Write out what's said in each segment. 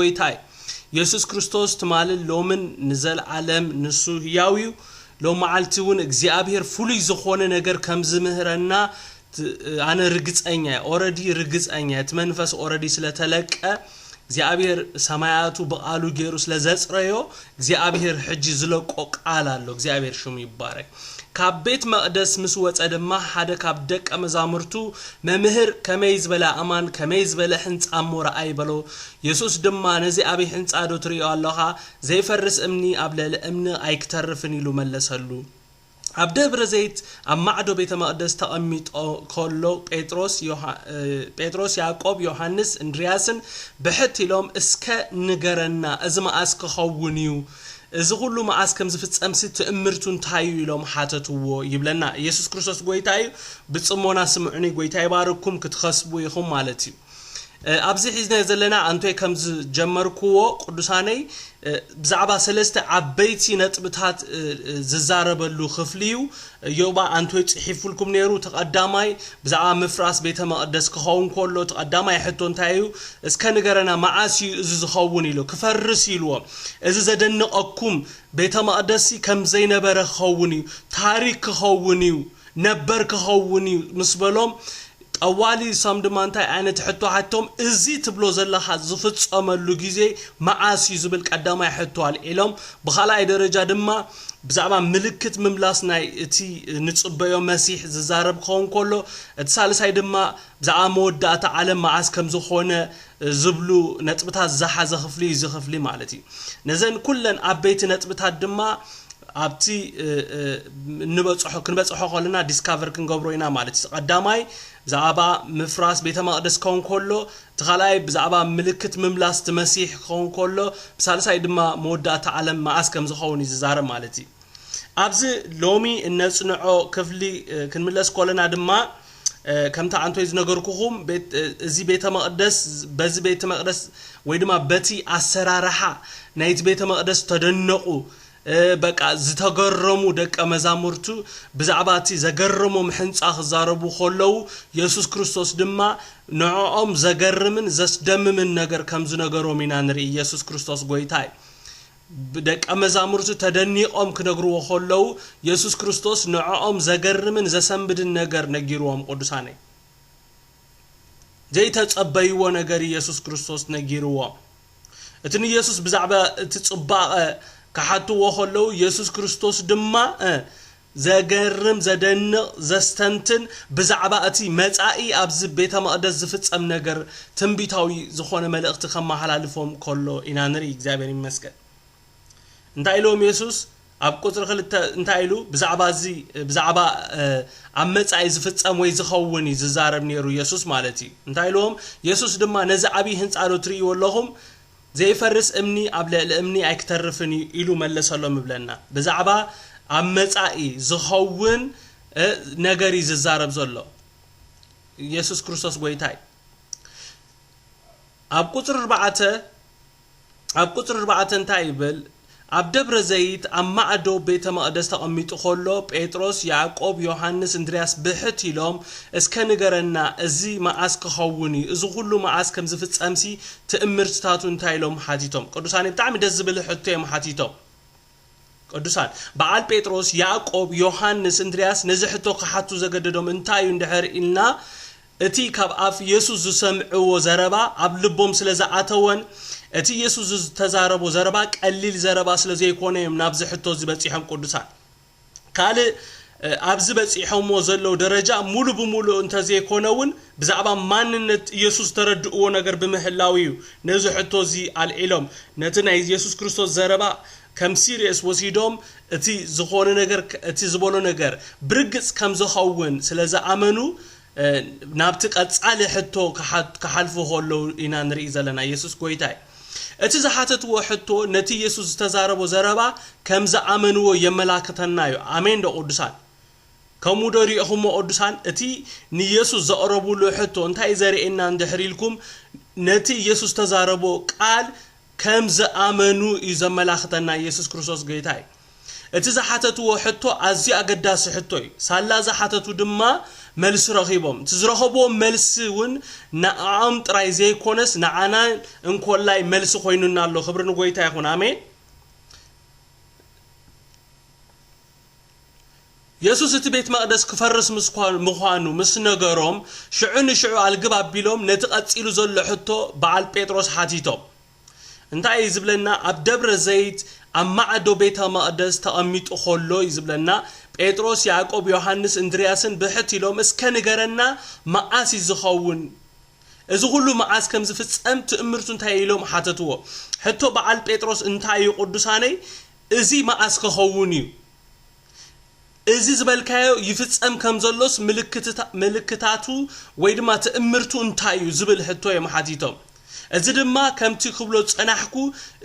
ጎይታ እዩ። የሱስ ክርስቶስ ትማልን ሎምን ንዘለዓለም ንሱ ህያው እዩ። ሎም መዓልቲ እውን እግዚኣብሔር ፍሉይ ዝኾነ ነገር ከም ዝምህረና ኣነ ርግጸኛ እየ። ኦረዲ ርግጸኛ እየ። እቲ መንፈስ ኦረዲ ስለተለቀ እግዚኣብሔር ሰማያቱ ብቓሉ ገይሩ ስለዘጽረዮ እግዚኣብሔር ሕጂ ዝለቆ ቃል ኣሎ። እግዚኣብሔር ሽሙ ይባረክ። ካብ ቤት መቕደስ ምስ ወጸ ድማ ሓደ ካብ ደቀ መዛሙርቱ መምህር ከመይ ዝበለ ኣእማን ከመይ ዝበለ ሕንጻ እሞ ረኣይ በሎ። የሱስ ድማ ነዚ ኣበይ ሕንጻ ዶ ትርእዮ ኣለኻ? ዘይፈርስ እምኒ ኣብ ልዕሊ እምኒ ኣይክተርፍን ኢሉ መለሰሉ። ኣብ ደብረ ዘይት ኣብ ማዕዶ ቤተ መቕደስ ተቐሚጦ ከሎ ጴጥሮስ ጴጥሮስ ያዕቆብ ዮሃንስ እንድርያስን ብሕት ኢሎም እስከ ንገረና፣ እዚ መዓስ ክኸውን እዩ? እዚ ኩሉ መዓስ ከም ዝፍጸምሲ ትእምርቱ እንታይ እዩ ኢሎም ሓተትዎ ይብለና። ኢየሱስ ክርስቶስ ጎይታ እዩ። ብጽሞና ስምዑኒ፣ ጎይታ ይባርኩም ክትኸስቡ ኢኹም ማለት እዩ። ኣብዚ ሒዝናዮ ዘለና ኣንቶይ ከም ዝጀመርክዎ ቅዱሳነይ ብዛዕባ ሰለስተ ዓበይቲ ነጥብታት ዝዛረበሉ ክፍሊ እዩ። ዮባ ኣንቶይ ጽሒፉልኩም ነይሩ። ተቐዳማይ ብዛዕባ ምፍራስ ቤተ መቕደስ ክኸውን ከሎ ተቐዳማይ ሕቶ እንታይ እዩ? እስከ ንገረና መዓስ እዩ እዚ ዝኸውን ኢሉ ክፈርስ ኢልዎ። እዚ ዘደንቐኩም ቤተ መቕደስሲ ከም ዘይነበረ ክኸውን እዩ፣ ታሪክ ክኸውን እዩ፣ ነበር ክኸውን እዩ ምስ በሎም ጠዋሊ እሶም ድማ እንታይ ዓይነት ሕቶ ሓቶም? እዚ ትብሎ ዘለኻ ዝፍጸመሉ ግዜ መዓስ እዩ ዝብል ቀዳማይ ሕቶ ኣልዒሎም። ብኻልኣይ ደረጃ ድማ ብዛዕባ ምልክት ምምላስ ናይ እቲ ንጽበዮ መሲሕ ዝዛረብ ክኸውን ከሎ፣ እቲ ሳልሳይ ድማ ብዛዕባ መወዳእታ ዓለም መዓስ ከም ዝኾነ ዝብሉ ነጥብታት ዝሓዘ ክፍሊ እዩ እዚ ክፍሊ ማለት እዩ። ነዘን ኩለን ዓበይቲ ነጥብታት ድማ ኣብቲ ንበፅሖ ክንበፅሖ ከለና ዲስካቨር ክንገብሮ ኢና ማለት እዩ። ቀዳማይ ብዛዕባ ምፍራስ ቤተ መቕደስ ከውን ከሎ፣ እቲ ካልኣይ ብዛዕባ ምልክት ምምላስ እቲ መሲሕ ክኸውን ከሎ፣ ብሳልሳይ ድማ መወዳእታ ዓለም መዓስ ከም ዝኸውን እዩ ዝዛረብ ማለት እዩ። ኣብዚ ሎሚ እነፅንዖ ክፍሊ ክንምለስ ከለና ድማ ከምቲ ኣንቶይ ዝነገርኩኹም እዚ ቤተ መቕደስ በዚ ቤተ መቕደስ ወይ ድማ በቲ ኣሰራርሓ ናይቲ ቤተ መቕደስ ተደነቑ። በቃ ዝተገረሙ ደቀ መዛሙርቱ ብዛዕባ እቲ ዘገረሞም ሕንፃ ክዛረቡ ከለዉ የሱስ ክርስቶስ ድማ ንዕኦም ዘገርምን ዘስደምምን ነገር ከም ዝነገሮም ኢና ንርኢ። ኢየሱስ ክርስቶስ ጎይታ እዩ። ደቀ መዛሙርቱ ተደኒቖም ክነግርዎ ከለዉ የሱስ ክርስቶስ ንዕኦም ዘገርምን ዘሰንብድን ነገር ነጊርዎም። ቅዱሳነይ ዘይተጸበይዎ ነገር ኢየሱስ ክርስቶስ ነጊርዎም። እቲ ንኢየሱስ ብዛዕባ እቲ ጽባቐ ክሓትዎ ከለዉ ኢየሱስ ክርስቶስ ድማ ዘገርም ዘደንቕ ዘስተንትን ብዛዕባ እቲ መጻኢ ኣብዚ ቤተ መቕደስ ዝፍጸም ነገር ትንቢታዊ ዝኾነ መልእኽቲ ከመሓላልፎም ከሎ ኢና ንርኢ። እግዚኣብሔር ይመስገን። እንታይ ኢልዎም የሱስ ኣብ ቁፅሪ ክልተ እንታይ ኢሉ ብዛዕባ እዚ ብዛዕባ ኣብ መፃኢ ዝፍፀም ወይ ዝኸውን እዩ ዝዛረብ ነይሩ የሱስ ማለት እዩ። እንታይ ኢልዎም? የሱስ ድማ ነዚ ዓብዪ ህንፃ ዶ ትርእይዎ ኣለኹም? ዘይፈርስ እምኒ ኣብ ልዕሊ እምኒ ኣይክተርፍን እዩ ኢሉ መለሰሎም ይብለና። ብዛዕባ ኣብ መፃኢ ዝኸውን ነገር እዩ ዝዛረብ ዘሎ። የሱስ ክርስቶስ ጎይታ እዩ። ኣብ ቁፅሪ ኣርባዕተ ኣብ ቁፅሪ ኣርባዕተ እንታይ ይብል? ኣብ ደብረ ዘይት ኣብ ማዕዶ ቤተ መቕደስ ተቐሚጡ ከሎ ጴጥሮስ፣ ያዕቆብ፣ ዮሃንስ፣ እንድርያስ ብሕት ኢሎም እስከ ንገረና እዚ መዓስ ክኸውን እዩ? እዚ ኩሉ መዓስ ከም ዝፍጸምሲ ትእምርትታቱ እንታይ ኢሎም ሓቲቶም? ቅዱሳን ብጣዕሚ ደስ ዝብል ሕቶ እዮም ሓቲቶም። ቅዱሳን በዓል ጴጥሮስ፣ ያዕቆብ፣ ዮሃንስ፣ እንድርያስ ነዚ ሕቶ ክሓቱ ዘገደዶም እንታይ እዩ እንድሕር ኢልና እቲ ካብ ኣፍ የሱስ ዝሰምዕዎ ዘረባ ኣብ ልቦም ስለ ዝኣተወን እቲ የሱስ ዝተዛረቦ ዘረባ ቀሊል ዘረባ ስለ ዘይኮነ እዮም ናብዚ ሕቶ እዚ በጺሖም ቅዱሳን። ካልእ ኣብዚ በጺሖምዎ ዘለዉ ደረጃ ሙሉ ብሙሉ እንተዘይኮነ እውን ብዛዕባ ማንነት የሱስ ተረድእዎ ነገር ብምህላው እዩ ነዚ ሕቶ እዚ ኣልዒሎም ነቲ ናይ የሱስ ክርስቶስ ዘረባ ከም ሲሪየስ ወሲዶም እቲ ዝኾነ ነገር እቲ ዝበሎ ነገር ብርግጽ ከም ዝኸውን ስለ ዝኣመኑ ናብቲ ቀጻሊ ሕቶ ክሓልፉ ከለዉ ኢና ንርኢ ዘለና። የሱስ ጎይታ እዩ። እቲ ዝሓተትዎ ሕቶ ነቲ የሱስ ዝተዛረቦ ዘረባ ከም ዝኣመንዎ የመላክተና እዩ። ኣሜን ዶ ቅዱሳን? ከምኡ ዶ ሪእኹሞ ቅዱሳን? እቲ ንየሱስ ዘቕረብሉ ሕቶ እንታይ እዩ ዘርእየና እንድሕር ኢልኩም ነቲ የሱስ ዝተዛረቦ ቃል ከም ዝኣመኑ እዩ ዘመላኽተና። ኢየሱስ ክርስቶስ ጎይታ እዩ። እቲ ዝሓተትዎ ሕቶ ኣዝዩ ኣገዳሲ ሕቶ እዩ። ሳላ ዝሓተቱ ድማ መልሲ ረኺቦም። እቲ ዝረኸብዎ መልሲ እውን ንዓኦም ጥራይ ዘይኮነስ ንዓና እንኮላይ መልሲ ኮይኑና ኣሎ። ክብሪ ንጎይታ ይኹን። ኣሜን። የሱስ እቲ ቤት መቕደስ ክፈርስ ምስ ኳ-፣ ምዃኑ ምስ ነገሮም፣ ሽዑ ንሽዑ ኣልግብ ኣቢሎም ነቲ ቀጺሉ ዘሎ ሕቶ በዓል ጴጥሮስ ሓቲቶም። እንታይ እዩ ዝብለና? ኣብ ደብረ ዘይት ኣብ ማዕዶ ቤተ መቕደስ ተቐሚጡ ኸሎ እዩ ዝብለና። ጴጥሮስ፣ ያዕቆብ፣ ዮሃንስ፣ እንድርያስን ብሕት ኢሎም፣ "እስከ ንገረና፣ መዓስ እዩ ዝኸውን? እዚ ኹሉ መዓስ ከም ዝፍጸም ትእምርቱ እንታይ እዩ?" ኢሎም ሓተትዎ። ሕቶ በዓል ጴጥሮስ እንታይ እዩ? ቅዱሳነይ፣ እዚ መዓስ ክኸውን እዩ? እዚ ዝበልካዮ ይፍጸም ከም ዘሎስ ምልክትታ-፣ ምልክታቱ ወይ ድማ ትእምርቱ እንታይ እዩ? ዝብል ሕቶ እዮም ሓቲቶም። እዚ ድማ ከምቲ ክብሎ ዝጸናሕኩ፣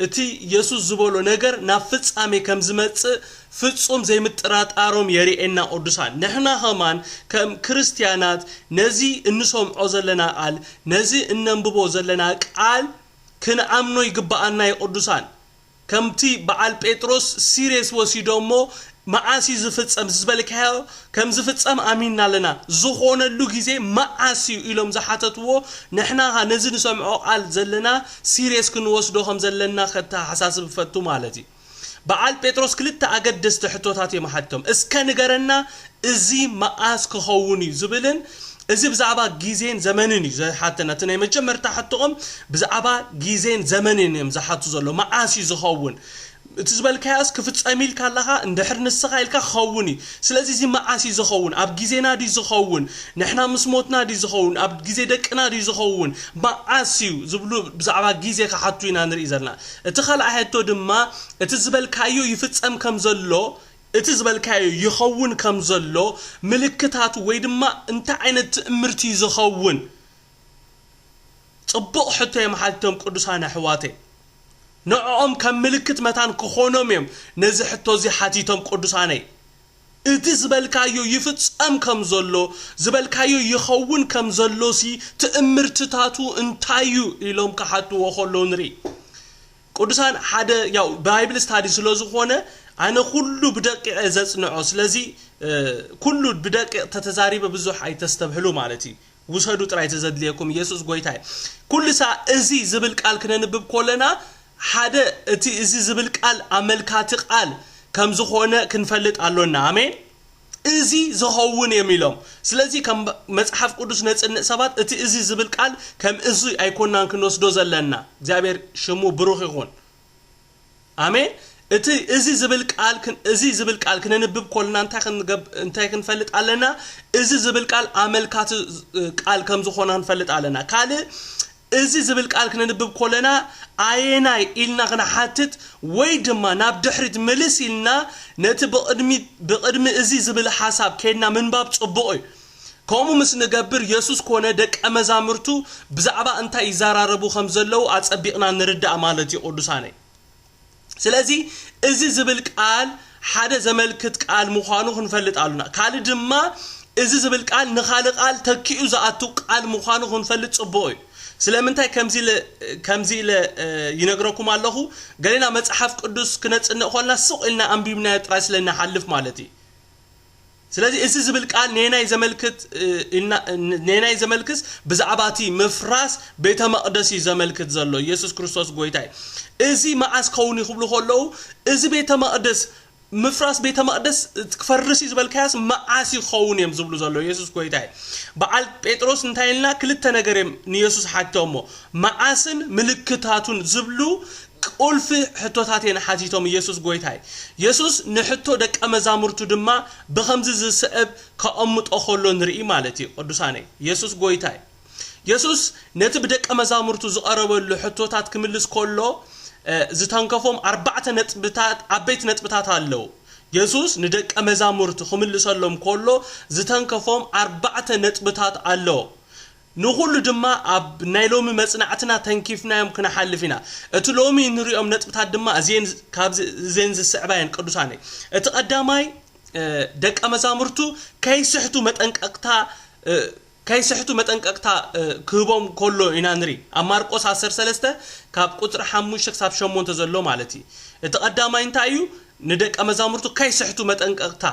እቲ የሱስ ዝበሎ ነገር ናብ ፍጻሜ ከም ዝመጽእ ፍጹም ዘይምጥራጣሮም የርእየና። ቅዱሳን፣ ንሕና ኸማን ከም ክርስትያናት ነዚ እንሰምዖ ዘለና ቃል፣ ነዚ እነንብቦ ዘለና ቃል ክንኣምኖ ይግብኣና እዩ። ቅዱሳን፣ ከምቲ በዓል ጴጥሮስ ሲርየስ ወሲዶ እሞ፣ "መዓስ እዩ ዝፍጸም ዝበልካዮ ከም ዝፍጸም ኣሚንና ኣለና፣ ዝኾነሉ ግዜ መዓስ እዩ?" ኢሎም ዝሓተትዎ፣ ንሕና ኸኣ ነዚ ንሰምዖ ቃል ዘለና ሲርየስ ክንወስዶ ከም ዘለና ከተሓሳስብ እፈቱ ማለት እዩ። በዓል ጴጥሮስ ክልተ ኣገደስቲ ሕቶታት እዮም ሓቲቶም። "እስከ ንገረና፣ እዚ መዓስ ክኸውን እዩ?" ዝብልን፣ እዚ ብዛዕባ ግዜን ዘመንን እዩ ዝሓተና። እቲ ናይ መጀመርታ ሕቶኦም ብዛዕባ ግዜን ዘመንን እዮም ዝሓቱ ዘሎ። መዓስ እዩ ዝኸውን? እቲ ዝበልካዮስ ክፍጸም ኢልካ ኣለኻ፣ እንድሕር ንስኻ ኢልካ ክኸውን እዩ። ስለዚ እዚ መዓስ እዩ ዝኸውን? ኣብ ግዜና ድዩ ዝኸውን? ንሕና ምስ ሞትና ድዩ ዝኸውን? ኣብ ግዜ ደቅና ድዩ ዝኸውን? መዓስ እዩ ዝብሉ ብዛዕባ ግዜ ክሓቱ ኢና ንርኢ ዘለና። እቲ ካልኣይ ሕቶ ድማ፣ እቲ ዝበልካዮ ይፍጸም ከም ዘሎ፣ እቲ ዝበልካዮ ይኸውን ከም ዘሎ ምልክታቱ ወይ ድማ እንታይ ዓይነት ትእምርቲ እዩ ዝኸውን? ጽቡቕ ሕቶ እዮም ሓቲቶም ቅዱሳን ኣሕዋተይ። ንዕኦም ከም ምልክት መታን ክኾኖም እዮም ነዚ ሕቶ እዚ ሓቲቶም ቅዱሳነይ። እቲ ዝበልካዮ ይፍጸም ከም ዘሎ፣ ዝበልካዮ ይኸውን ከም ዘሎሲ ትእምርትታቱ እንታይ እዩ? ኢሎም ክሓትዎ ከለዉ ንርኢ። ቅዱሳን ሓደ ያው ባይብል ስታዲ ስለ ዝኾነ ኣነ ኩሉ ብደቂቕ እየ ዘጽንዖ። ስለዚ፣ እ፣ ኩሉ ብደቂቕ ተተዛሪበ ብዙሕ ኣይተስተብህሉ ማለት እዩ። ውሰዱ ጥራይ እቲ ዘድልየኩም። ኢየሱስ ጎይታ እዩ። ኩሉ ሰ-፣ እዚ ዝብል ቃል ክነንብብ ከለና ሓደ እቲ እዚ ዝብል ቃል ኣመልካቲ ቃል ከም ዝኾነ ክንፈልጥ ኣሎና። ኣሜን። እዚ ዝኸውን እዮም ኢሎም። ስለዚ ከም መጽሓፍ ቅዱስ ነጽንዕ ሰባት እቲ እዚ ዝብል ቃል ከም እዚ ኣይኮናን ክንወስዶ ዘለና። እግዚኣብሔር ሽሙ ብሩኽ ይኹን። ኣሜን። እቲ እዚ ዝብል ቃል ክን-፣ እዚ ዝብል ቃል ክነንብብ ከለና እንታይ ክንገብ-፣ እንታይ ክንፈልጥ ኣለና? እዚ ዝብል ቃል ኣመልካቲ ቃል ከም ዝኾነ ክንፈልጥ ኣለና። ካልእ፣ እዚ ዝብል ቃል ክነንብብ ከለና ኣየናይ ኢልና ክንሓትት ወይ ድማ ናብ ድሕሪት ምልስ ኢልና ነቲ ብቕድሚ፣ ብቕድሚ እዚ ዝብል ሓሳብ ከይድና ምንባብ ጽቡቕ እዩ። ከምኡ ምስ ንገብር የሱስ ኮነ ደቀ መዛሙርቱ ብዛዕባ እንታይ ይዘራረቡ ከም ዘለዉ ኣጸቢቕና ንርዳእ ማለት እዩ ቅዱሳነይ። ስለዚ እዚ ዝብል ቃል ሓደ ዘመልክት ቃል ምዃኑ ክንፈልጥ ኣሉና። ካልእ ድማ እዚ ዝብል ቃል ንኻልእ ቃል ተኪኡ ዝኣቱ ቃል ምዃኑ ክንፈልጥ ጽቡቕ እዩ። ስለምንታይ ከምዚ ኢለ፣ ከምዚ ኢለ፣ እ፣ ይነግረኩም ኣለኹ? ገሌና መጽሓፍ ቅዱስ ክነጽንዕ ኮልና ስቕ ኢልና ኣንቢብናዮ ጥራይ ስለ ንሓልፍ ማለት እዩ። ስለዚ እዚ ዝብል ቃል ነናይ ዘመልክት፣ እ፣ ኢልና፣ ነናይ ዘመልክስ ብዛዕባ እቲ ምፍራስ ቤተ መቕደስ እዩ ዘመልክት ዘሎ። ኢየሱስ ክርስቶስ ጎይታ እዩ። እዚ መዓስ ክኸውን እዩ ክብሉ ከለዉ፣ እዚ ቤተ መቕደስ፣ ምፍራስ ቤተ መቕደስ ክፈርስ እዩ ዝበልካዮስ መዓስ እዩ ክኸውን እዮም ዝብሉ ዘሎ። ኢየሱስ ጎይታ እዩ። በዓል ጴጥሮስ እንታይ ኢልና ክልተ ነገር እዮም ንየሱስ ሓቲቶሞ። መዓስን ምልክታቱን ዝብሉ ቁልፊ ሕቶታት እዮም ሓቲቶም። ኢየሱስ ጎይታ እዩ። የሱስ ንሕቶ ደቀ መዛሙርቱ ድማ ብኸምዚ ዝስዕብ ከቐምጦ ከሎ ንርኢ ማለት እዩ። ቅዱሳነይ፣ የሱስ ጎይታ እዩ። የሱስ ነቲ ብደቀ መዛሙርቱ ዝቐረበሉ ሕቶታት ክምልስ ከሎ፣ እ፣ ዝተንከፎም ኣርባዕተ ነጥብታት፣ ዓበይቲ ነጥብታት ኣለዉ። የሱስ ንደቀ መዛሙርቱ ክምልሰሎም ከሎ ዝተንከፎም ኣርባዕተ ነጥብታት ኣለዉ። ንኹሉ ድማ ኣብ ናይ ሎሚ መጽናዕትና ተንኪፍናዮም ክንሓልፍ ኢና። እቲ ሎሚ ንሪኦም ነጥብታት ድማ እዚኤን፣ ካብዚ፣ እዚኤን ዝስዕባ እየን ቅዱሳነይ። እቲ ቀዳማይ፣ እ፣ ደቀ መዛሙርቱ ከይስሕቱ መጠንቀቕታ፣ እ፣ ከይስሕቱ መጠንቀቕታ፣ እ፣ ክህቦም ከሎ ኢና ንርኢ። ኣብ ማርቆስ ዓሰርተ ሰለስተ ካብ ቁጽሪ ሓሙሽተ ክሳብ ሸሞንተ ዘሎ ማለት እዩ። እቲ ቀዳማይ እንታይ እዩ? ንደቀ መዛሙርቱ ከይስሕቱ መጠንቀቕታ።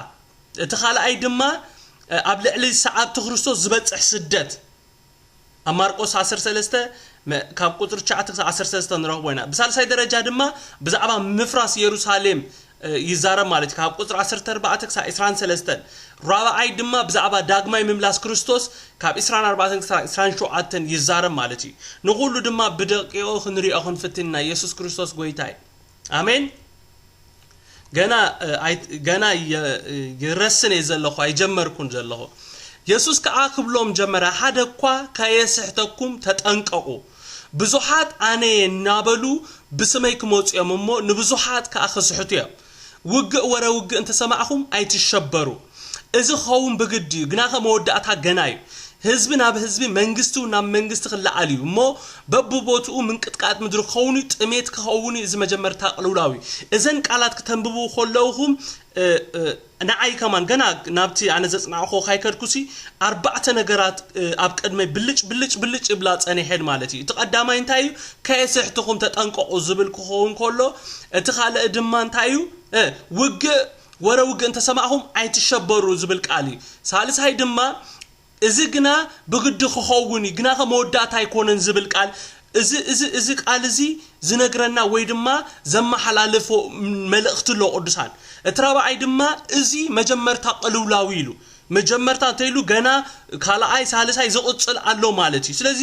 እቲ ካልኣይ ድማ ኣብ ልዕሊ ሰዓብቲ ክርስቶስ ዝበፅሕ ስደት ኣብ ማርቆስ ዓሰርተ ሰለስተ ካብ ቁፅሪ ትሽዓተ ክሳብ ዓሰርተ ሰለስተ ንረኽቦ ኢና። ብሳልሳይ ደረጃ ድማ ብዛዕባ ምፍራስ የሩሳሌም ይዛረብ ማለት እዩ፣ ካብ ቁፅሪ ዓሰርተ ኣርባዕተ ክሳብ ዕስራን ሰለስተን። ራብዓይ ድማ ብዛዕባ ዳግማይ ምምላስ ክርስቶስ ካብ ዕስራን ኣርባዕተን ክሳብ ዕስራን ሸውዓተን ይዛረብ ማለት እዩ። ንኹሉ ድማ ብደቂቑ ክንሪኦ ክንፍትን ኢና። ኢየሱስ ክርስቶስ ጎይታ እዩ። ኣሜን። ገና ገና ይረስን እየ ዘለኹ፣ ኣይጀመርኩን ዘለኹ። የሱስ ከዓ ክብሎም ጀመረ፣ ሓደ እኳ ከየስሕተኩም ተጠንቀቑ። ብዙሓት ኣነ እናበሉ ብስመይ ክመፁ እዮም እሞ ንብዙሓት ከዓ ክስሕቱ እዮም። ውግእ ወረ ውግእ እንተሰማዕኹም ኣይትሸበሩ። እዚ ክኸውን ብግዲ እዩ፣ ግናኸ መወዳእታ ገና እዩ። ህዝቢ ናብ ህዝቢ፣ መንግስቲ ናብ መንግስቲ ክለዓል እዩ እሞ በብቦትኡ ምንቅጥቃጥ ምድሪ ክኸውን እዩ፣ ጥሜት ክኸውን እዩ። እዚ መጀመርታ ቅልውላው እዩ። እዘን ቃላት ክተንብቡ ከለውኹም ንዓይ ከማን ገና ናብቲ ኣነ ዘፅናዕኹ ካይከድኩሲ ኣርባዕተ ነገራት ኣብ ቅድመይ ብልጭ ብልጭ ብልጭ ይብላ ፀኒሐን ማለት እዩ። እቲ ቀዳማይ እንታይ እዩ? ከየስሕትኹም ተጠንቀቑ ዝብል ክኸውን ከሎ፣ እቲ ካልእ ድማ እንታይ እዩ? ውግእ ወረ ውግእ እንተሰማዕኹም ኣይትሸበሩ ዝብል ቃል እዩ። ሳልሳይ ድማ እዚ ግና ብግዲ ክኸውን እዩ፣ ግናኸ መወዳእታ ኣይኮነን ዝብል ቃል፣ እዚ እዚ እዚ ቃል እዚ ዝነግረና ወይ ድማ ዘመሓላልፎ መልእኽቲ ኣሎ ቅዱሳን። እቲ ራብዓይ ድማ እዚ መጀመርታ ቅልውላው ኢሉ። መጀመርታ እንተኢሉ ገና ካልኣይ ሳልሳይ ዝቕፅል ኣሎ ማለት እዩ። ስለዚ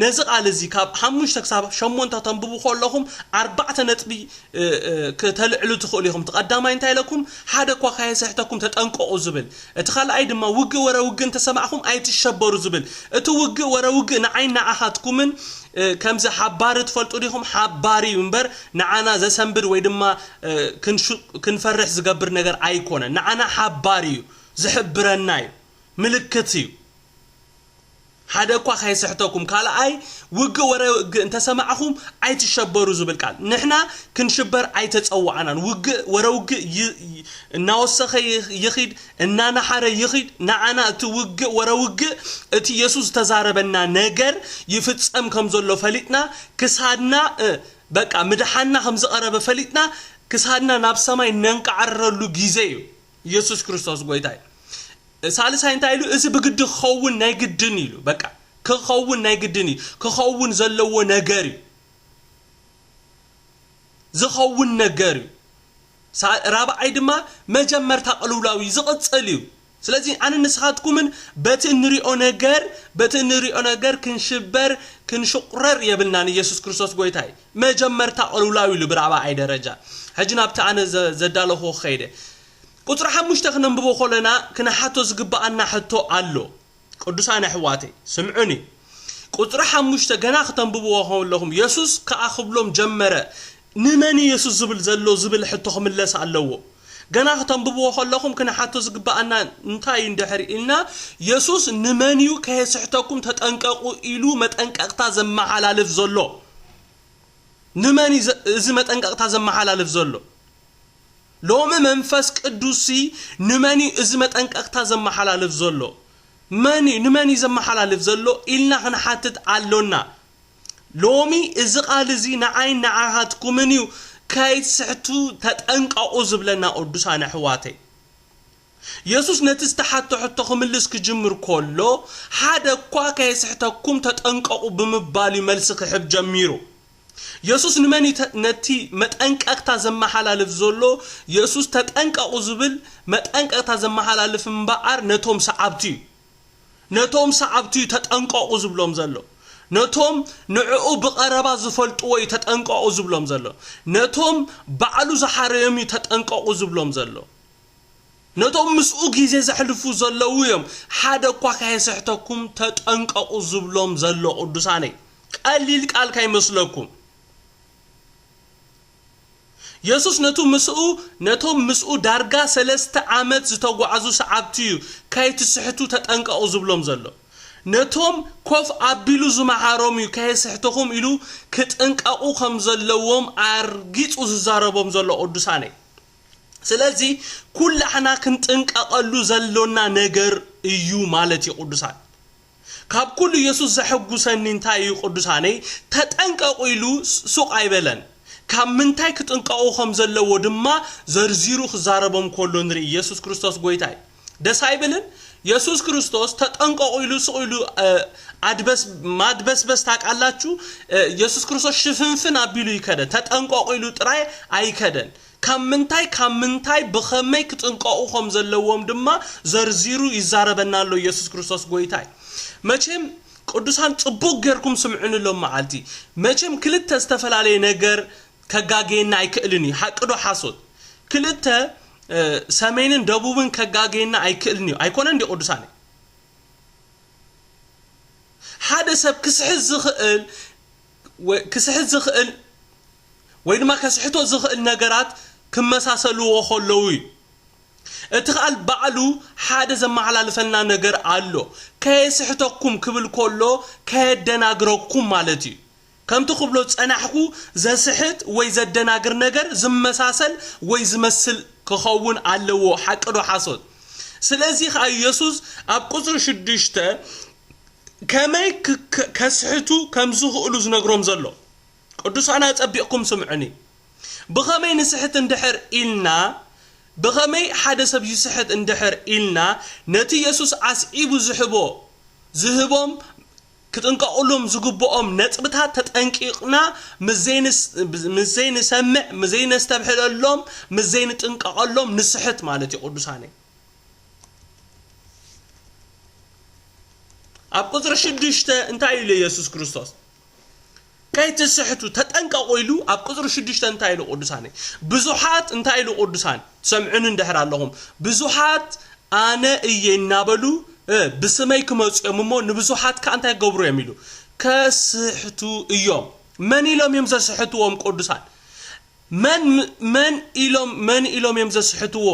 ነዚ ቃል እዚ ካብ ሓሙሽተ ክሳብ ሸሞንተ ተንብቡ ከለኹም ኣርባዕተ ነጥቢ ከተልዕሉ ትኽእሉ ኢኹም። እቲ ቀዳማይ እንታይ ኢለኩም? ሓደ እኳ ከየስሕተኩም ተጠንቀቑ ዝብል። እቲ ካልኣይ ድማ ውግእ ወረ ውግእ እንተሰማዕኹም ኣይትሸበሩ ዝብል። እቲ ውግእ ወረ ውግእ ንዓይን ንዓኻትኩምን ከምዚ ሓባሪ ትፈልጡ ዲኹም? ሓባሪ እዩ እምበር ንዓና ዘሰንብድ ወይ ድማ ክንፈርሕ ዝገብር ነገር ኣይኮነን። ንዓና ሓባሪ እዩ፣ ዝሕብረና እዩ፣ ምልክት እዩ። ሓደ እኳ ከይስሕተኩም። ካልኣይ ውግእ ወረ ውግእ እንተሰማዕኹም ኣይትሸበሩ ዝብል ቃል። ንሕና ክንሽበር ኣይተጸዋዕናን። ውግእ ወረ ውግእ እናወሰኸ ይኺድ፣ እናነሓረ ይኺድ። ንዓና እቲ ውግእ ወረ ውግእ፣ እቲ የሱስ ዝተዛረበና ነገር ይፍጸም ከም ዘሎ ፈሊጥና፣ ክሳድና በቃ ምድሓንና ከም ዝቐረበ ፈሊጥና፣ ክሳድና ናብ ሰማይ ነንቃዕረረሉ ግዜ እዩ። ኢየሱስ ክርስቶስ ጎይታ እዩ። ሳልሳይ እንታይ ኢሉ? እዚ ብግዲ ክኸውን ናይ ግድን ኢሉ። በቃ ክኸውን ናይ ግድን እዩ። ክኸውን ዘለዎ ነገር እዩ። ዝኸውን ነገር እዩ። ራብዓይ ድማ መጀመርታ ቅልውላው እዩ፣ ዝቕጽል እዩ። ስለዚ ኣነ ንስኻትኩምን በቲ እንሪኦ ነገር በቲ እንሪኦ ነገር ክንሽበር ክንሽቑረር የብልናን። ኢየሱስ ክርስቶስ ጎይታ እዩ። መጀመርታ ቅልውላው ኢሉ ብራብዓይ ደረጃ። ሕጂ ናብቲ ኣነ ዘዳለኹ ክኸይደ ቁፅሪ ሓሙሽተ ክነንብቦ ከለና ክነሓቶ ዝግብኣና ሕቶ ኣሎ። ቅዱሳን ኣሕዋተይ ስምዑኒ። ቁፅሪ ሓሙሽተ ገና ክተንብብዎ ከለኹም የሱስ ከዓ ክብሎም ጀመረ። ንመን እዩ የሱስ ዝብል ዘሎ ዝብል ሕቶ ክምለስ ኣለዎ። ገና ክተንብብዎ ከለኹም ክነሓቶ ዝግብኣና እንታይ እዩ እንድሕር ኢልና፣ የሱስ ንመን እዩ ከየስሕተኩም ተጠንቀቑ ኢሉ መጠንቀቕታ ዘመሓላልፍ ዘሎ? ንመን እዩ እዚ መጠንቀቕታ ዘመሓላልፍ ዘሎ? ሎሚ መንፈስ ቅዱስሲ ንመን እዩ እዚ መጠንቀቕታ ዘመሓላልፍ ዘሎ? መን እዩ ንመን እዩ ዘመሓላልፍ ዘሎ ኢልና ክንሓትት ኣሎና። ሎሚ እዚ ቃል እዚ ንዓይን ንዓኻትኩምን እዩ። ከይትስሕቱ ተጠንቀቑ ዝብለና ቅዱሳን ኣሕዋተይ። የሱስ ነቲ ዝተሓቶ ሕቶ ክምልስ ክጅምር ከሎ፣ ሓደ እኳ ከየስሕተኩም ተጠንቀቑ ብምባል እዩ መልሲ ክሕብ ጀሚሩ። የሱስ ንመን እዩ ነቲ መጠንቀቕታ ዘመሓላልፍ ዘሎ? የሱስ ተጠንቀቑ ዝብል መጠንቀቕታ ዘመሓላልፍ እምበኣር ነቶም ሰዓብቲ እዩ። ነቶም ሰዓብቲ እዩ ተጠንቀቑ ዝብሎም ዘሎ። ነቶም ንዕኡ ብቐረባ ዝፈልጥዎ እዩ ተጠንቀቑ ዝብሎም ዘሎ። ነቶም ባዕሉ ዝሓረዮም እዩ ተጠንቀቑ ዝብሎም ዘሎ። ነቶም ምስኡ ግዜ ዘሕልፉ ዘለዉ እዮም ሓደ እኳ ከየስሕተኩም ተጠንቀቑ ዝብሎም ዘሎ። ቅዱሳነይ፣ ቀሊል ቃል ካይመስለኩም። የሱስ ነቱ ምስኡ ነቶም ምስኡ ዳርጋ ሰለስተ ዓመት ዝተጓዕዙ ሰዓብቲ እዩ ከይትስሕቱ ተጠንቀቑ ዝብሎም ዘሎ። ነቶም ኮፍ ኣቢሉ ዝመሃሮም እዩ ከየስሕትኹም ኢሉ ክጥንቀቑ ከም ዘለዎም ኣርጊጹ ዝዛረቦም ዘሎ። ቅዱሳነይ፣ ስለዚ ኩላሕና ክንጥንቀቐሉ ዘሎና ነገር እዩ ማለት እዩ። ቅዱሳን፣ ካብ ኩሉ የሱስ ዘሐጉሰኒ እንታይ እዩ? ቅዱሳነይ፣ ተጠንቀቑ ኢሉ ሱቕ ኣይበለን። ካብ ምንታይ ክጥንቀቑ ከም ዘለዎ ድማ ዘርዚሩ ክዛረቦም ከሎ ንርኢ። ኢየሱስ ክርስቶስ ጎይታ እዩ። ደስ ኣይብልን? የሱስ ክርስቶስ ተጠንቀቑ ኢሉ ስቕ ኢሉ ኣድበስ ማድበስበስ ታውቃላችሁ። የሱስ ክርስቶስ ሽፍንፍን ኣቢሉ ይከደን። ተጠንቀቑ ኢሉ ጥራይ ኣይከደን። ካብ ምንታይ ካብ ምንታይ ብኸመይ ክጥንቀቑ ከም ዘለዎም ድማ ዘርዚሩ ይዛረበና ኣሎ የሱስ ክርስቶስ ጎይታይ። መቼም ቅዱሳን ጽቡቕ ጌርኩም ስምዑኒ ሎም መዓልቲ። መቼም ክልተ ዝተፈላለየ ነገር ከጋገየና ኣይክእልን እዩ። ሓቂ ዶ ሓሶት? ክልተ ሰሜንን ደቡብን ከጋገየና ኣይክእልን እዩ። ኣይኮነን ድዩ ቅዱሳን? ሓደ ሰብ ክስሕት ዝኽእል ክስሕት ዝኽእል ወይ ድማ ከስሕቶ ዝኽእል ነገራት ክመሳሰልዎ ከለዉ እዩ። እቲ ቃል ባዕሉ ሓደ ዘመሓላልፈልና ነገር ኣሎ። ከየስሕተኩም ክብል ከሎ ከየደናግረኩም ማለት እዩ። ከምቲ ክብሎ ዝጸናሕኩ ዘስሕት ወይ ዘደናግር ነገር ዝመሳሰል ወይ ዝመስል ክኸውን ኣለዎ። ሓቂ ዶ ሓሶት? ስለዚ ከኣ ኢየሱስ ኣብ ቁጽሪ ሽዱሽተ ከመይ ከስሕቱ ከም ዝኽእሉ ዝነግሮም ዘሎ። ቅዱሳን ኣጸቢቕኩም ስምዑኒ። ብኸመይ ንስሕት እንድሕር ኢልና ብኸመይ ሓደ ሰብ ይስሕት እንድሕር ኢልና ነቲ የሱስ ኣስዒቡ ዝሕቦ ዝህቦም ክጥንቀቑሎም ዝግብኦም ነጥብታት ተጠንቂቕና ምስ ዘይንሰምዕ ምስ ዘይነስተብሕለሎም ምስ ዘይንጥንቀቐሎም ንስሕት ማለት እዩ። ቅዱሳነይ ኣብ ቁፅሪ ሽዱሽተ እንታይ ኢሉ የሱስ ክርስቶስ? ከይትስሕቱ ተጠንቀቑ ኢሉ ኣብ ቁፅሪ ሽዱሽተ እንታይ ኢሉ ቅዱሳነይ? ብዙሓት እንታይ ኢሉ ቅዱሳን ትሰምዑኒ እንድሕር ኣለኹም ብዙሓት ኣነ እየ እናበሉ ብስመይ ክመፁ እዮም እሞ ንብዙሓት ከዓ እንታይ ክገብሩ እዮም ኢሉ ከስሕቱ እዮም። መን ኢሎም እዮም ዘስሕትዎም ቅዱሳን? መን መን ኢሎም መን ኢሎም እዮም ዘስሕትዎ?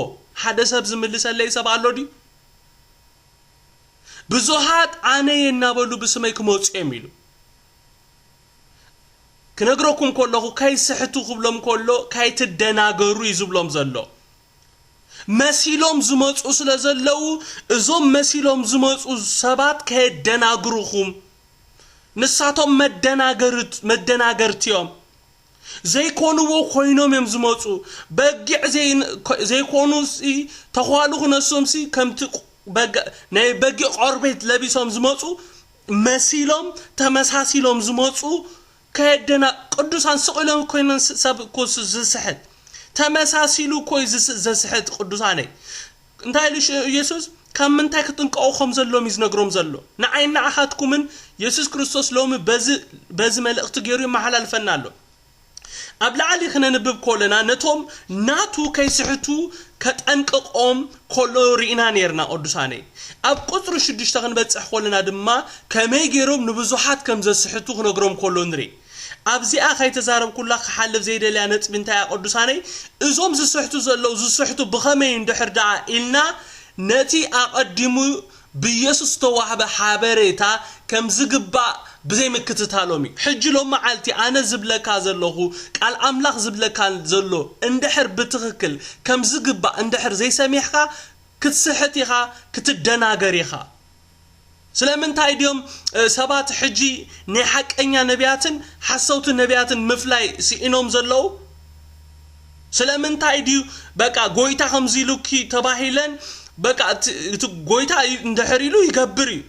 ሓደ ሰብ ዝምልሰለይ ሰብ ኣሎ ድዩ? ብዙሓት ኣነ እየ እናበሉ ብስመይ ክመፁ እዮም ኢሉ ክነግረኩም ከለኹ ከይስሕቱ ክብሎም ከሎ ከይትደናገሩ እዩ ዝብሎም ዘሎ። መሲሎም ዝመፁ ስለ ዘለዉ እዞም መሲሎም ዝመፁ ሰባት ከየደናግሩኹም ንሳቶም መደናገርት መደናገርቲ እዮም። ዘይኮንዎ ኮይኖም እዮም ዝመፁ። በጊዕ ዘይኮኑ ተኳሉ ክነሶምሲ ከምቲ ናይ በጊዕ ቆርቤት ለቢሶም ዝመፁ መሲሎም ተመሳሲሎም ዝመፁ ከየደና ቅዱሳን ስቕ ኢሎም ኮይኖም ሰብ እኮ ዝስሕት ተመሳሲሉ እኮ እዩ ዘስሕት ቅዱሳነይ። እንታይ ኢሉ ኢየሱስ ካብ ምንታይ ክጥንቀቑ ከም ዘለዎም እዩ ዝነግሮም ዘሎ። ንዓይ ንዓኻትኩምን የሱስ ክርስቶስ ሎሚ በዚ መልእኽቲ ገይሩ ይመሓላልፈና ኣሎ። ኣብ ላዕሊ ክነንብብ ከለና ነቶም ናቱ ከይስሕቱ ከጠንቅቆም ከሎ ርኢና ነርና። ቅዱሳነይ ኣብ ቁፅሪ ሽዱሽተ ክንበፅሕ ከለና ድማ ከመይ ገይሮም ንብዙሓት ከም ዘስሕቱ ክነግሮም ከሎ ንርኢ። ኣብዚኣ ከይተዛረብኩላ ክሓልፍ ዘይደልያ ነጥቢ እንታይ እያ ቅዱሳነይ? እዞም ዝስሕቱ ዘለዉ ዝስሕቱ ብኸመይ እንድሕር ደኣ ኢልና ነቲ ኣቐዲሙ ብኢየሱስ ዝተዋህበ ሓበሬታ ከም ዝግባእ ብዘይምክትታሎም እዩ። ሕጂ ሎም መዓልቲ ኣነ ዝብለካ ዘለኹ ቃል ኣምላኽ ዝብለካ ዘሎ እንድሕር ብትኽክል ከም ዝግባእ እንድሕር ዘይሰሚዕካ ክትስሕት ኢኻ፣ ክትደናገር ኢኻ። ስለምንታይ ድዮም ሰባት ሕጂ ናይ ሓቀኛ ነቢያትን ሓሰውቲ ነቢያትን ምፍላይ ስኢኖም ዘለዉ? ስለምንታይ ድዩ በቃ ጎይታ ከምዚ ኢሉኪ ተባሂለን በቃ እቲ ጎይታ እንድሕር ኢሉ ይገብር እዩ።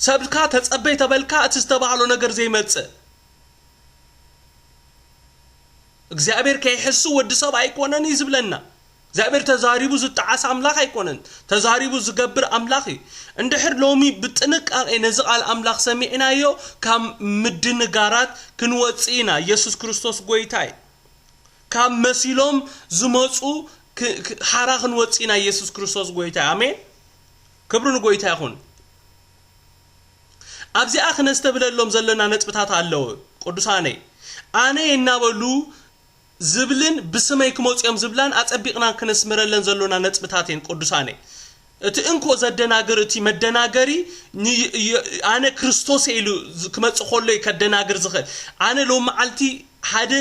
ሰብካ ተጸበይ ተበልካ እቲ ዝተባህሎ ነገር ዘይመጽእ እግዚኣብሔር ከይሕሱ ወዲ ሰብ ኣይኮነን እዩ ዝብለና። እግዚኣብሔር ተዛሪቡ ዝጠዓስ ኣምላኽ ኣይኮነን፣ ተዛሪቡ ዝገብር ኣምላኽ እዩ። እንድሕር ሎሚ ብጥንቃቄ ነዚ ቃል ኣምላኽ ሰሚዕናዮ ካብ ምድንጋራት ክንወፅእ ኢና። ኢየሱስ ክርስቶስ ጎይታ እዩ። ካብ መሲሎም ዝመፁ ሓራ ክንወፅእ ኢና። ኢየሱስ ክርስቶስ ጎይታ እዩ። ኣሜን። ክብሪ ንጎይታ ይኹን። ኣብዚኣ ክነስተብለሎም ዘለና ነጥብታት ኣለዉ ቅዱሳነይ። ኣነ እናበሉ ዝብልን ብስመይ ክመፁ እዮም ዝብላን ኣፀቢቕና ክነስምረለን ዘሎና ነጥብታት እየን ቅዱሳነይ። እቲ እንኮ ዘደናግር እቲ መደናገሪ ኣነ ክርስቶስ ኢሉ ክመፅእ ከሎ እዩ ከደናግር ዝኽእል። ኣነ ሎም መዓልቲ ሓደ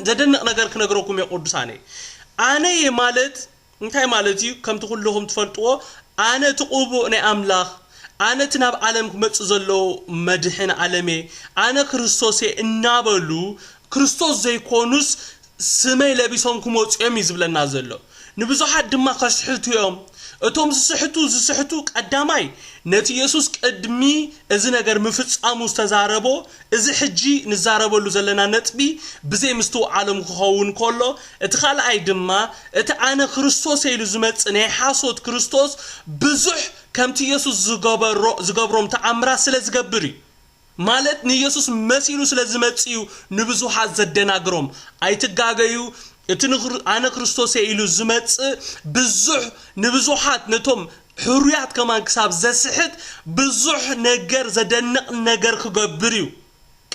ዘደንቕ ነገር ክነግረኩም እየ ቅዱሳነይ። ኣነ እየ ማለት እንታይ ማለት እዩ? ከምቲ ኩልኹም ትፈልጥዎ ኣነ እቲ ቅቡእ ናይ ኣምላኽ ኣነ እቲ ናብ ዓለም ክመጽእ ዘለዎ መድሕን ዓለም እየ። ኣነ ክርስቶስ እየ እናበሉ ክርስቶስ ዘይኮኑስ ስመይ ለቢሶም ክመጹ እዮም እዩ ዝብለና ዘሎ። ንብዙሓት ድማ ከስሕቱ እዮም። እቶም ዝስሕቱ ዝስሕቱ ቀዳማይ ነቲ የሱስ ቅድሚ እዚ ነገር ምፍጻሙ ዝተዛረቦ፣ እዚ ሕጂ ንዛረበሉ ዘለና ነጥቢ ብዘይ ምስትውዓሎም ክኸውን ከሎ፣ እቲ ካልኣይ ድማ እቲ ኣነ ክርስቶስ ኢሉ ዝመጽእ ናይ ሓሶት ክርስቶስ ብዙሕ ከምቲ የሱስ ዝገበሮ ዝገብሮም ተኣምራት ስለ ዝገብር እዩ። ማለት ንየሱስ መሲሉ ስለ ዝመጽእ እዩ ንብዙሓት ዘደናግሮም። ኣይትጋገዩ። እቲ ንክር- ኣነ ክርስቶስ እየ ኢሉ ዝመጽእ ብዙሕ ንብዙሓት ነቶም ሕሩያት ከማን ክሳብ ዘስሕት ብዙሕ ነገር ዘደንቕ ነገር ክገብር እዩ።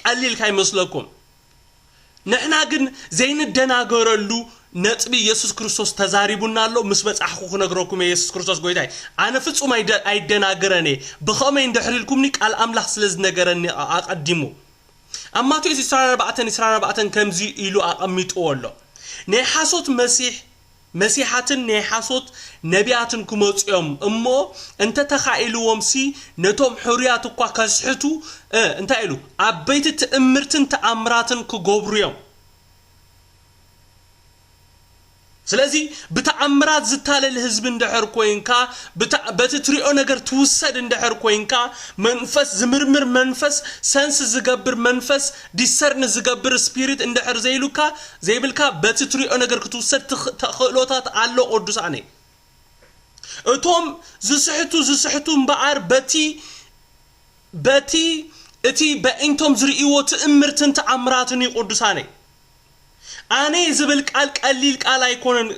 ቀሊል ካይመስለኩም። ንሕና ግን ዘይንደናገረሉ ነጥቢ የሱስ ክርስቶስ ተዛሪቡና ኣሎ። ምስ በጻሕኩ ክነግረኩም እየ። የሱስ ክርስቶስ ጎይታይ። ኣነ ፍጹም ኣይደ- ኣይደናገረን እየ። ብኸመይ እንድሕር ኢልኩምኒ ቃል ኣምላኽ ስለ ዝነገረኒ ኣቐዲሙ። ኣብ ማቴዎስ ዕስራን ኣርባዕተን ዕስራን ኣርባዕተን ከምዚ ኢሉ ኣቐሚጥዎ ኣሎ። ናይ ሓሶት መሲሕ መሲሓትን ናይ ሓሶት ነቢያትን ክመጹ እዮም እሞ እንተ ተኻኢልዎም ሲ ነቶም ሕሩያት እኳ ከስሕቱ እንታይ ኢሉ ዓበይቲ ትእምርትን ተኣምራትን ክገብሩ እዮም። ስለዚ ብተኣምራት ዝታለል ህዝቢ እንድሕር ኮይንካ፣ በቲ ትሪኦ ነገር ትውሰድ እንድሕር ኮይንካ፣ መንፈስ ዝምርምር መንፈስ፣ ሰንስ ዝገብር መንፈስ፣ ዲሰርን ዝገብር ስፒሪት እንድሕር ዘይሉካ ዘይብልካ፣ በቲ ትሪኦ ነገር ክትውሰድ ተኽእሎታት ኣሎ። ቅዱሳነይ፣ እቶም ዝስሕቱ ዝስሕቱ እምበኣር በቲ በቲ እቲ በእንቶም ዝርእይዎ ትእምርትን ተኣምራትን እዩ። ቅዱሳነይ፣ ኣነ ዝብል ቃል ቀሊል ቃል ኣይኮነን።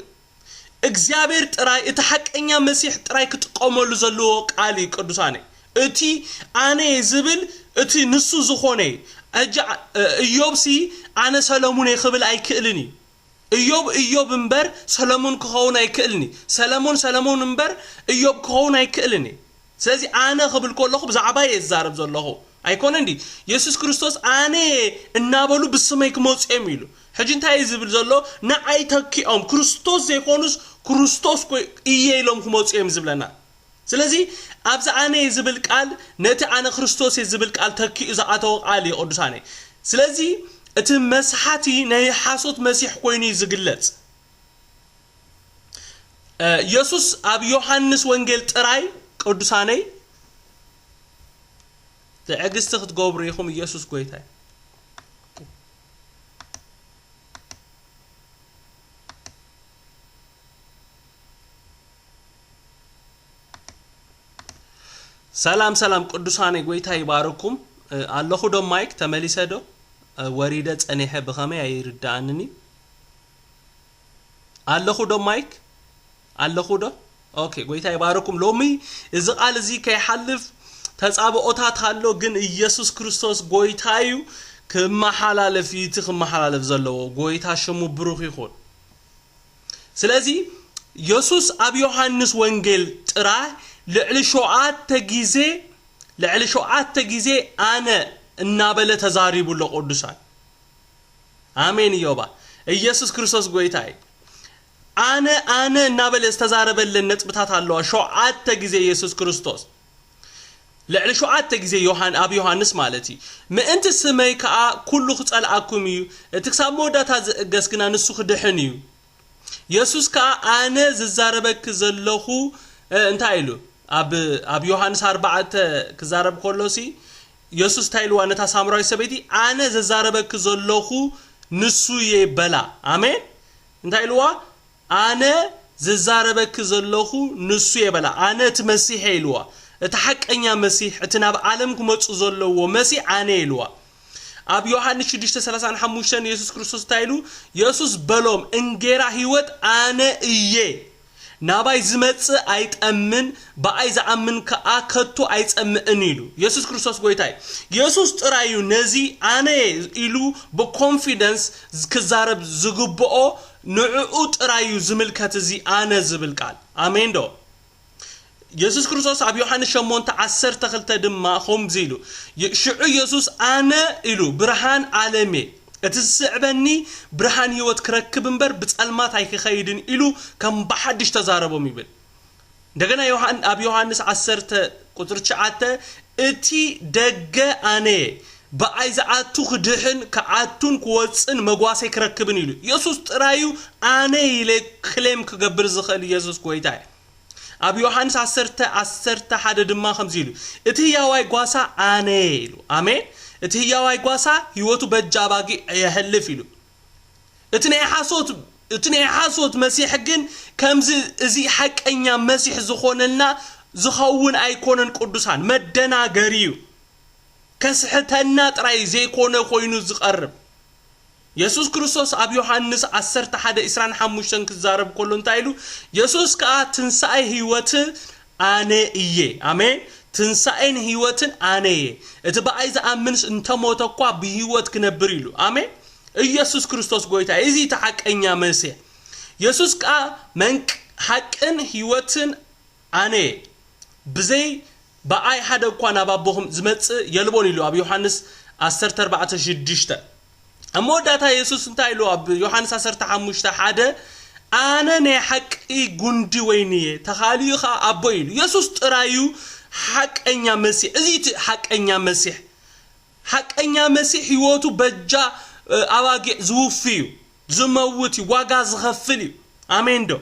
እግዚኣብሔር ጥራይ፣ እቲ ሓቀኛ መሲሕ ጥራይ ክጥቀመሉ ዘለዎ ቃል እዩ። ቅዱሳነይ፣ እቲ ኣነ ዝብል እቲ ንሱ ዝኾነ እዩ። ሕጂ እዮብሲ ኣነ ሰለሙን እየ ክብል ኣይክእልን እዩ። እዮብ እዮብ እምበር ሰለሞን ክኸውን ኣይክእልን እዩ። ሰለሞን ሰለሞን እምበር እዮብ ክኸውን ኣይክእልን እዩ። ስለዚ ኣነ ክብል ከለኹ ብዛዕባ እየ ዝዛረብ ዘለኹ ኣይኮነ እንዲ። የሱስ ክርስቶስ ኣነ እየ እናበሉ ብስመይ ክመፁ እዮም ኢሉ። ሕጂ እንታይ እዩ ዝብል ዘሎ? ንዓይ ተኪኦም ክርስቶስ ዘይኮኑስ ክርስቶስ እየ ኢሎም ክመፁ እዮም ዝብለና። ስለዚ ኣብዚ ኣነ እየ ዝብል ቃል ነቲ ኣነ ክርስቶስ እየ ዝብል ቃል ተኪኡ ዝኣተወ ቃል እዩ። ቅዱሳነይ፣ ስለዚ እቲ መስሓቲ ናይ ሓሶት መሲሕ ኮይኑ እዩ ዝግለጽ። የሱስ ኣብ ዮሃንስ ወንጌል ጥራይ፣ ቅዱሳነይ፣ ትዕግስቲ ክትገብሩ ኢኹም። ኢየሱስ ጎይታ እዩ። ሰላም ሰላም ቅዱሳነይ፣ ጎይታ ይባርኩም። ኣለኹ ዶ ማይክ? ተመሊሰ ዶ? ወሪደ ጸኒሐ፣ ብኸመይ ኣይርድኣንን እዩ። ኣለኹ ዶ ማይክ? ኣለኹ ዶ? ኦኬ፣ ጎይታ ይባርኩም። ሎሚ እዚ ቃል እዚ ከይሓልፍ ተጻብኦታት ኣሎ፣ ግን ኢየሱስ ክርስቶስ ጎይታ እዩ። ክመሓላለፍ እዩ እቲ ክመሓላለፍ ዘለዎ። ጎይታ ሽሙ ብሩኽ ይኹን። ስለዚ የሱስ ኣብ ዮሃንስ ወንጌል ጥራይ ልዕሊ ሸውዓተ ግዜ፣ ልዕሊ ሸውዓተ ግዜ ኣነ እናበለ ተዛሪቡ ኣሎ። ቅዱሳን፣ ኣሜን። እዮባ፣ ኢየሱስ ክርስቶስ ጎይታ እዩ። ኣነ ኣነ እናበለ ዝተዛረበለን ነጥብታት ኣለዋ። ሸውዓተ ግዜ ኢየሱስ ክርስቶስ፣ ልዕሊ ሸውዓተ ግዜ ዮሃን ኣብ ዮሃንስ ማለት እዩ። ምእንቲ ስመይ ከኣ ኩሉ ክጸልኣኩም እዩ፣ እቲ ክሳብ መወዳእታ ዝእገስ ግና ንሱ ክድሕን እዩ። የሱስ ከኣ ኣነ ዝዛረበኪ ዘለኹ፣ እ፣ እንታይ ኢሉ? ኣብ፣ ኣብ ዮሃንስ ኣርባዕተ ክዛረብ ከሎ ሲ፣ የሱስ እንታይ ኢልዋ ነታ ሳምራዊት ሰበይቲ? ኣነ ዝዛረበኪ ዘለኹ ንሱ እየ በላ። ኣሜን። እንታይ ኢልዋ? ኣነ ዝዛረበኪ ዘለኹ ንሱ እየ በላ። ኣነ እቲ መሲሕ እየ ኢልዋ። እቲ ሓቀኛ መሲሕ፣ እቲ ናብ ዓለም ክመጹ ዘለዎ መሲሕ ኣነ እየ ኢልዋ። ኣብ ዮሃንስ ሽዱሽተ ሰላሳን ሓሙሽተን የሱስ ክርስቶስ እንታይ ኢሉ? የሱስ በሎም፣ እንጌራ ህይወት ኣነ እየ። ናባይ ዝመጽእ ኣይጠምን፣ ብኣይ ዝኣምን ከኣ ከቶ ኣይጸምእን ኢሉ። የሱስ ክርስቶስ ጎይታ እዩ። የሱስ ጥራይ እዩ ነዚ ኣነ እየ ኢሉ ብኮንፊደንስ ክዛረብ ዝግብኦ። ንዕኡ ጥራይ እዩ ዝምልከት እዚ ኣነ ዝብል ቃል። ኣሜን ዶ? የሱስ ክርስቶስ ኣብ ዮሃንስ ሸሞንተ ዓሰርተ ክልተ ድማ ከምዚ ኢሉ፣ የ-፣ ሽዑ የሱስ ኣነ ኢሉ ብርሃን ዓለም እየ፣ እቲ ዝስዕበኒ ብርሃን ህይወት ክረክብ እምበር ብጸልማት ኣይክኸይድን ኢሉ ከም ብሓድሽ ተዛረቦም ይብል። እንደገና ዮሃን-፣ ኣብ ዮሃንስ ዓሰርተ ቁጽሪ ትሽዓተ፣ እቲ ደገ ኣነ እየ፣ ብኣይ ዝኣቱ ክድሕን ክኣቱን ክወጽን መጓሰይ ክረክብን ኢሉ። የሱስ ጥራዩ ኣነ ኢለ ክሌም ክገብር ዝኽእል የሱስ ጎይታ እዩ። ኣብ ዮሃንስ ዓሰርተ፣ ዓሰርተ ሓደ ድማ ከምዚ ኢሉ፣ "እቲ ህያዋይ ጓሳ ኣነ እየ" ኢሉ። ኣሜን። "እቲ ህያዋይ ጓሳ ህይወቱ በጃ ኣባጊዕ የሕልፍ" ኢሉ። እቲ ናይ ሓሶት፣ እቲ ናይ ሓሶት መሲሕ ግን ከምዚ እዚ ሓቀኛ መሲሕ ዝኾነልና ዝኸውን ኣይኮነን። ቅዱሳን፣ መደናገሪ እዩ። ከስሕተና ጥራይ ዘይኮነ ኮይኑ ዝቐርብ። የሱስ ክርስቶስ ኣብ ዮሃንስ ዓሰርተ ሓደ ዕስራን ሓሙሽተን ክዛረብ ከሎ እንታይ ኢሉ? "የሱስ ከኣ ትንሳኤ ህይወት ኣነ እየ።" ኣሜን። "ትንሳኤን ህይወትን ኣነ እየ። እቲ ብኣይ ዝኣምንስ እንተሞተ እኳ ብህይወት ክነብር" ኢሉ። ኣሜን። ኢየሱስ ክርስቶስ ጎይታ እዩ። እዚ እቲ ሓቀኛ መሲሕ። የሱስ ከኣ መንቅ-፣ ሓቅን ህይወትን ኣነ እየ። ብዘይ ብኣይ ሓደ እኳ ናብ ኣቦኹም ዝመጽእ የልቦን ኢሉ ኣብ ዮሃንስ ዓሰርተ ኣርባዕተ ሽዱሽተ። ኣብ መወዳእታ የሱስ እንታይ ኢሉ ኣብ ዮሃንስ ዓሰርተ ሓሙሽተ ሓደ? "ኣነ ናይ ሓቂ ጉንዲ ወይኒ እየ፣ ተኻሊኡ ኸኣ ኣቦ" ኢሉ። የሱስ ጥራዩ ሓቀኛ መሲሕ። እዚ እቲ ሓቀኛ መሲሕ። ሓቀኛ መሲሕ ህይወቱ በጃ፣ እ፣ ኣባጊዕ ዝውፊ እዩ፣ ዝመውት እዩ፣ ዋጋ ዝኸፍል እዩ። ኣሜን ዶ?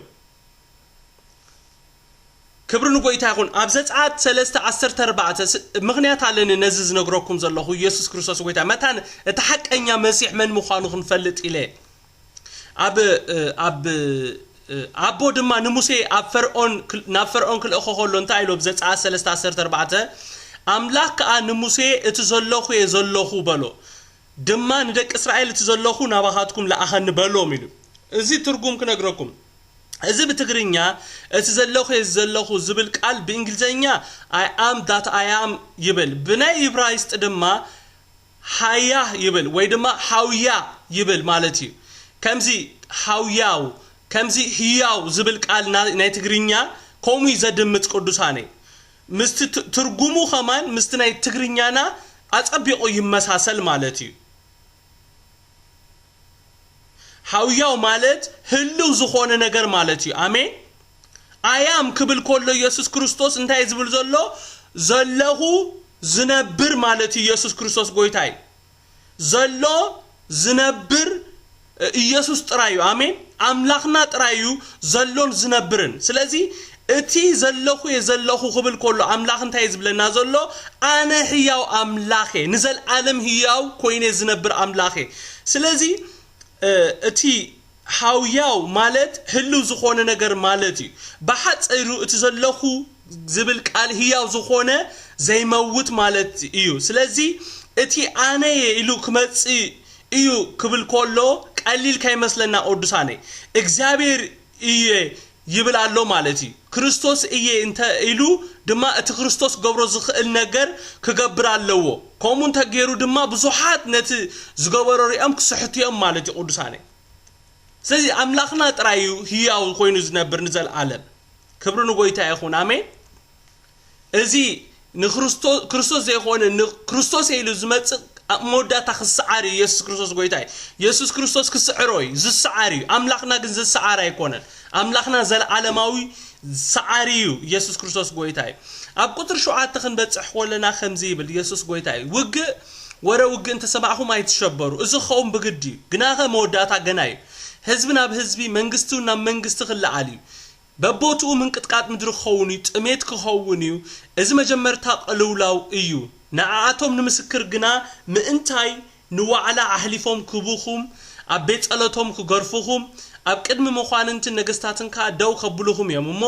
ክብሪ ንጎይታ ይኹን። ኣብ ዘጸኣት ሰለስተ ዓሰርተ ኣርባዕተ ስ-፣ ምኽንያት ኣለኒ ነዚ ዝነግረኩም ዘለኹ፣ ኢየሱስ ክርስቶስ ጎይታ። መታን እቲ ሓቀኛ መሲሕ መን ምዃኑ ክንፈልጥ ኢለ። ኣብ፣ እ፣ ኣብ፣ እ፣ ኣቦ ድማ ንሙሴ ኣብ ፈርዖን ክል-፣ ናብ ፈርዖን ክልእኾ ከሎ እንታይ ኢሉ? ኣብ ዘጸኣት ሰለስተ ዓሰርተ ኣርባዕተ፣ ኣምላኽ ከኣ ንሙሴ፣ "እቲ ዘለኹ እየ ዘለኹ" በሎ። ድማ ንደቂ እስራኤል፣ "እቲ ዘለኹ ናባኻትኩም ለኣኸኒ" በሎም ኢሉ። እዚ ትርጉም ክነግረኩም። እዚ ብትግርኛ "እቲ ዘለኹ እየ ዘለኹ" ዝብል ቃል ብእንግሊዝኛ "I am that I am" ይብል። ብናይ ኢብራይስጥ ድማ ሃያህ ይብል ወይ ድማ ሃውያ ይብል ማለት እዩ። ከምዚ ሃውያው፣ ከምዚ ህያው ዝብል ቃል ና-፣ ናይ ትግርኛ ከምኡ እዩ ዘድምጽ ቅዱሳነይ። ምስቲ ት-፣ ትርጉሙ ኸማን ምስቲ ናይ ትግርኛና ኣጸቢቑ ይመሳሰል ማለት እዩ። ሃውያው ማለት ህልው ዝኾነ ነገር ማለት እዩ። ኣሜን። ኣያም ክብል ከሎ ኢየሱስ ክርስቶስ እንታይ ዝብል ዘሎ? ዘለኹ ዝነብር ማለት እዩ። ኢየሱስ ክርስቶስ ጎይታ እዩ። ዘሎ ዝነብር ኢየሱስ ጥራይ እዩ። ኣሜን። ኣምላኽና ጥራይ እዩ ዘሎን ዝነብርን። ስለዚ እቲ ዘለኹ እየ ዘለኹ ክብል ከሎ ኣምላኽ እንታይ እዩ ዝብለና ዘሎ? ኣነ ህያው ኣምላኽ እየ፣ ንዘለኣለም ህያው ኮይነ ዝነብር ኣምላኽ እየ። ስለዚ፣ እ፣ እቲ ሃውያው ማለት ህልው ዝኾነ ነገር ማለት እዩ። ብሓጺሩ እቲ ዘለኹ ዝብል ቃል ህያው ዝኾነ ዘይመውት ማለት እዩ። ስለዚ እቲ ኣነ እየ ኢሉ ክመጽእ እዩ ክብል ከሎ ቀሊል ከይመስለና ቅዱሳነይ። እግዚኣብሔር እየ ይብል ኣሎ ማለት እዩ። ክርስቶስ እየ እንተ ኢሉ ድማ እቲ ክርስቶስ ክገብሮ ዝኽእል ነገር ክገብር ኣለዎ። ከምኡ እንተ ገይሩ ድማ ብዙሓት ነቲ ዝገበሮ ሪኦም ክስሕቱ እዮም ማለት እዩ ቅዱሳነይ። ስለዚ ኣምላኽና ጥራይ እዩ ህያው ኮይኑ ዝነብር ንዘለኣለም። ክብሪ ንጎይታ ይኹን። ኣሜን። እዚ ንክርስቶ-፣ ክርስቶስ ዘይኮነ ንክርስቶስ ኢሉ ዝመጽእ ኣብ መወዳእታ ክሰዓር እዩ። ኢየሱስ ክርስቶስ ጎይታ እዩ። ኢየሱስ ክርስቶስ ክስዕሮ እዩ፣ ዝሰዓር እዩ። ኣምላኽና ግን ዝሰዓር ኣይኮነን። ኣምላኽና ዘለዓለማዊ ሰዓሪ እዩ። ኢየሱስ ክርስቶስ ጎይታ እዩ። ኣብ ቁጽሪ ሸውዓተ ክንበጽሕ ከለና ከምዚ ይብል፣ ኢየሱስ ጎይታ እዩ። "ውግእ፣ ወረ ውግእ እንተሰማዕኹም ኣይትሸበሩ። እዚ ክኸውን ብግዲ እዩ፣ ግናኸ መወዳእታ ገና እዩ። ህዝቢ ናብ ህዝቢ፣ መንግስቲ ናብ መንግስቲ ክለዓል እዩ። በቦትኡ ምንቅጥቃጥ ምድሪ ክኸውን እዩ፣ ጥሜት ክኸውን እዩ። እዚ መጀመርታ ቅልውላው እዩ። ንዓኣቶም ንምስክር ግና ምእንታይ ንዋዕላ ኣሕሊፎም ክህቡኹም፣ ኣብ ቤት ጸሎቶም ክገርፉኹም፣ ኣብ ቅድሚ መኳንንትን ነገስታትን ከኣ ደው ከብሉኹም እዮም እሞ፣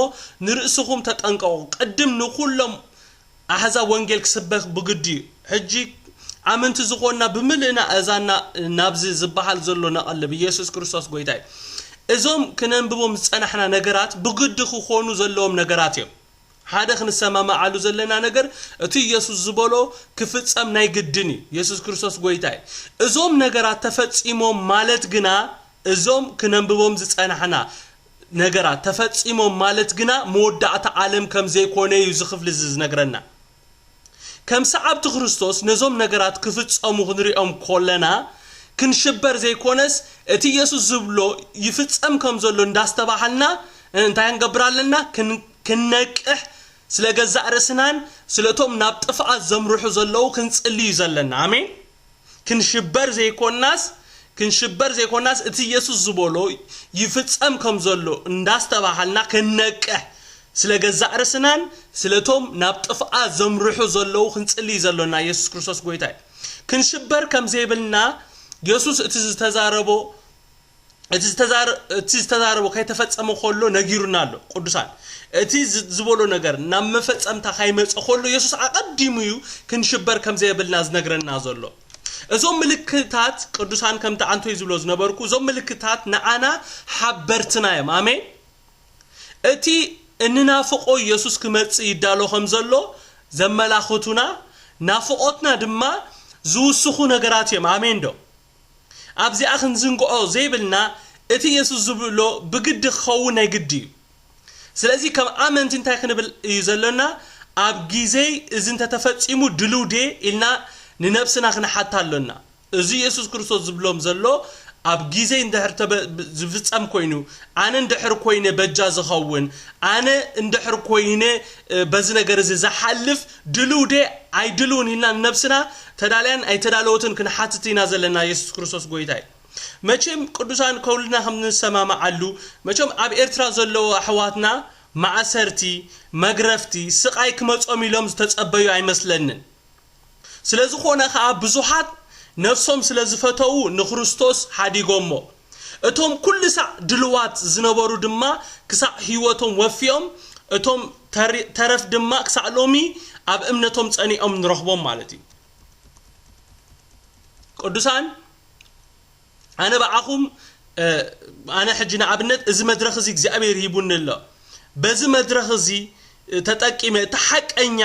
ንርእስኹም ተጠንቀቑ። ቅድም ንኹሎም ኣሕዛብ ወንጌል ክስበክ ብግዲ እዩ። ሕጂ ኣመንቲ ዝኾንና ብምልእና እዛና ናብዚ ዝበሃል ዘሎ ነቐልብ። ኢየሱስ ክርስቶስ ጎይታ እዩ። እዞም ክነንብቦም ዝጸናሕና ነገራት ብግዲ ክኾኑ ዘለዎም ነገራት እዮም። ሓደ ክንሰማማዓሉ ዘለና ነገር፣ እቲ ኢየሱስ ዝበሎ ክፍጸም ናይ ግድን እዩ። ኢየሱስ ክርስቶስ ጎይታ እዩ። እዞም ነገራት ተፈጺሞም ማለት ግና፣ እዞም ክነንብቦም ዝጸናሕና ነገራት ተፈጺሞም ማለት ግና መወዳእታ ዓለም ከም ዘይኮነ እዩ እዚ ክፍሊ እዚ ዝነግረና። ከም ሰዓብቲ ክርስቶስ ነዞም ነገራት ክፍጸሙ ክንሪኦም ከለና ክንሽበር ዘይኮነስ፣ እቲ ኢየሱስ ዝብሎ ይፍጸም ከም ዘሎ እንዳስተባሃልና እንታይ ክንገብር ኣለና? ክን-፣ ክንነቅሕ፣ ስለ ገዛእ ርእስናን ስለቶም ናብ ጥፍኣት ዘምርሑ ዘለዉ ክንጽሊ እዩ ዘለና። ኣሜን። ክንሽበር ዘይኮናስ፣ ክንሽበር ዘይኮናስ፣ እቲ ኢየሱስ ዝበሎ ይፍጸም ከም ዘሎ እንዳስተባሃልና ክንነቅሕ፣ ስለ ገዛእ ርእስናን ስለቶም ናብ ጥፍኣት ዘምርሑ ዘለዉ ክንጽሊ ዘሎና። የሱስ ክርስቶስ ጎይታ እዩ። ክንሽበር ከም ዘይብልና የሱስ እቲ ዝተዛረቦ እቲ ዝተዛረ- እቲ ዝተዛረቦ ከይተፈጸመ ከሎ ነጊሩና ኣሎ። ቅዱሳን፣ እቲ ዝ- ዝበሎ ነገር ናብ መፈጸምታ ካይመጸ ከሎ የሱስ ኣቐዲሙ እዩ ክንሽበር ከም ዘይብልና ዝነግረና ዘሎ። እዞም ምልክታት ቅዱሳን፣ ከምቲ ኣንቶይ ዝብሎ ዝነበርኩ፣ እዞም ምልክታት ንዓና ሓበርትና እዮም። ኣሜን። እቲ እንናፍቆ የሱስ ክመጽእ ይዳሎ ከም ዘሎ ዘመላኽቱና፣ ናፍቆትና ድማ ዝውስኹ ነገራት እዮም። ኣሜን ዶ? ኣብዚኣ ክንዝንግዖ ዘይብልና፣ እቲ የሱስ ዝብሎ ብግዲ ክኸውን ናይ ግዲ እዩ። ስለዚ ከም ኣመንቲ እንታይ ክንብል እዩ ዘሎና? ኣብ ግዜይ እዚ እንተተፈጺሙ ድልው ድየ ኢልና ንነብስና ክንሓታ ኣሎና። እዚ የሱስ ክርስቶስ ዝብሎም ዘሎ ኣብ ግዜይ እንድሕር ተበ- ዝፍጸም ኮይኑ፣ ኣነ እንድሕር ኮይነ በጃ ዝኸውን፣ ኣነ እንድሕር ኮይነ እ፣ በዚ ነገር እዚ ዝሓልፍ ድልው ድየ ኣይድልውን ኢልና ንነብስና ተዳልያን ኣይተዳለወትን ክንሓትት ኢና ዘለና። የሱስ ክርስቶስ ጎይታ እዩ። መቸም ቅዱሳን፣ ከውልና ከም ንሰማማዓሉ፣ መቸም ኣብ ኤርትራ ዘለዉ ኣሕዋትና ማእሰርቲ፣ መግረፍቲ፣ ስቓይ ክመጾም ኢሎም ዝተጸበዩ ኣይመስለንን። ስለ ዝኾነ ኸኣ ብዙሓት ነፍሶም ስለ ዝፈተዉ ንክርስቶስ ሓዲጎሞ። እቶም ኩሉ ሳዕ ድልዋት ዝነበሩ ድማ ክሳዕ ህይወቶም ወፊዮም፣ እቶም ተሪ- ተረፍ ድማ ክሳዕ ሎሚ ኣብ እምነቶም ጸኒዖም ንረኽቦም ማለት እዩ። ቅዱሳን፣ ኣነ ብኣኹም እ፣ ኣነ ሕጂ ንኣብነት እዚ መድረኽ እዚ እግዚኣብሔር ሂቡኒ ኣሎ። በዚ መድረኽ እዚ እ፣ ተጠቂመ እቲ ሓቀኛ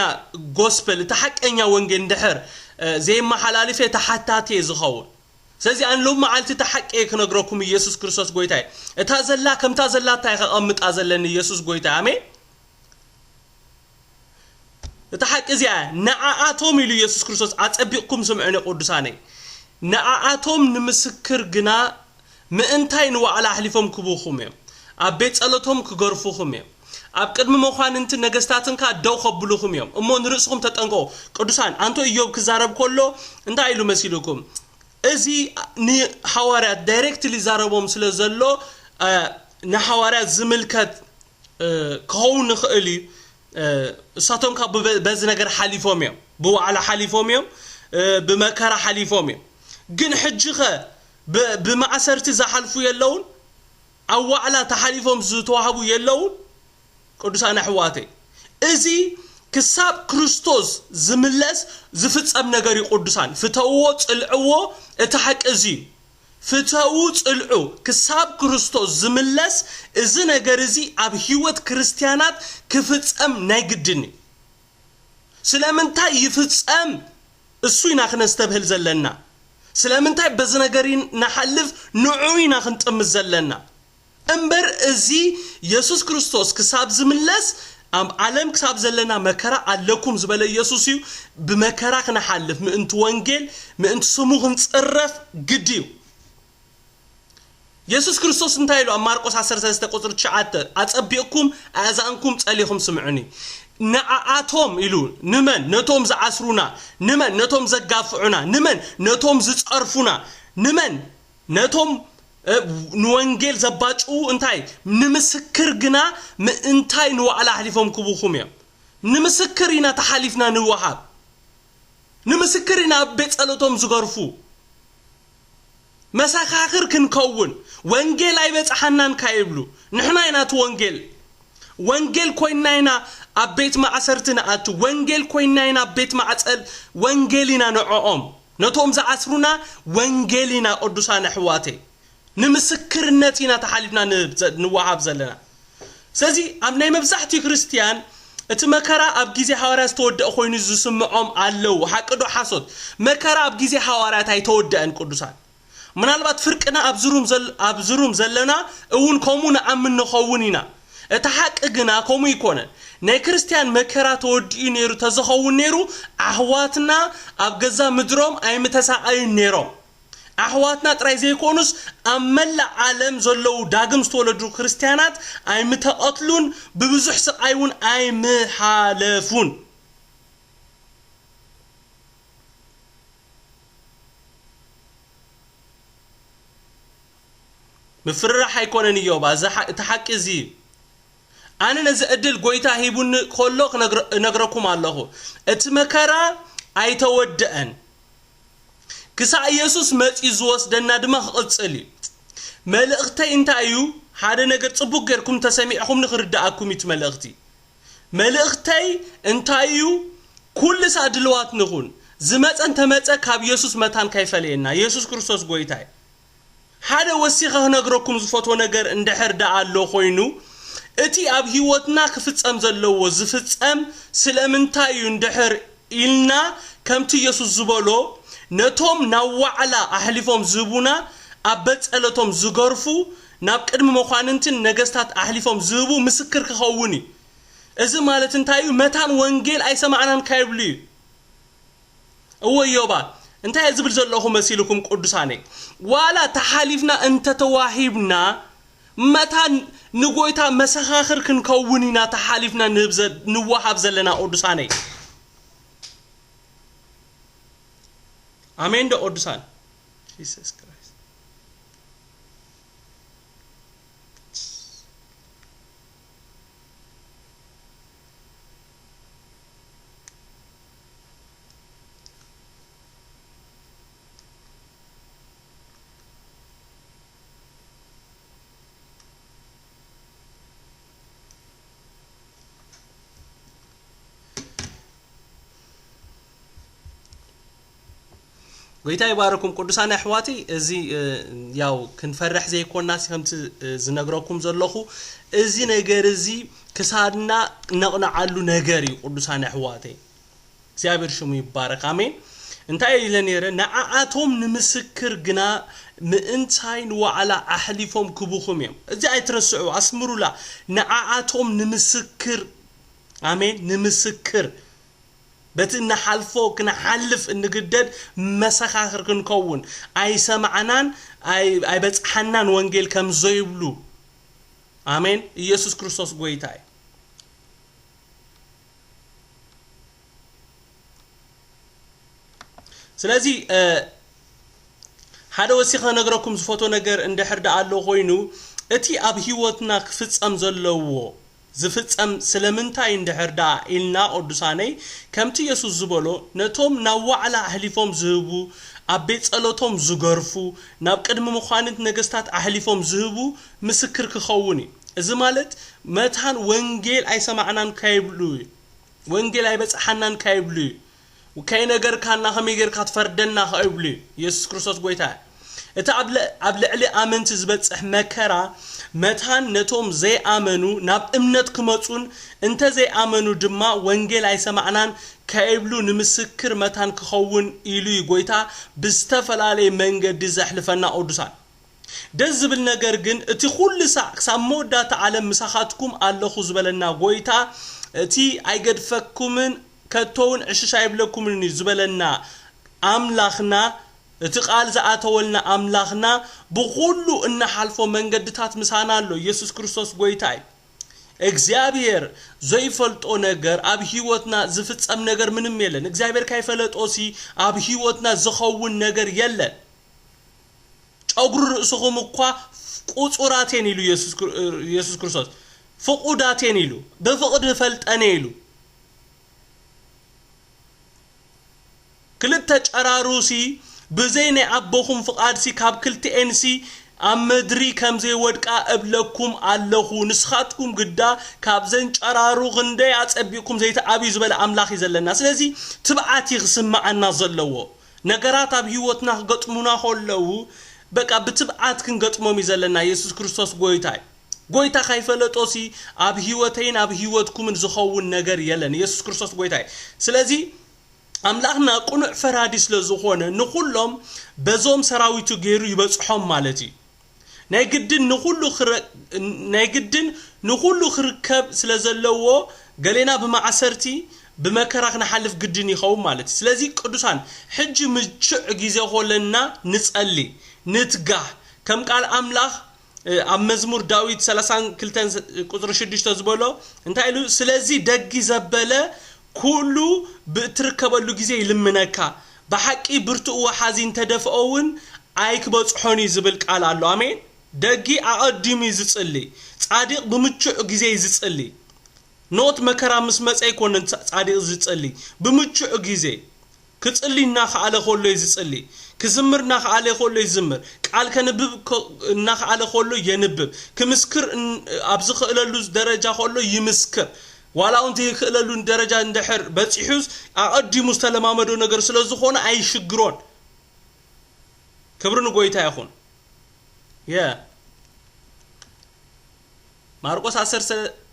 ጎስፐል፣ እቲ ሓቀኛ ወንጌል እንድሕር እ፣ ዘይመሓላልፈ ተሓታቲ እየ ዝኸውን። ስለዚ ኣነ ሎም መዓልቲ እቲ ሓቂ እየ ክነግረኩም። ኢየሱስ ክርስቶስ ጎይታ እዩ። እታ ዘላ ከምታ ዘላታ እየ ከቐምጣ ዘለኒ። ኢየሱስ ጎይታ፣ ኣሜን። እታ ሓቂ እዚኣ፣ ንዓኣቶም ኢሉ ኢየሱስ ክርስቶስ፣ ኣጸቢቕኩም ስምዑኒ ቅዱሳነይ፣ ንዓኣቶም ንምስክር ግና ምእንታይ ንዋዕላ ኣሕሊፎም ክቡኹም እዮም። ኣብ ቤት ጸሎቶም ክገርፉኹም እዮም። ኣብ ቅድሚ መኳንንትን ነገስታትን ከኣ ደው ከብሉኹም እዮም። እሞ ንርእስኹም ተጠንቀቑ። ቅዱሳን፣ ኣንቶ ኢዮብ ክዛረብ ከሎ እንታይ ኢሉ መሲልኩም? እዚ ንሃዋርያት ዳይሬክትሊ ይዛረቦም ስለ ዘሎ፣ እ፣ ንሃዋርያት ዝምልከት እ፣ ክኸውን ይኽእል እዩ። እ፣ እሳቶም ካብ ብበ- በዚ ነገር ሓሊፎም እዮም፣ ብዋዕላ ሓሊፎም እዮም፣ እ፣ ብመከራ ሓሊፎም እዮም። ግን ሕጂ ኸ ብ- ብማእሰርቲ ዝሓልፉ የለውን? ኣብ ዋዕላ ተሓሊፎም ዝተዋህቡ የለውን? ቅዱሳን ኣሕዋተይ፣ እዚ ክሳብ ክርስቶስ ዝምለስ ዝፍጸም ነገር እዩ። ቅዱሳን፣ ፍተውዎ፣ ጽልዕዎ፣ እቲ ሓቂ እዚ እዩ። ፍተዉ፣ ጽልዑ፣ ክሳብ ክርስቶስ ዝምለስ እዚ ነገር እዚ ኣብ ህይወት ክርስትያናት ክፍጸም ናይ ግድን እዩ። ስለምንታይ ይፍጸም? እሱ ኢና ክነስተብህል ዘለና። ስለምንታይ በዚ ነገር ንሓልፍ? ንዑ ኢና ክንጥምት ዘለና። እምበር እዚ የሱስ ክርስቶስ ክሳብ ዝምለስ፣ ኣብ ዓለም ክሳብ ዘለና መከራ ኣለኩም ዝበለ የሱስ እዩ። ብመከራ ክንሓልፍ፣ ምእንቲ ወንጌል፣ ምእንቲ ስሙ ክንጽረፍ ግዲ እዩ። የሱስ ክርስቶስ እንታይ ኢሉ ኣብ ማርቆስ ዓሰርተ ሰለስተ ቁጽሪ ትሽዓተ? "ኣጸቢቕኩም ኣእዛንኩም ጸሊኹም ስምዑኒ." ንዓኣቶም ኢሉ፣ ንመን? ነቶም ዝዓስሩና። ንመን? ነቶም ዘጋፍዑና። ንመን? ነቶም ዝጸርፉና። ንመን? ነቶም፣ እ፣ ንወንጌል ዘባጭዉ። እንታይ? ንምስክር ግና ምእንታይ ንዋዕላ ኣሕሊፎም ክቡኹም እዮም። ንምስክር ኢና ተሓሊፍና ንወሃብ። ንምስክር ኢና ኣብ ቤት ጸሎቶም ዝገርፉ። መሰኻኽር ክንከውን፣ ወንጌል ኣይበጽሓናን ካይብሉ፣ ንሕና ኢና እቲ ወንጌል። ወንጌል ኮይና ኢና ኣብ ቤት ማእሰርቲ ንኣቱ፣ ወንጌል ኮይና ኢና ኣብ ቤት ማዕጸል፣ ወንጌል ኢና ንዕኦም። ነቶም ዝዓስሩና ወንጌል ኢና፣ ቅዱሳን ኣሕዋተይ። ንምስክርነት ኢና ተሓሊፍና ንብ- ንወሃብ ዘለና። ስለዚ ኣብ ናይ መብዛሕትኡ ክርስትያን እቲ መከራ ኣብ ግዜ ሃዋርያ ዝተወደአ ኮይኑ ዝስምዖም ኣለዉ። ሓቂ ዶ ሓሶት? መከራ ኣብ ግዜ ሃዋርያት ኣይተወደአን ቅዱሳን። ምናልባት ፍርቅና ኣብዚ ሩም ዘል- ኣብዚ ሩም ዘለና እውን ከምኡ ንኣምን ንኸውን ኢና። እቲ ሓቂ ግና ከምኡ ኣይኮነን። ናይ ክርስትያን መከራ ተወዲኡ ነይሩ ተዝኸውን ነይሩ፣ ኣሕዋትና ኣብ ገዛ ምድሮም ኣይምተሳቐዩን ነይሮም። ኣሕዋትና ጥራይ ዘይኮኑስ ኣብ መላእ ዓለም ዘለዉ ዳግም ዝተወለዱ ክርስትያናት ኣይምተቐትሉን፣ ብብዙሕ ስቓይ እውን ኣይምሓለፉን። ምፍርራሕ ኣይኮነን እዮባ፣ እዚ ሓ- እቲ ሓቂ እዚ እዩ። ኣነ ነዚ ዕድል ጎይታ ሂቡኒ ከሎ ክነግረ-፣ እነግረኩም ኣለኹ። እቲ መከራ ኣይተወድአን። ክሳዕ ኢየሱስ መጺኡ ዝወስደና ድማ ክቕጽል እዩ። መልእኽተይ እንታይ እዩ? ሓደ ነገር ጽቡቕ ጌርኩም ተሰሚዕኹምኒ ክርድኣኩም እዩ እቲ መልእኽቲ። መልእኽተይ እንታይ እዩ? ኩሉ ሳዕ ድልዋት ንኹን። ዝመጸ እንተመጸ ካብ ኢየሱስ መታን ከይፈለየና። ኢየሱስ ክርስቶስ ጎይታ እዩ። ሓደ ወሲኸ ክነግረኩም ዝፈትዎ ነገር እንድሕር ደኣ ኣሎ ኮይኑ፣ እቲ ኣብ ህይወትና ክፍጸም ዘለዎ ዝፍጸም ስለምንታይ እዩ እንድሕር ኢልና፣ ከምቲ ኢየሱስ ዝበሎ፣ ነቶም ናብ ዋዕላ ኣሕሊፎም ዝህቡና፣ ኣብ ቤት ጸሎቶም ዝገርፉ፣ ናብ ቅድሚ መኳንንትን ነገስታት ኣሕሊፎም ዝህቡ ምስክር ክኸውን እዩ። እዚ ማለት እንታይ እዩ? መታን ወንጌል ኣይሰማዕናን ካይብሉ እዩ። እወ ዮባ፣ እንታይ እየ ዝብል ዘለኹ መሲልኩም ቅዱሳነይ? ዋላ ተሓሊፍና እንተተዋሂብና፣ መታን ንጎይታ መሰኻኽር ክንከውን ኢና ተሓሊፍና ንህብ ዘ-፣ ንወሃብ ዘለና ቅዱሳነይ። ኣሜን ዶ ቅዱሳን? ጂሰስ ክራይስት። ጎይታ ይባርኩም ቅዱሳን ኣሕዋተይ። እዚ፣ እ፣ ያው ክንፈርሕ ዘይኮናሲ ከምቲ፣ እ፣ ዝነግረኩም ዘለኹ፣ እዚ ነገር እዚ ክሳድና ነቕንዓሉ ነገር እዩ ቅዱሳን ኣሕዋተይ። እግዚኣብሔር ሽሙ ይባረክ። ኣሜን። እንታይ ኢለ ነይረ? ንዓኣቶም ንምስክር ግና ምእንታይ ንዋዕላ ኣሕሊፎም ክቡኹም እዮም። እዚ ኣይትረስዑ፣ ኣስምሩላ። ንዓኣቶም ንምስክር፣ ኣሜን፣ ንምስክር፣ በቲ እንሓልፎ ክንሓልፍ እንግደድ መሰኻኽር ክንከውን፣ ኣይሰማዕናን፣ ኣይ-፣ ኣይበጽሓናን ወንጌል ከም ዘይብሉ። ኣሜን። ኢየሱስ ክርስቶስ ጎይታ እዩ። ስለዚ፣ እ፣ ሓደ ወሲኸ ክነግረኩም ዝፈትዎ ነገር እንድሕር ደኣ ኣሎ ኮይኑ፣ እቲ ኣብ ህይወትና ክፍጸም ዘለዎ፣ ዝፍጸም ስለምንታይ እንድሕር ደኣ ኢልና ቅዱሳነይ፣ ከምቲ የሱስ ዝበሎ፣ ነቶም ናብ ዋዕላ ኣሕሊፎም ዝህቡ፣ ኣብ ቤት ጸሎቶም ዝገርፉ፣ ናብ ቅድሚ መኳንንት ነገስታት ኣሕሊፎም ዝህቡ ምስክር ክኸውን እዩ። እዚ ማለት መታን ወንጌል ኣይሰማዕናን ከይብሉ እዩ። ወንጌል ኣይበጽሓናን ከይብሉ እዩ። ከይነገርካና ከመይ ጌርካ ትፈርደና ከይብሉ እዩ። ኢየሱስ ክርስቶስ ጎይታ እዩ። እቲ ኣብ ል-፣ ኣብ ልዕሊ ኣመንቲ ዝበጽሕ መከራ መታን ነቶም ዘይኣመኑ ናብ እምነት ክመጹን እንተ ዘይኣመኑ ድማ ወንጌል ኣይሰማዕናን ከይብሉ ንምስክር መታን ክኸውን ኢሉ እዩ ጎይታ ብዝተፈላለየ መንገዲ ዘሕልፈና ቅዱሳን። ደስ ዝብል ነገር ግን፣ እቲ ኩሉ ሳዕ ክሳብ መወዳእታ ዓለም ምሳኻትኩም ኣለኹ ዝበለና ጎይታ፣ እቲ ኣይገድፈኩምን ከቶ እውን ዕሽሽ ኣይብለኩምን እዩ ዝበለና ኣምላኽና፣ እቲ ቃል ዝኣተወልና ኣምላኽና፣ ብኹሉ እንሓልፎ መንገድታት ምሳና ኣሎ። ኢየሱስ ክርስቶስ ጎይታ እዩ። እግዚኣብሔር ዘይፈልጦ ነገር ኣብ ህይወትና ዝፍጸም ነገር ምንም የለን። እግዚኣብሔር ካይፈለጦሲ ኣብ ህይወትና ዝኸውን ነገር የለን። ጨጉሪ ርእስኹም እኳ ቁጹራት እየን ኢሉ የሱስ ክር-፣ የሱስ ክርስቶስ። ፍቑዳት እየን ኢሉ። ብፍቕዲ እፈልጠን እየ ኢሉ። ክልተ ጨራሩሲ ብዘይ ናይ ኣቦኹም ፍቓድሲ ካብ ክልቲኤንሲ ኣብ ምድሪ ከም ዘይወድቃ እብለኩም ኣለኹ። ንስኻትኩም ግዳ ካብዘን ጨራሩ ክንደይ ኣጸቢቕኩም ዘይትዓብዩ ዝበለ ኣምላኽ እዩ ዘለና። ስለዚ ትብዓት እዩ ክስምዓና ዘለዎ። ነገራት ኣብ ህይወትና ክገጥሙና ከለዉ፣ በቃ ብትብዓት ክንገጥሞም እዩ ዘለና። የሱስ ክርስቶስ ጎይታ እዩ። ጎይታ ካይፈለጦሲ ኣብ ህይወተይን ኣብ ህይወትኩምን ዝኸውን ነገር የለን። የሱስ ክርስቶስ ጎይታ እዩ። ስለዚ ኣምላኽና ቅኑዕ ፈራዲ ስለ ዝኾነ፣ ንኹሎም በዞም ሰራዊቱ ገይሩ ይበጽሖም ማለት እዩ። ናይ ግድን ንኹሉ ክረ-፣ ናይ ግድን ንኹሉ ክርከብ ስለ ዘለዎ፣ ገሌና ብማዕሰርቲ፣ ብመከራ ክነሓልፍ ግድን ይኸውን ማለት እዩ። ስለዚ ቅዱሳን፣ ሕጂ ምቹዕ ግዜ ኮለና ንጸሊ፣ ንትጋህ። ከም ቃል ኣምላኽ፣ እ፣ ኣብ መዝሙር ዳዊት ሰላሳን ክልተን ቁጽሪ ሽዱሽተ ዝበሎ እንታይ ኢሉ? "ስለዚ ደጊ ዘበለ ኩሉ ብእትርከበሉ ግዜ ይልምነካ፣ ብሓቂ ብርቱእ ወሓዚ እንተደፍኦ እውን ኣይክበጽሖን እዩ" ዝብል ቃል ኣሎ። ኣሜን። ደጊ ኣቐዲሙ እዩ ዝጽሊ። ጻዲቕ ብምቹዕ ግዜ እዩ ዝጽሊ። ኖት መከራ ምስ መጸ ኣይኮነን ጻ-፣ ጻዲቕ ዝጽሊ። ብምቹዕ ግዜ። ክጽሊ እናኸኣለ ከሎ እዩ ዝጽሊ። ክዝምር እናኸኣለ ከሎ ይዝምር። ቃል ከንብብ ከ-፣ እናኸኣለ ከሎ የንብብ። ክምስክር እን-፣ ኣብ ዝኽእለሉ ደረጃ ከሎ ይምስክር። ዋላ እውን ዘይክእለሉ ደረጃ እንድሕር በጺሑስ ኣቐዲሙ ዝተለማመዶ ነገር ስለ ዝኾነ ኣይሽግሮን። ክብሪ ንጎይታ ይኹን። የ ማርቆስ ዓሰርተ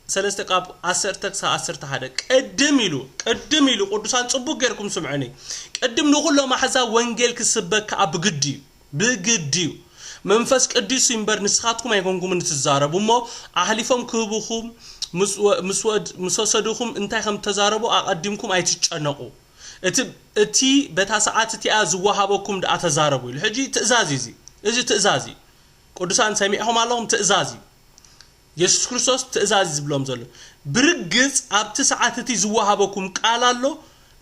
ሰለስተ ካብ ዓሰርተ ክሳብ ዓሰርተ ሓደ። ቅድም ኢሉ፣ ቅድም ኢሉ፣ ቅዱሳን ጽቡቅ ጌርኩም ስምዑኒ። ቅድም ንኹሎም ኣሕዛብ ወንጌል ክስበክ ከኣ ብግዲ እዩ። ብግዲ እዩ። መንፈስ ቅዱስ እዩ እምበር ንስኻትኩም ኣይኮንኩምን እትዛረቡ እሞ ኣሕሊፎም ክህቡኹም ምስ ወ-፣ ምስ ወድ-፣ ምስ ወሰዱኹም እንታይ ከም እተዛረቡ ኣቐዲምኩም ኣይትጨነቁ። እቲ፣ እቲ በታ ሰዓት እቲኣ ዝወሃበኩም ደኣ ተዛረቡ ኢሉ። ሕጂ ትእዛዝ እዩ እዚ። እዚ ትእዛዝ እዩ። ቅዱሳን ሰሚዕኹም ኣለኹም፣ ትእዛዝ እዩ። የሱስ ክርስቶስ ትእዛዝ እዩ ዝብሎም ዘሎ። ብርግጽ ኣብቲ ሰዓት እቲ ዝወሃበኩም ቃል ኣሎ።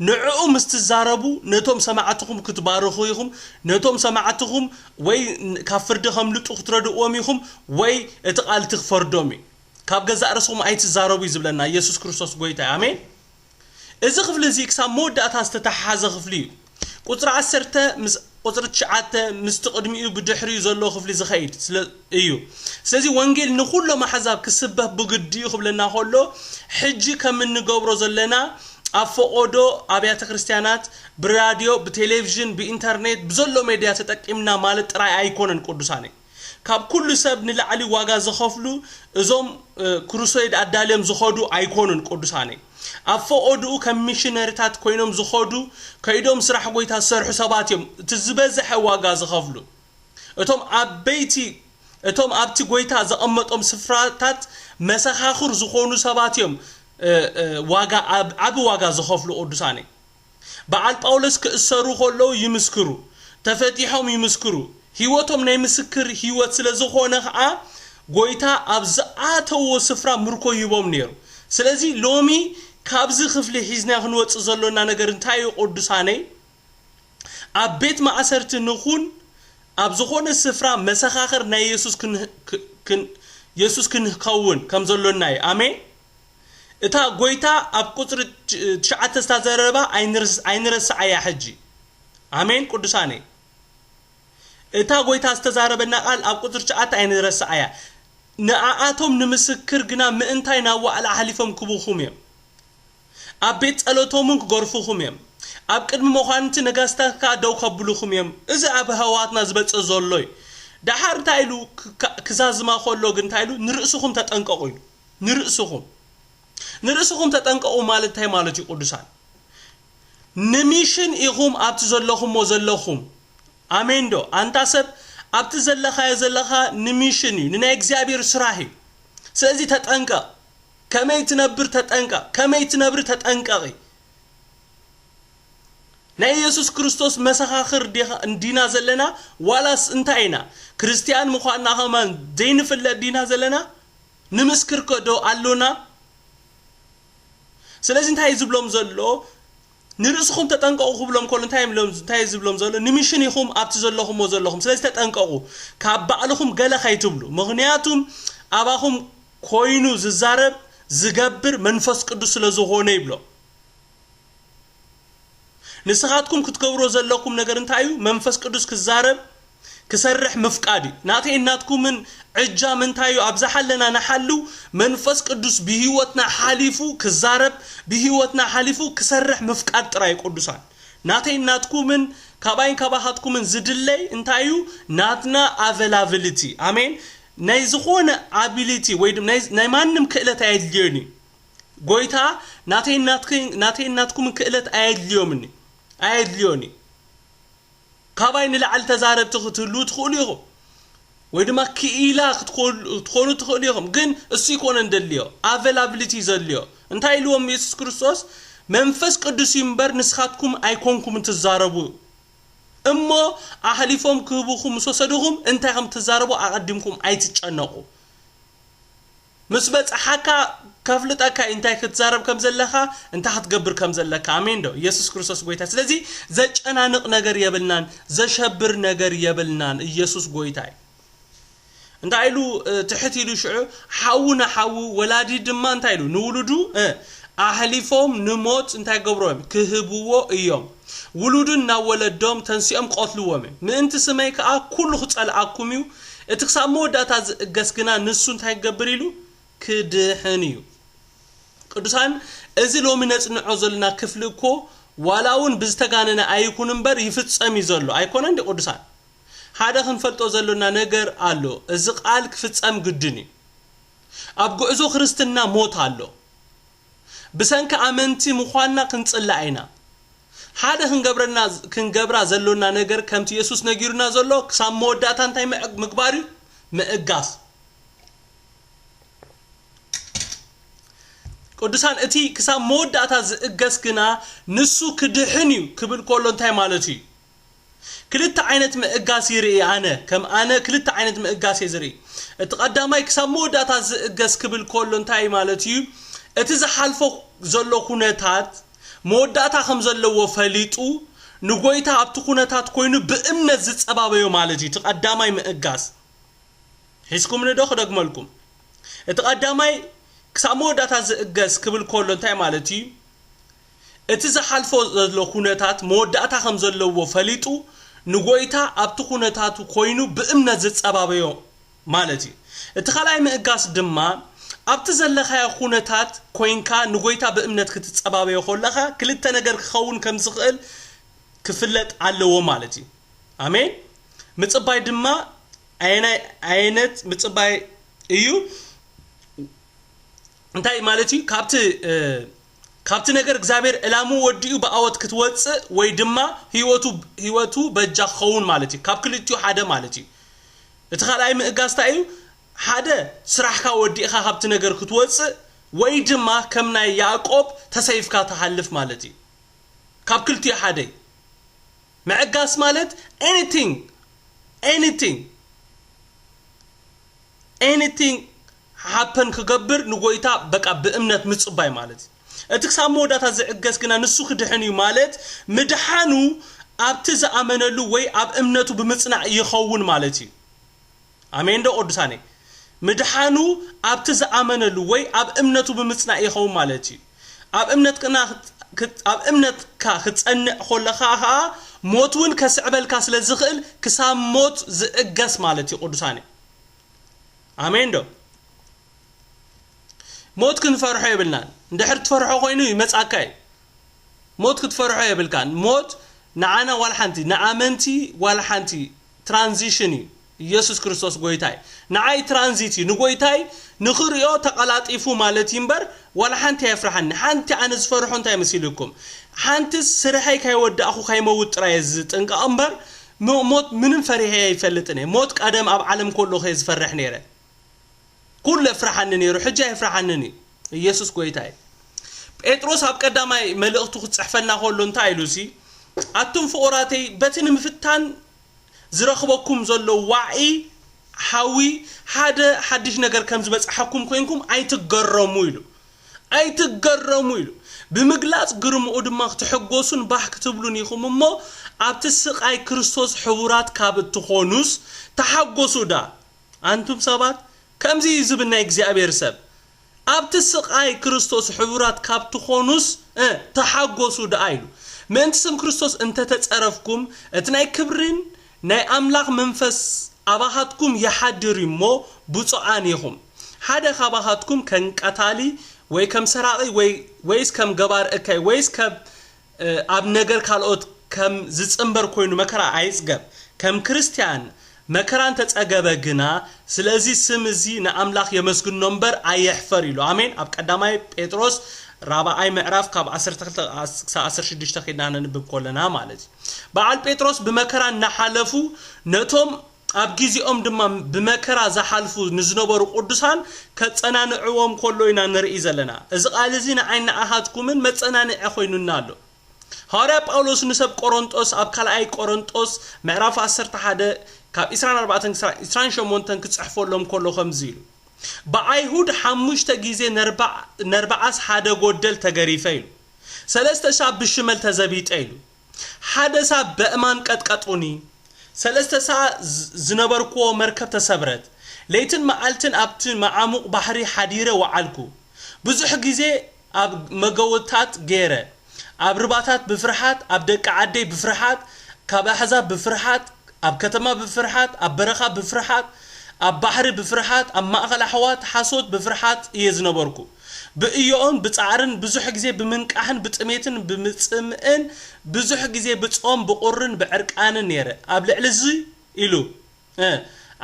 ንዕኡ ምስ ትዛረቡ ነቶም ሰማዕትኹም ክትባርኹ ኢኹም። ነቶም ሰማዕትኹም ወይ ካብ ፍርዲ ከምልጡ ክትረድእዎም ኢኹም፣ ወይ እቲ ቃል እቲ ክፈርዶም እዩ። ካብ ገዛእ ርእስኹም ኣይትዛረቡ እዩ ዝብለና የሱስ ክርስቶስ ጎይታ እዩ። ኣሜን። እዚ ክፍሊ እዚ ክሳብ መወዳእታ ዝተተሓሓዘ ክፍሊ እዩ። ቁጽሪ ዓሰርተ ምስ ቁጽሪ ትሽዓተ ምስቲ ቅድሚኡ ብድሕሪኡ ዘሎ ክፍሊ ዝኸይድ ስለ እዩ። ስለዚ ወንጌል ንኹሎም ኣሕዛብ ክስበክ ብግዲ እዩ ክብለና ከሎ፣ ሕጂ ከም እንገብሮ ዘለና ኣብ ፈቐዶ ኣብያተ ክርስቲያናት፣ ብራድዮ፣ ብቴሌቪዥን፣ ብኢንተርኔት፣ ብዘሎ ሜድያ ተጠቂምና ማለት ጥራይ ኣይኮነን ቅዱሳነይ። ካብ ኩሉ ሰብ ንላዕሊ ዋጋ ዝኸፍሉ እዞም፣ እ፣ ክሩሰይድ ኣዳልዮም ዝኸዱ ኣይኮኑን ቅዱሳነይ። ኣብ ፈቐድኡ ከም ሚሽነሪታት ኮይኖም ዝኸዱ፣ ከይዶም ስራሕ ጎይታ ዝሰርሑ ሰባት እዮም እቲ ዝበዝሐ ዋጋ ዝኸፍሉ። እቶም ዓበይቲ፣ እቶም ኣብቲ ጎይታ ዘቐመጦም ስፍራታት መሰኻኽር ዝኾኑ ሰባት እዮም፣ እ፣ እ፣ ዋጋ፣ ዓብ-፣ ዓቢ ዋጋ ዝኸፍሉ ቅዱሳነይ። በዓል ጳውሎስ ክእሰሩ ከለዉ ይምስክሩ፣ ተፈቲሖም ይምስክሩ። ህይወቶም ናይ ምስክር ህይወት ስለ ዝኾነ ኸዓ፣ ጎይታ ኣብ ዝኣተዎ ስፍራ ምርኮ ይህቦም ነይሩ። ስለዚ ሎሚ ካብዚ ክፍሊ ሒዝና ክንወጽእ ዘሎና ነገር እንታይ እዩ ቅዱሳነይ? ኣብ ቤት ማእሰርቲ ንኹን፣ ኣብ ዝኾነ ስፍራ መሰኻኽር ናይ የሱስ ክን-፣ ክ-፣ ክን-፣ የሱስ ክንከውን ከም ዘሎና እዩ። ኣሜን። እታ ጎይታ ኣብ ቁጽሪ ትሽ-፣ ትሽዓተ ዝተዘረባ ኣይንርስ-፣ ኣይንረስዓያ ሕጂ። ኣሜን ቅዱሳነይ። እታ ጎይታ ዝተዛረበና ቃል ኣብ ቁጽሪ ትሽዓተ ኣይንረስዓያ። ንኣኣቶም ንምስክር ግና ምእንታይ ናብ ዋዕላ ኣሕሊፎም ክቡኹም እዮም። ኣብ ቤት ጸሎቶም እውን ክገርፉኹም እዮም። ኣብ ቅድሚ መኳንንቲ ነገስታት ከኣ ደው ከብሉኹም እዮም። እዚ ኣብ ኣሕዋትና ዝበጽእ ዘሎ እዩ። ደሓር እንታይ ኢሉ ክ-፣ ክ-፣ ክዛዝማ ከሎ ግን እንታይ ኢሉ? ንርእስኹም ተጠንቀቑ ኢሉ። ንርእስኹም። ንርእስኹም ተጠንቀቑ ማለት እንታይ ማለት እዩ ቅዱሳን? ንሚሽን ኢኹም ኣብቲ ዘለኹሞ ዘለኹም። ኣሜን ዶ? ኣንታ ሰብ ኣብቲ ዘለኻዮ ዘለኻ ንሚሽን እዩ፣ ንናይ እግዚኣብሔር ስራሕ እዩ። ስለዚ ተጠንቀቕ። ከመይ ትነብር ተጠንቀቕ። ከመይ ትነብሪ ተጠንቀቒ። ናይ ኢየሱስ ክርስቶስ መሰኻኽር ዲኻ-፣ እንዲና ዘለና ዋላስ እንታይ ኢና? ክርስትያን ምዃንና ኸማን ዘይንፍለጥ ዲና ዘለና? ንምስክር ከ ዶ ኣሎና? ስለዚ እንታይ እዩ ዝብሎም ዘሎ? ንርእስኹም ተጠንቀቑ ክብሎም ከሎ እንታይ እዮም ሎም-፣ እንታይ እዩ ዝብሎም ዘሎ? ንሚሽን ኢኹም ኣብቲ ዘለኹሞ ዘለኹም። ስለዚ ተጠንቀቑ። ካብ ባዕልኹም ገለ ከይትብሉ። ምኽንያቱም ኣባኹም ኮይኑ ዝዛረብ፣ ዝገብር መንፈስ ቅዱስ ስለ ዝኾነ ይብሎ። ንስኻትኩም ክትገብሮ ዘለኩም ነገር እንታይ እዩ? መንፈስ ቅዱስ ክዛረብ፣ ክሰርሕ ምፍቃድ እዩ። ናተይን ናትኩምን ዕጃም እንታይ እዩ? ኣብ ዝሓለና ንሓሉ መንፈስ ቅዱስ ብህይወትና ሓሊፉ ክዛረብ፣ ብህይወትና ሓሊፉ ክሰርሕ ምፍቃድ ጥራይ እዩ ቅዱሳን። ናተይን ናትኩምን ካባይን ካባኻትኩምን ዝድለይ እንታይ እዩ? ናትና ኣቨላብሊቲ። ኣሜን። ናይ ዝኾነ ኣቢሊቲ ወይ ድማ ናይ፣ ናይ ማንም ክእለት ኣየድልዮን እዩ። ጎይታ ናተይን ናትክ-፣ ናተይን ናትኩምን ክእለት ኣየድልዮምን እዩ። ኣየድልዮን እዩ። ካባይ ንላዕሊ ተዛረብቲ ክትህልዉ ትኽእሉ ኢኹም። ወይ ድማ ክኢላ ክትኮል-፣ ክትኮኑ ትኽእሉ ኢኹም። ግን እሱ ይኮነን ደልዮ። ኣቨላብሊቲ እዩ ዘድልዮ። እንታይ ኢልዎም የሱስ ክርስቶስ? መንፈስ ቅዱስ እዩ እምበር ንስኻትኩም ኣይኮንኩምን ትዛረቡ። እሞ ኣሕሊፎም ክህቡኹም ምስ ወሰዱኹም እንታይ ከም ትዛረቡ ኣቐዲምኩም ኣይትጨነቑ። ምስ በጽሓካ ከፍልጠካ እዩ እንታይ ክትዛረብ ከም ዘለኻ፣ እንታይ ክትገብር ከም ዘለካ። ኣሜን ዶ? ኢየሱስ ክርስቶስ ጎይታ። ስለዚ ዘጨናንቕ ነገር የብልናን፣ ዘሸብር ነገር የብልናን። ኢየሱስ ጎይታ እዩ። እንታይ ኢሉ? ትሕት ኢሉ ሽዑ ሓዉ ንሓዉ፣ ወላዲ ድማ እንታይ ኢሉ? ንውሉዱ ኣሕሊፎም ንሞት እንታይ ገብርዎም? ክህብዎ እዮም። ውሉዱ እናወለዶም ተንሲኦም ቆትልዎም እዮም። ምእንቲ ስመይ ከዓ ኩሉ ክጸልኣኩም እዩ። እቲ ክሳብ መወዳእታ ዝእገስ ግና ንሱ እንታይ ክገብር ኢሉ? ክድሕን እዩ። ቅዱሳን፣ እዚ ሎሚ ነጽንዖ ዘለና ክፍሊ እኮ ዋላ እውን ብዝተጋነነ ኣይኩን እምበር ይፍጸም እዩ ዘሎ። ኣይኮነ እንዲ ቅዱሳን? ሓደ ክንፈልጦ ዘሎና ነገር ኣሎ። እዚ ቃል ክፍጸም ግድን እዩ። ኣብ ጉዕዞ ክርስትና ሞት ኣሎ። ብሰንኪ ኣመንቲ ምዃንና ክንጽላእ ኢና። ሓደ ክንገብረና፣ ክንገብራ ዘሎና ነገር ከምቲ የሱስ ነጊሩና ዘሎ ክሳብ መወዳእታ እንታይ ምዕ-፣ ምግባር እዩ? ምእጋስ። ቅዱሳን፣ እቲ ክሳብ መወዳእታ ዝእገስ ግና ንሱ ክድሕን እዩ ክብል ከሎ እንታይ ማለት እዩ? ክልተ ዓይነት ምእጋስ ይርኢ ኣነ፣ ከም ኣነ ክልተ ዓይነት ምእጋስ እየ ዝርኢ። እቲ ቀዳማይ ክሳብ መወዳእታ ዝእገስ ክብል ከሎ እንታይ ማለት እዩ? እቲ ዝሓልፎ ዘሎ ኩነታት መወዳእታ ከም ዘለዎ ፈሊጡ ንጎይታ ኣብቲ ኩነታት ኮይኑ ብእምነት ዝጸባበዮ ማለት እዩ። እቲ ቀዳማይ ምእጋስ። ሒዝኩምኒ ዶ ክደግመልኩም? እቲ ቀዳማይ ክሳብ መወዳእታ ዝእገስ ክብል ከሎ እንታይ ማለት እዩ? እቲ ዝሓልፎ ዘሎ ኩነታት መወዳእታ ከም ዘለዎ ፈሊጡ ንጎይታ ኣብቲ ኩነታቱ ኮይኑ ብእምነት ዝጸባበዮ ማለት እዩ። እቲ ካልኣይ ምእጋስ ድማ ኣብቲ ዘለኻዮ ኩነታት ኮይንካ ንጎይታ ብእምነት ክትጸባበዮ ከለኻ ክልተ ነገር ክኸውን ከም ዝኽእል ክፍለጥ ኣለዎ ማለት እዩ። ኣሜን። ምጽባይ ድማ ኣየናይ ዓይነት ምጽባይ እዩ? እንታይ ማለት እዩ? ካብቲ፣ እ፣ ካብቲ ነገር እግዚኣብሔር ዕላሙ ወዲኡ ብኣወት ክትወጽእ ወይ ድማ ህይወቱ፣ ህይወቱ በጃ ክኸውን ማለት እዩ። ካብ ክልቲኡ ሓደ ማለት እዩ። እቲ ካልኣይ ምእጋስ እንታይ እዩ? ሓደ ስራሕካ ወዲእኻ ካብቲ ነገር ክትወጽእ ወይ ድማ ከም ናይ ያዕቆብ ተሰይፍካ ትሓልፍ ማለት እዩ። ካብ ክልቲኡ ሓደ እዩ። ምዕጋስ ማለት anything, anything, anything happen ክገብር ንጎይታ በቃ ብእምነት ምጽባይ ማለት እዩ። እቲ ክሳብ መወዳእታ ዝዕገስ ግና ንሱ ክድሕን እዩ ማለት ምድሓኑ ኣብቲ ዝኣመነሉ ወይ ኣብ እምነቱ ብምጽናዕ ይኸውን ማለት እዩ። ኣሜን ዶ ቅዱሳነይ? ምድሓኑ ኣብቲ ዝኣመነሉ ወይ ኣብ እምነቱ ብምጽናዕ ይኸውን ማለት እዩ። ኣብ እምነትክና ክት-፣ ክት-፣ ኣብ እምነትካ ክትጸንዕ ከለኻ ኸኣ ሞት እውን ከስዕበልካ ስለ ዝኽእል ክሳብ ሞት ዝእገስ ማለት እዩ ቅዱሳነይ። ኣሜን ዶ? ሞት ክንፈርሖ የብልናን። እንድሕር ትፈርሖ ኮይኑ ይመጻካ እዩ። ሞት ክትፈርሖ የብልካን። ሞት ንዓና ዋላ ሓንቲ፣ ንኣመንቲ ዋላ ሓንቲ ትራንዚሽን እዩ። ኢየሱስ ክርስቶስ ጎይታ እዩ። ንዓይ ትራንዚት እዩ። ንጎይታይ ንኽሪኦ ተቐላጢፉ ማለት እዩ እምበር ዋላ ሓንቲ ኣየፍርሓኒ። ሓንቲ ኣነ ዝፈርሖ እንታይ መሲልኩም? ሓንቲ ስርሐይ ካይወዳእኹ ካይመውት ጥራይ እየ ዝጥንቀቕ እምበር ሞ-፣ ሞት ምንም ፈሪሐ ኣይፈልጥን እየ። ሞት ቀደም ኣብ ዓለም ከለኹ እየ ዝፈርሕ ነይረ። ኩሉ የፍርሓኒ ነይሩ፣ ሕጂ ኣይፍርሓንን እዩ። ኢየሱስ ጎይታ እዩ። ጴጥሮስ ኣብ ቀዳማይ መልእኽቱ ክጽሕፈልና ከሎ እንታይ ኢሉ ሲ? ኣቱም ፍቑራተይ፣ በቲ ንምፍታን ዝረኽበኩም ዘሎ ዋዒ ሓዊ ሓደ ሓድሽ ነገር ከም ዝበጽሓኩም ኮይንኩም ኣይትገረሙ ኢሉ። ኣይትገረሙ ኢሉ። ብምግላጽ ግርምኡ ድማ ክትሕጎሱን ባህ ክትብሉን ኢኹም እሞ፣ ኣብቲ ስቓይ ክርስቶስ ሕቡራት ካብ እትኾኑስ ተሓጎሱ ደኣ። ኣንቱም ሰባት፣ ከምዚ እዩ ዝብል ናይ እግዚኣብሔር ሰብ፣ ኣብቲ ስቓይ ክርስቶስ ሕቡራት ካብ ትኾኑስ፣ እ፣ ተሓጎሱ ደኣ ኢሉ። ምእንቲ ስም ክርስቶስ እንተተጸረፍኩም፣ እቲ ናይ ክብርን ናይ ኣምላኽ መንፈስ ኣባኻትኩም ይሓድር እዩ እሞ፣ ብፁዓን ኢኹም። ሓደ ካባኻትኩም ከም ቀታሊ ወይ ከም ሰራቒ ወይ፣ ወይስ ከም ገባር እከይ ወይስ ከም እ፣ ኣብ ነገር ካልኦት ከም ዝጽንበር ኮይኑ መከራ ኣይጽገብ። ከም ክርስትያን መከራ እንተጸገበ ግና፣ ስለዚ ስም እዚ ንኣምላኽ የመስግኖ እምበር ኣየሕፈር ኢሉ። ኣሜን። ኣብ ቀዳማይ ጴጥሮስ ራብዓይ ምዕራፍ ካብ ዓሰርተ ክልተ ክሳብ ዓሰርተ ሽዱሽተ ኬድና ነንብብ ከለና ማለት እዩ። በዓል ጴጥሮስ ብመከራ እናሓለፉ ነቶም ኣብ ግዜኦም ድማ ብመከራ ዝሓልፉ ንዝነበሩ ቅዱሳን ከጸናንዕዎም ከሎ ኢና ንርኢ ዘለና። እዚ ቃል እዚ ንዓይ ንኣኻትኩምን መጸናንዒ ኮይኑና ኣሎ። ሃዋርያ ጳውሎስ ንሰብ ቆሮንጦስ ኣብ ካልኣይ ቆሮንጦስ ምዕራፍ ዓሰርተ ሓደ ካብ ዕስራን ኣርባዕተን ክሳብ ዕስራን ሸሞንተን ክጽሕፈሎም ከሎ ከምዚ ኢሉ፣ "ብኣይሁድ ሓሙሽተ ግዜ ነርባዕ-፣ ነርባዓስ ሓደ ጎደል ተገሪፈ" ኢሉ። ሰለስተ ሳብ ብሽመል ተዘቢጠ ኢሉ። ሓደ ሳብ በእማን ቀጥቀጡኒ። ሰለስተ ሳብ ዝ-፣ ዝነበርክዎ መርከብ ተሰብረት። ለይትን መዓልትን ኣብቲ መዓሙቕ ባሕሪ ሓዲረ ወዓልኩ። ብዙሕ ግዜ ኣብ መገወታት ገይረ፣ ኣብ ርባታት ብፍርሓት፣ ኣብ ደቂ ዓደይ ብፍርሓት፣ ካብ ኣሕዛብ ብፍርሓት፣ ኣብ ከተማ ብፍርሓት፣ ኣብ በረኻ ብፍርሓት፣ ኣብ ባሕሪ ብፍርሓት፣ ኣብ ማእኸል ኣሕዋት ሓሶት ብፍርሓት እየ ዝነበርኩ። ብእዮኦን ብጻዕርን ብዙሕ ግዜ ብምንቃሕን ብጥሜትን ብምጽምእን ብዙሕ ግዜ ብጾም ብቑርን ብዕርቃንን ነይረ። ኣብ ልዕሊ እዚ ኢሉ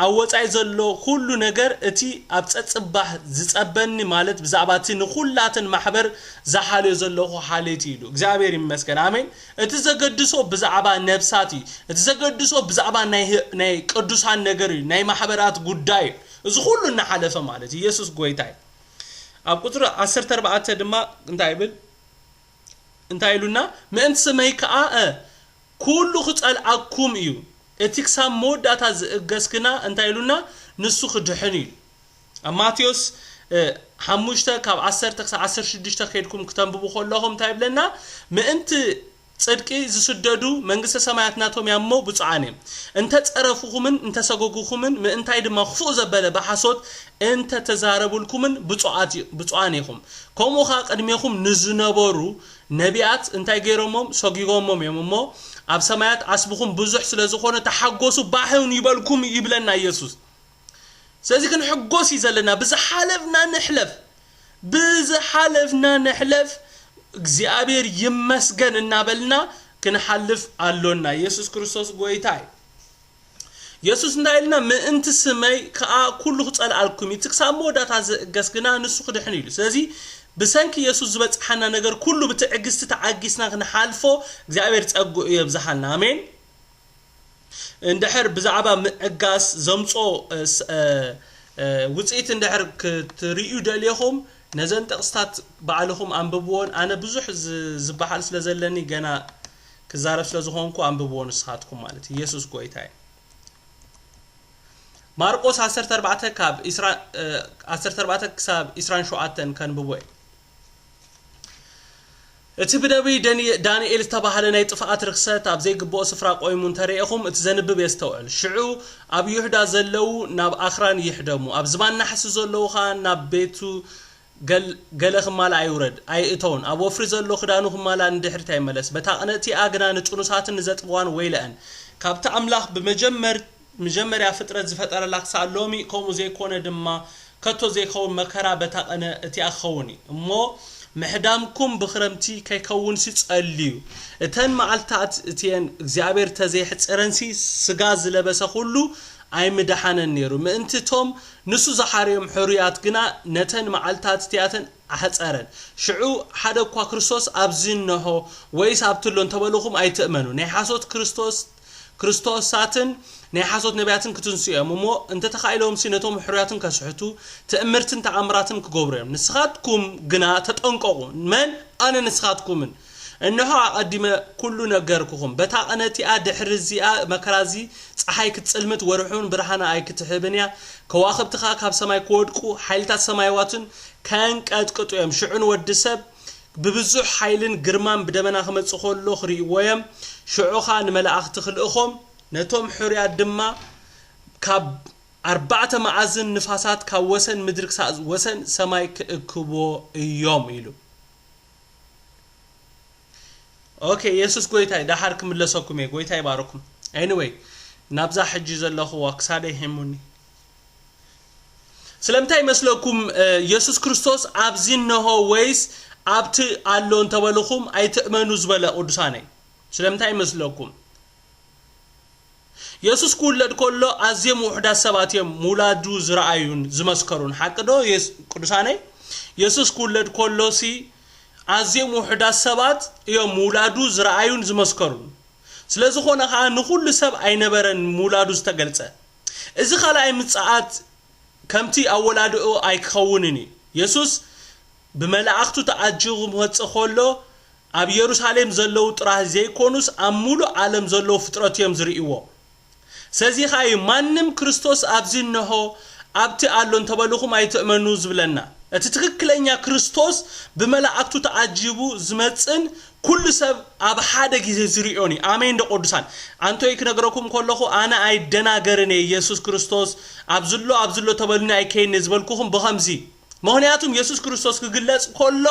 ኣብ ወጻኢ ዘሎ ኩሉ ነገር እቲ ኣብ ጸጽባህ ዝጸበኒ ማለት ብዛዕባ እቲ ንኹላተን ማሕበር ዝሓልዮ ዘለኹ ሓልዮት እዩ ኢሉ። እግዚኣብሔር ይመስገን። ኣሜን። እቲ ዘገድሶ ብዛዕባ ነብሳት እዩ። እቲ ዘገድሶ ብዛዕባ ናይ ህ- ናይ ቅዱሳን ነገር እዩ። ናይ ማሕበራት ጉዳይ እዩ። እዚ ኩሉ እናሓለፈ ማለት እዩ። ኢየሱስ ጎይታ እዩ። ኣብ ቁጽሪ ዓሰርተ ኣርባዕተ ድማ እንታይ ይብል? እንታይ ኢሉና? ምእንቲ ስመይ ከኣ እ፣ ኩሉ ክጸልኣኩም እዩ። እቲ ክሳብ መወዳእታ ዝእገስ ግና እንታይ ኢሉና? ንሱ ክድሕን እዩ። ኣብ ማቴዎስ እ፣ ሓሙሽተ ካብ ዓሰርተ ክሳብ ዓሰርተ ሽዱሽተ ከይድኩም ክተንብቡ ከለኹም እንታይ ይብለና? ምእንቲ ጽድቂ ዝስደዱ መንግስተ ሰማያት ናቶም እያ እሞ ብፁዓን እዮም። እንተ ጸረፉኹምን እንተ ሰጎጉኹምን ምእንታይ ድማ ክፉእ ዘበለ ብሓሶት እንተ ተዛረቡልኩምን ብፁዓት ኢ- ብፁዓን ኢኹም። ከምኡ ኸኣ ቅድሜኹም ንዝነበሩ ነቢያት እንታይ ገይሮሞም? ሰጒጎሞም እዮም እሞ ኣብ ሰማያት ዓስብኹም ብዙሕ ስለ ዝኾነ ተሓጎሱ ባሕውን ይበልኩም ይብለና ኢየሱስ። ስለዚ ክንሕጎስ እዩ ዘለና። ብዝሓለፍና ንሕለፍ፣ ብዝሓለፍና ንሕለፍ፣ እግዚኣብሔር ይመስገን እናበልና ክንሓልፍ ኣሎና። ኢየሱስ ክርስቶስ ጎይታ እዩ። ኢየሱስ እንታይ ኢልና? ምእንቲ ስመይ ከኣ ኩሉ ክጸልኣልኩም እዩ፣ እቲ ክሳብ መወዳእታ ዝእገስ ግና ንሱ ክድሕን እዩ ኢሉ። ስለዚ ብሰንኪ ኢየሱስ ዝበጽሓና ነገር ኩሉ ብትዕግስቲ ተዓጊስና ክንሓልፎ እግዚኣብሔር ጸግኡ የብዝሓልና። ኣሜን። እንድሕር ብዛዕባ ምዕጋስ ዘምጾ እ፣ ስ- እ፣ እ፣ ውፅኢት እንድሕር ክትርእዩ ደልየኹም ነዘን ጥቕስታት ባዕልኹም ኣንብብዎን። ኣነ ብዙሕ ዝ- ዝበሃል ስለ ዘለኒ ገና ክዛረብ ስለ ዝኾንኩ ኣንብብዎ ንስኻትኩም ማለት እዩ። ኢየሱስ ጎይታ እዩ። ማርቆስ ዓሰርተ ኣርባዕተ ካብ ዒስራ እ፣ ዓሰርተ ኣርባዕተ ክሳብ ዒስራን ሸውዓተን ከንብቦ እዩ። እቲ ብነቢይ ደኒ- ዳንኤል ዝተባህለ ናይ ጥፍኣት ርኽሰት ኣብ ዘይግብኦ ስፍራ ቆይሙ እንተረኤኹም፣ እቲ ዘንብብ የስተውዕል። ሽዑ ኣብ ይሁዳ ዘለዉ ናብ ኣኽራን ይሕደሙ፣ ኣብ ዝባን ናሕሲ ዘለዉ ኸኣ ናብ ቤቱ ገል- ገለ ክማላ ኣይውረድ ኣይእተውን፣ ኣብ ወፍሪ ዘሎ ክዳኑ ክማላ ንድሕሪት ኣይመለስ። በታ ቕነ እቲኣ ግና ንጥኑሳትን ንዘጥብዋን ወይለአን። ካብቲ ኣምላኽ ብመጀመር- መጀመርያ ፍጥረት ዝፈጠረላ ክሳብ ሎሚ ከምኡ ዘይኮነ ድማ ከቶ ዘይከውን መከራ በታ ቐነ እቲኣ ክኸውን እዩ። እሞ ምሕዳምኩም ብኽረምቲ ከይከውንሲ ጸልዩ። እተን መዓልትታት እቲኤን እግዚኣብሔር ተዘይሕጽረንሲ ስጋ ዝለበሰ ኩሉ ኣይምደሓነን ነይሩ። ምእንቲ እቶም ንሱ ዝሓረዮም ሕሩያት ግና ነተን መዓልትታት እቲኣተን ኣሕጸረን። ሽዑ ሓደ እኳ ክርስቶስ ኣብዚ እነሆ ወይስ ኣብቲ ኣሎ እንተበልኹም ኣይትእመኑ። ናይ ሓሶት ክርስቶስ ክርስቶሳትን ናይ ሓሶት ነቢያትን ክትንስኡ እዮም እሞ እንተተኻኢሎምሲ ነቶም ሕሩያትን ከስሕቱ ትእምርትን ተኣምራትን ክገብሩ እዮም። ንስኻትኩም ግና ተጠንቀቑ። መን? ኣነ ንስኻትኩምን። እንሆ ኣቐዲመ ኩሉ ነገርኩኹም። በታ ቐነ እቲኣ ድሕሪ እዚኣ መከራ እዚ ጸሓይ ክትጽልምት ወርሒ እውን ብርሃና ኣይክትህብን እያ። ከዋኽብቲ ኸኣ ካብ ሰማይ ክወድቁ ሓይልታት ሰማያዋትን ከንቀጥቅጡ እዮም። ሽዑ ንወዲ ሰብ ብብዙሕ ሓይልን ግርማን ብደመና ክመጽእ ከሎ ክርእይዎ እዮም። ሽዑ ኸኣ ንመላእኽቲ ክልእኾም ነቶም ሕሩያት ድማ ካብ ኣርባዕተ መኣዝን ንፋሳት ካብ ወሰን ምድሪ ክሳብ ወሰን ሰማይ ክእክብዎ እዮም ኢሉ። ኦኬ፣ የሱስ ጎይታ እዩ። ደሓር ክምለሰኩም እየ። ጎይታ ይባረኩም። Anyway፣ ናብዛ ሕጂ ዘለኹዋ ክሳደይ ሒሙኒ። ስለምንታይ ይመስለኩም እ፣ የሱስ ክርስቶስ ኣብዚ እነሆ ወይስ ኣብቲ ኣሎ እንተበልኹም ኣይትእመኑ ዝበለ ቅዱሳነይ? ስለምንታይ ይመስለኩም? የሱስ ክውለድ ከሎ ኣዝዮም ውሑዳት ሰባት እዮም ምውላዱ ዝረኣዩን ዝመስከሩን። ሓቂ ዶ የስ- ቅዱሳነይ? የሱስ ክውለድ ከሎ ሲ ኣዝዮም ውሑዳት ሰባት እዮም ምውላዱ ዝረኣዩን ዝመስከሩን። ስለ ዝኾነ ኸኣ ንኹሉ ሰብ ኣይነበረን ምውላዱ ዝተገልጸ። እዚ ካልኣይ ምጽኣት ከምቲ ኣወላድኡ ኣይክኸውንን እዩ። የሱስ ብመላእኽቱ ተዓጂቡ ክመጽእ ከሎ ኣብ የሩሳሌም ዘለዉ ጥራሕ ዘይኮኑስ ኣብ ሙሉእ ዓለም ዘለዉ ፍጥረት እዮም ዝርእይዎ። ስለዚ ኸኣ እዩ ማንም ክርስቶስ ኣብዚ እነሆ ኣብቲ ኣሎ እንተበልኹም ኣይትእመኑ ዝብለና። እቲ ትኽክለኛ ክርስቶስ ብመላእኽቱ ተዓጂቡ ዝመጽእን ኩሉ ሰብ ኣብ ሓደ ግዜ ዝርእዮን እዩ። ኣሜን ዶ ቅዱሳን? ኣንቶይ ክነግረኩም ከለኹ ኣነ ኣይደናገርን እየ። ኢየሱስ ክርስቶስ ኣብ ዝሎ ኣብ ዝሎ ተበሉኒ ኣይከይኒ ዝበልኩኹም ብኸምዚ። ምኽንያቱም ኢየሱስ ክርስቶስ ክግለጽ ከሎ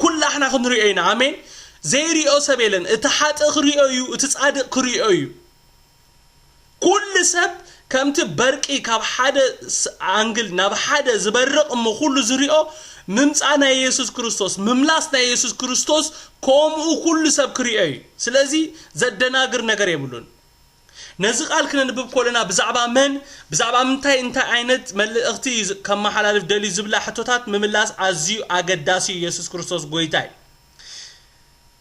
ኩላሕና ክንርእዮ ኢና። ኣሜን። ዘይርእዮ ሰብ የለን። እቲ ሓጥእ ክርእዮ እዩ፣ እቲ ጻድቕ ክርእዮ እዩ። ኩሉ ሰብ ከምቲ በርቂ ካብ ሓደ ስ-፣ ኣንግል ናብ ሓደ ዝበርቕ እሞ ኩሉ ዝሪኦ ምምጻእ ናይ ኢየሱስ ክርስቶስ፣ ምምላስ ናይ ኢየሱስ ክርስቶስ ከምኡ ኩሉ ሰብ ክሪኦ እዩ። ስለዚ ዘደናግር ነገር የብሉን። ነዚ ቃል ክነንብብ ከለና ብዛዕባ መን፣ ብዛዕባ ምንታይ፣ እንታይ ዓይነት መልእኽቲ እዩ ዝ-፣ ከመሓላልፍ ደልዩ ዝብላ ሕቶታት ምምላስ ኣዝዩ ኣገዳሲ እዩ። ኢየሱስ ክርስቶስ ጎይታ እዩ።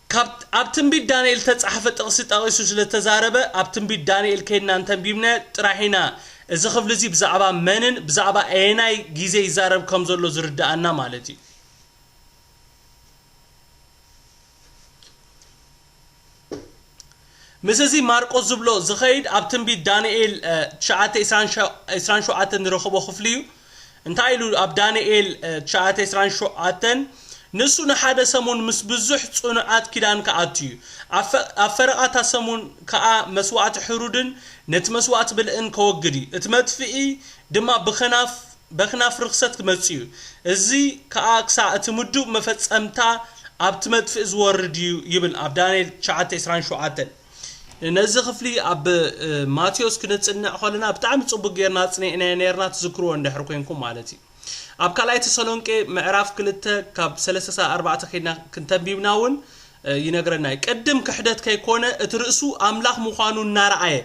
ካብ፣ ኣብ ትንቢት ዳንኤል ዝተጻሕፈ ጥቕሲ ጠቒሱ ስለ ዝተዛረበ፣ ኣብ ትንቢት ዳንኤል ኬድና እንተንቢብናዮ ጥራሕ ኢና እዚ ክፍሊ እዚ ብዛዕባ መንን ብዛዕባ ኣየናይ ግዜ ይዛረብ ከም ዘሎ ዝርድኣና ማለት እዩ። ምስ እዚ ማርቆስ ዝብሎ ዝኸይድ ኣብ ትንቢት ዳንኤል፣ እ፣ ትሽዓተ ዕስራን ሸ-፣ ዕስራን ሸውዓተን ንረኽቦ ክፍሊ እዩ። እንታይ ኢሉ ኣብ ዳንኤል፣ እ፣ ትሽዓተ ዕስራን ሸውዓተን? ንሱ ንሓደ ሰሙን ምስ ብዙሕ ጽኑዓት ኪዳን ክኣቱ እዩ። ኣብ ፈ-፣ ኣብ ፈረቓታ ሰሙን ከኣ መስዋዕቲ ሕሩድን ነቲ መስዋዕቲ ብልዕን ከወግድ እዩ። እቲ መጥፍኢ ድማ ብኸናፍ በክናፍ ርኽሰት ክመጽእ እዩ። እዚ ከኣ ክሳዕ እቲ ምዱእ መፈጸምታ ኣብቲ መጥፍኢ ዝወርድ እዩ ይብል ኣብ ዳንኤል ትሽዓተ ዕስራን ሸውዓተን። ነዚ ክፍሊ ኣብ፣ እ፣ ማቴዎስ ክነጽንዕ ከለና ብጣዕሚ ጽቡቅ ጌርና ኣጽኒዕናዮ ኔርና፣ ትዝክርዎ እንድሕር ኮንኩም ማለት እዩ። ኣብ ካልኣይ ተሰሎንቄ ምዕራፍ ክልተ ካብ ሰለስተ ክሳብ ኣርባዕተ ኬድና ክንተንቢብና እውን፣ እ፣ ይነግረና እዩ። ቅድም ክሕደት ከይኮነ እቲ ርእሱ ኣምላኽ ምዃኑ እናረኣየ፣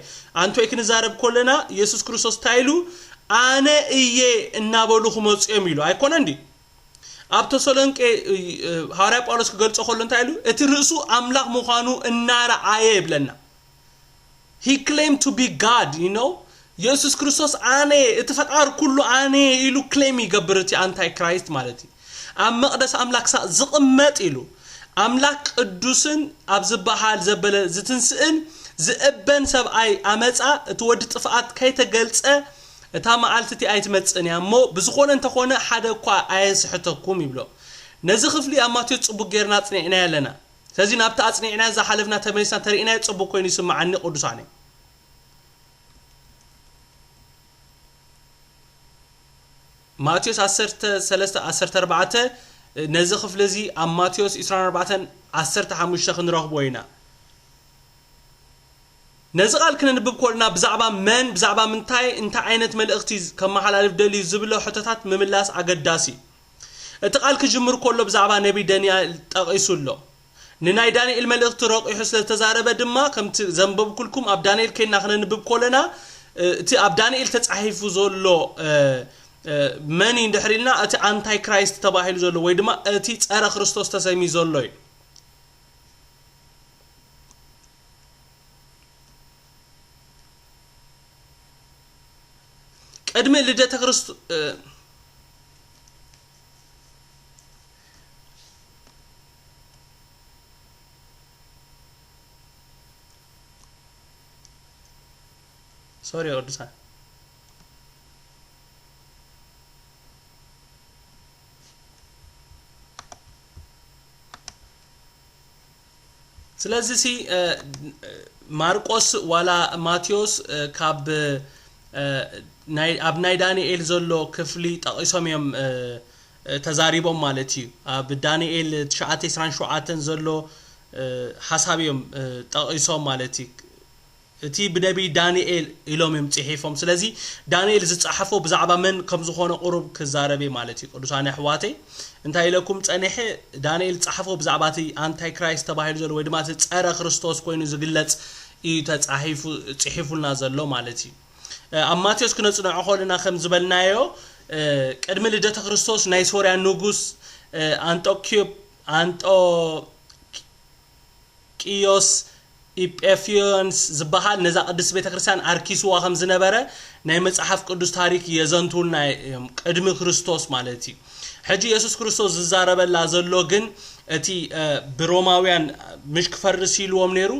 ኣንቶይ ክንዛረብ ከለና ኢየሱስ ክርስቶስ እንታይ ኢሉ? ኣነ እየ እናበሉ ክመጹ እዮም ኢሉ። ኣይኮነን ድዩ? ኣብ ተሰሎንቄ፣ እ፣ ሃዋርያ ጳውሎስ ክገልጾ ከሎ እንታይ ኢሉ? እቲ ርእሱ ኣምላኽ ምዃኑ እናረኣየ ይብለና። He claimed to be God, you know? ኢየሱስ ክርስቶስ ኣነ እየ፣ እቲ ፈጣሪ ኩሉ ኣነ እየ ኢሉ ክሌም ይገብር እቲ ኣንታይ ክራይስት ማለት እዩ። ኣብ መቕደስ ኣምላኽ ክሳዕ ዝቕመጥ ኢሉ፣ ኣምላኽ ቅዱስን ኣብ ዝበሃል ዘበለ ዝትንስእን ዝእበን ሰብኣይ ኣመጻ፣ እቲ ወዲ ጥፍኣት ከይተገልጸ እታ መዓልቲ እቲኣ ኣይትመጽእን እያ እሞ፣ ብዝኾነ እንተኾነ ሓደ እኳ ኣየስሕተኩም ይብሎ። ነዚ ክፍሊ ኣብ ማቴዎስ ጽቡቕ ጌርና ኣጽኒዕናዮ ኣለና። ስለዚ ናብቲ ኣጽኒዕናዮ ዝሓለፍና ተመሊስና ተሪእናዮ ጽቡቕ ኮይኑ ይስምዓኒ ቅዱሳነይ። ማቴዎስ ዓሰርተ ሰለስተ ዓሰርተ ኣርባዕተ፣ ነዚ ክፍሊ እዚ ኣብ ማቴዎስ ዕስራን ኣርባዕተን ዓሰርተ ሓሙሽተ ክንረኽቦ ኢና። ነዚ ቃል ክነንብብ ከለና ብዛዕባ መን፣ ብዛዕባ ምንታይ፣ እንታይ ዓይነት መልእኽቲ ከመሓላልፍ ደልዩ ዝብሎ ሕቶታት ምምላስ ኣገዳሲ እዩ። እቲ ቃል ክጅምር ከሎ ብዛዕባ ነቢይ ዳንኤል ጠቒሱ ኣሎ። ንናይ ዳንኤል መልእኽቲ ረቂሑ ስለ ዝተዛረበ ድማ፣ ከምቲ ዘንበብኩልኩም ኣብ ዳንኤል ኬድና ክነንብብ ከለና፣ እ፣ እቲ ኣብ ዳንኤል ተጻሒፉ ዘሎ፣ እ፣ እ፣ መን እዩ እንድሕር ኢልና፣ እቲ ኣንታይ ክራይስት ተባሂሉ ዘሎ ወይ ድማ እቲ ጸረ ክርስቶስ ተሰምዩ ዘሎ እዩ። ቅድሚ ልደተ ክርስቶስ፣ እ፣ ሶሪ ቅዱሳን። ስለዚ ሲ፣ እ፣ ማርቆስ ዋላ ማቴዎስ፣ እ፣ ካብ፣ እ፣ ናይ፣ ኣብ ናይ ዳንኤል ዘሎ ክፍሊ ጠቒሶም እዮም፣ እ፣ እ፣ ተዛሪቦም ማለት እዩ። ኣብ ዳንኤል ትሽዓተ ዕስራን ሸውዓተን ዘሎ፣ እ፣ ሓሳብ እዮም፣ እ፣ ጠቒሶም ማለት እዩ። እቲ ብነቢይ ዳንኤል ኢሎም እዮም ጽሒፎም። ስለዚ ዳንኤል ዝጸሓፎ ብዛዕባ መን ከም ዝኾነ ቁሩብ ክዛረብ እዩ ማለት እዩ። ቅዱሳን ኣሕዋተይ፣ እንታይ ኢለኩም ጸኒሐ? ዳንኤል ዝጸሓፎ ብዛዕባ እቲ ኣንታይ ክራይስት ተባሂሉ ዘሎ ወይ ድማ እቲ ጸረ ክርስቶስ ኮይኑ ዝግለጽ እዩ ተጻሒፉ፣ ጽሒፉልና ዘሎ ማለት እዩ። እ፣ ኣብ ማቴዎስ ክነጽንዖ ከለና ከም ዝበልናዮ፣ እ፣ ቅድሚ ልደተ ክርስቶስ ናይ ሶርያ ንጉስ፣ እ፣ ኣንጦኪዮ-፣ ኣንጦ-፣ ቂዮስ ኢጴፊዮንስ ዝበሃል ነዛ ቅድስት ቤተ ክርስቲያን ኣርኪስዋ ከም ዝነበረ ናይ መጽሓፍ ቅዱስ ታሪክ የዘንቱልና እዮም፣ ቅድሚ ክርስቶስ ማለት እዩ። ሕጂ የሱስ ክርስቶስ ዝዛረበላ ዘሎ ግን እቲ፣ እ፣ ብሮማውያን ምሽ ክፈርስ ኢልዎም ነይሩ፣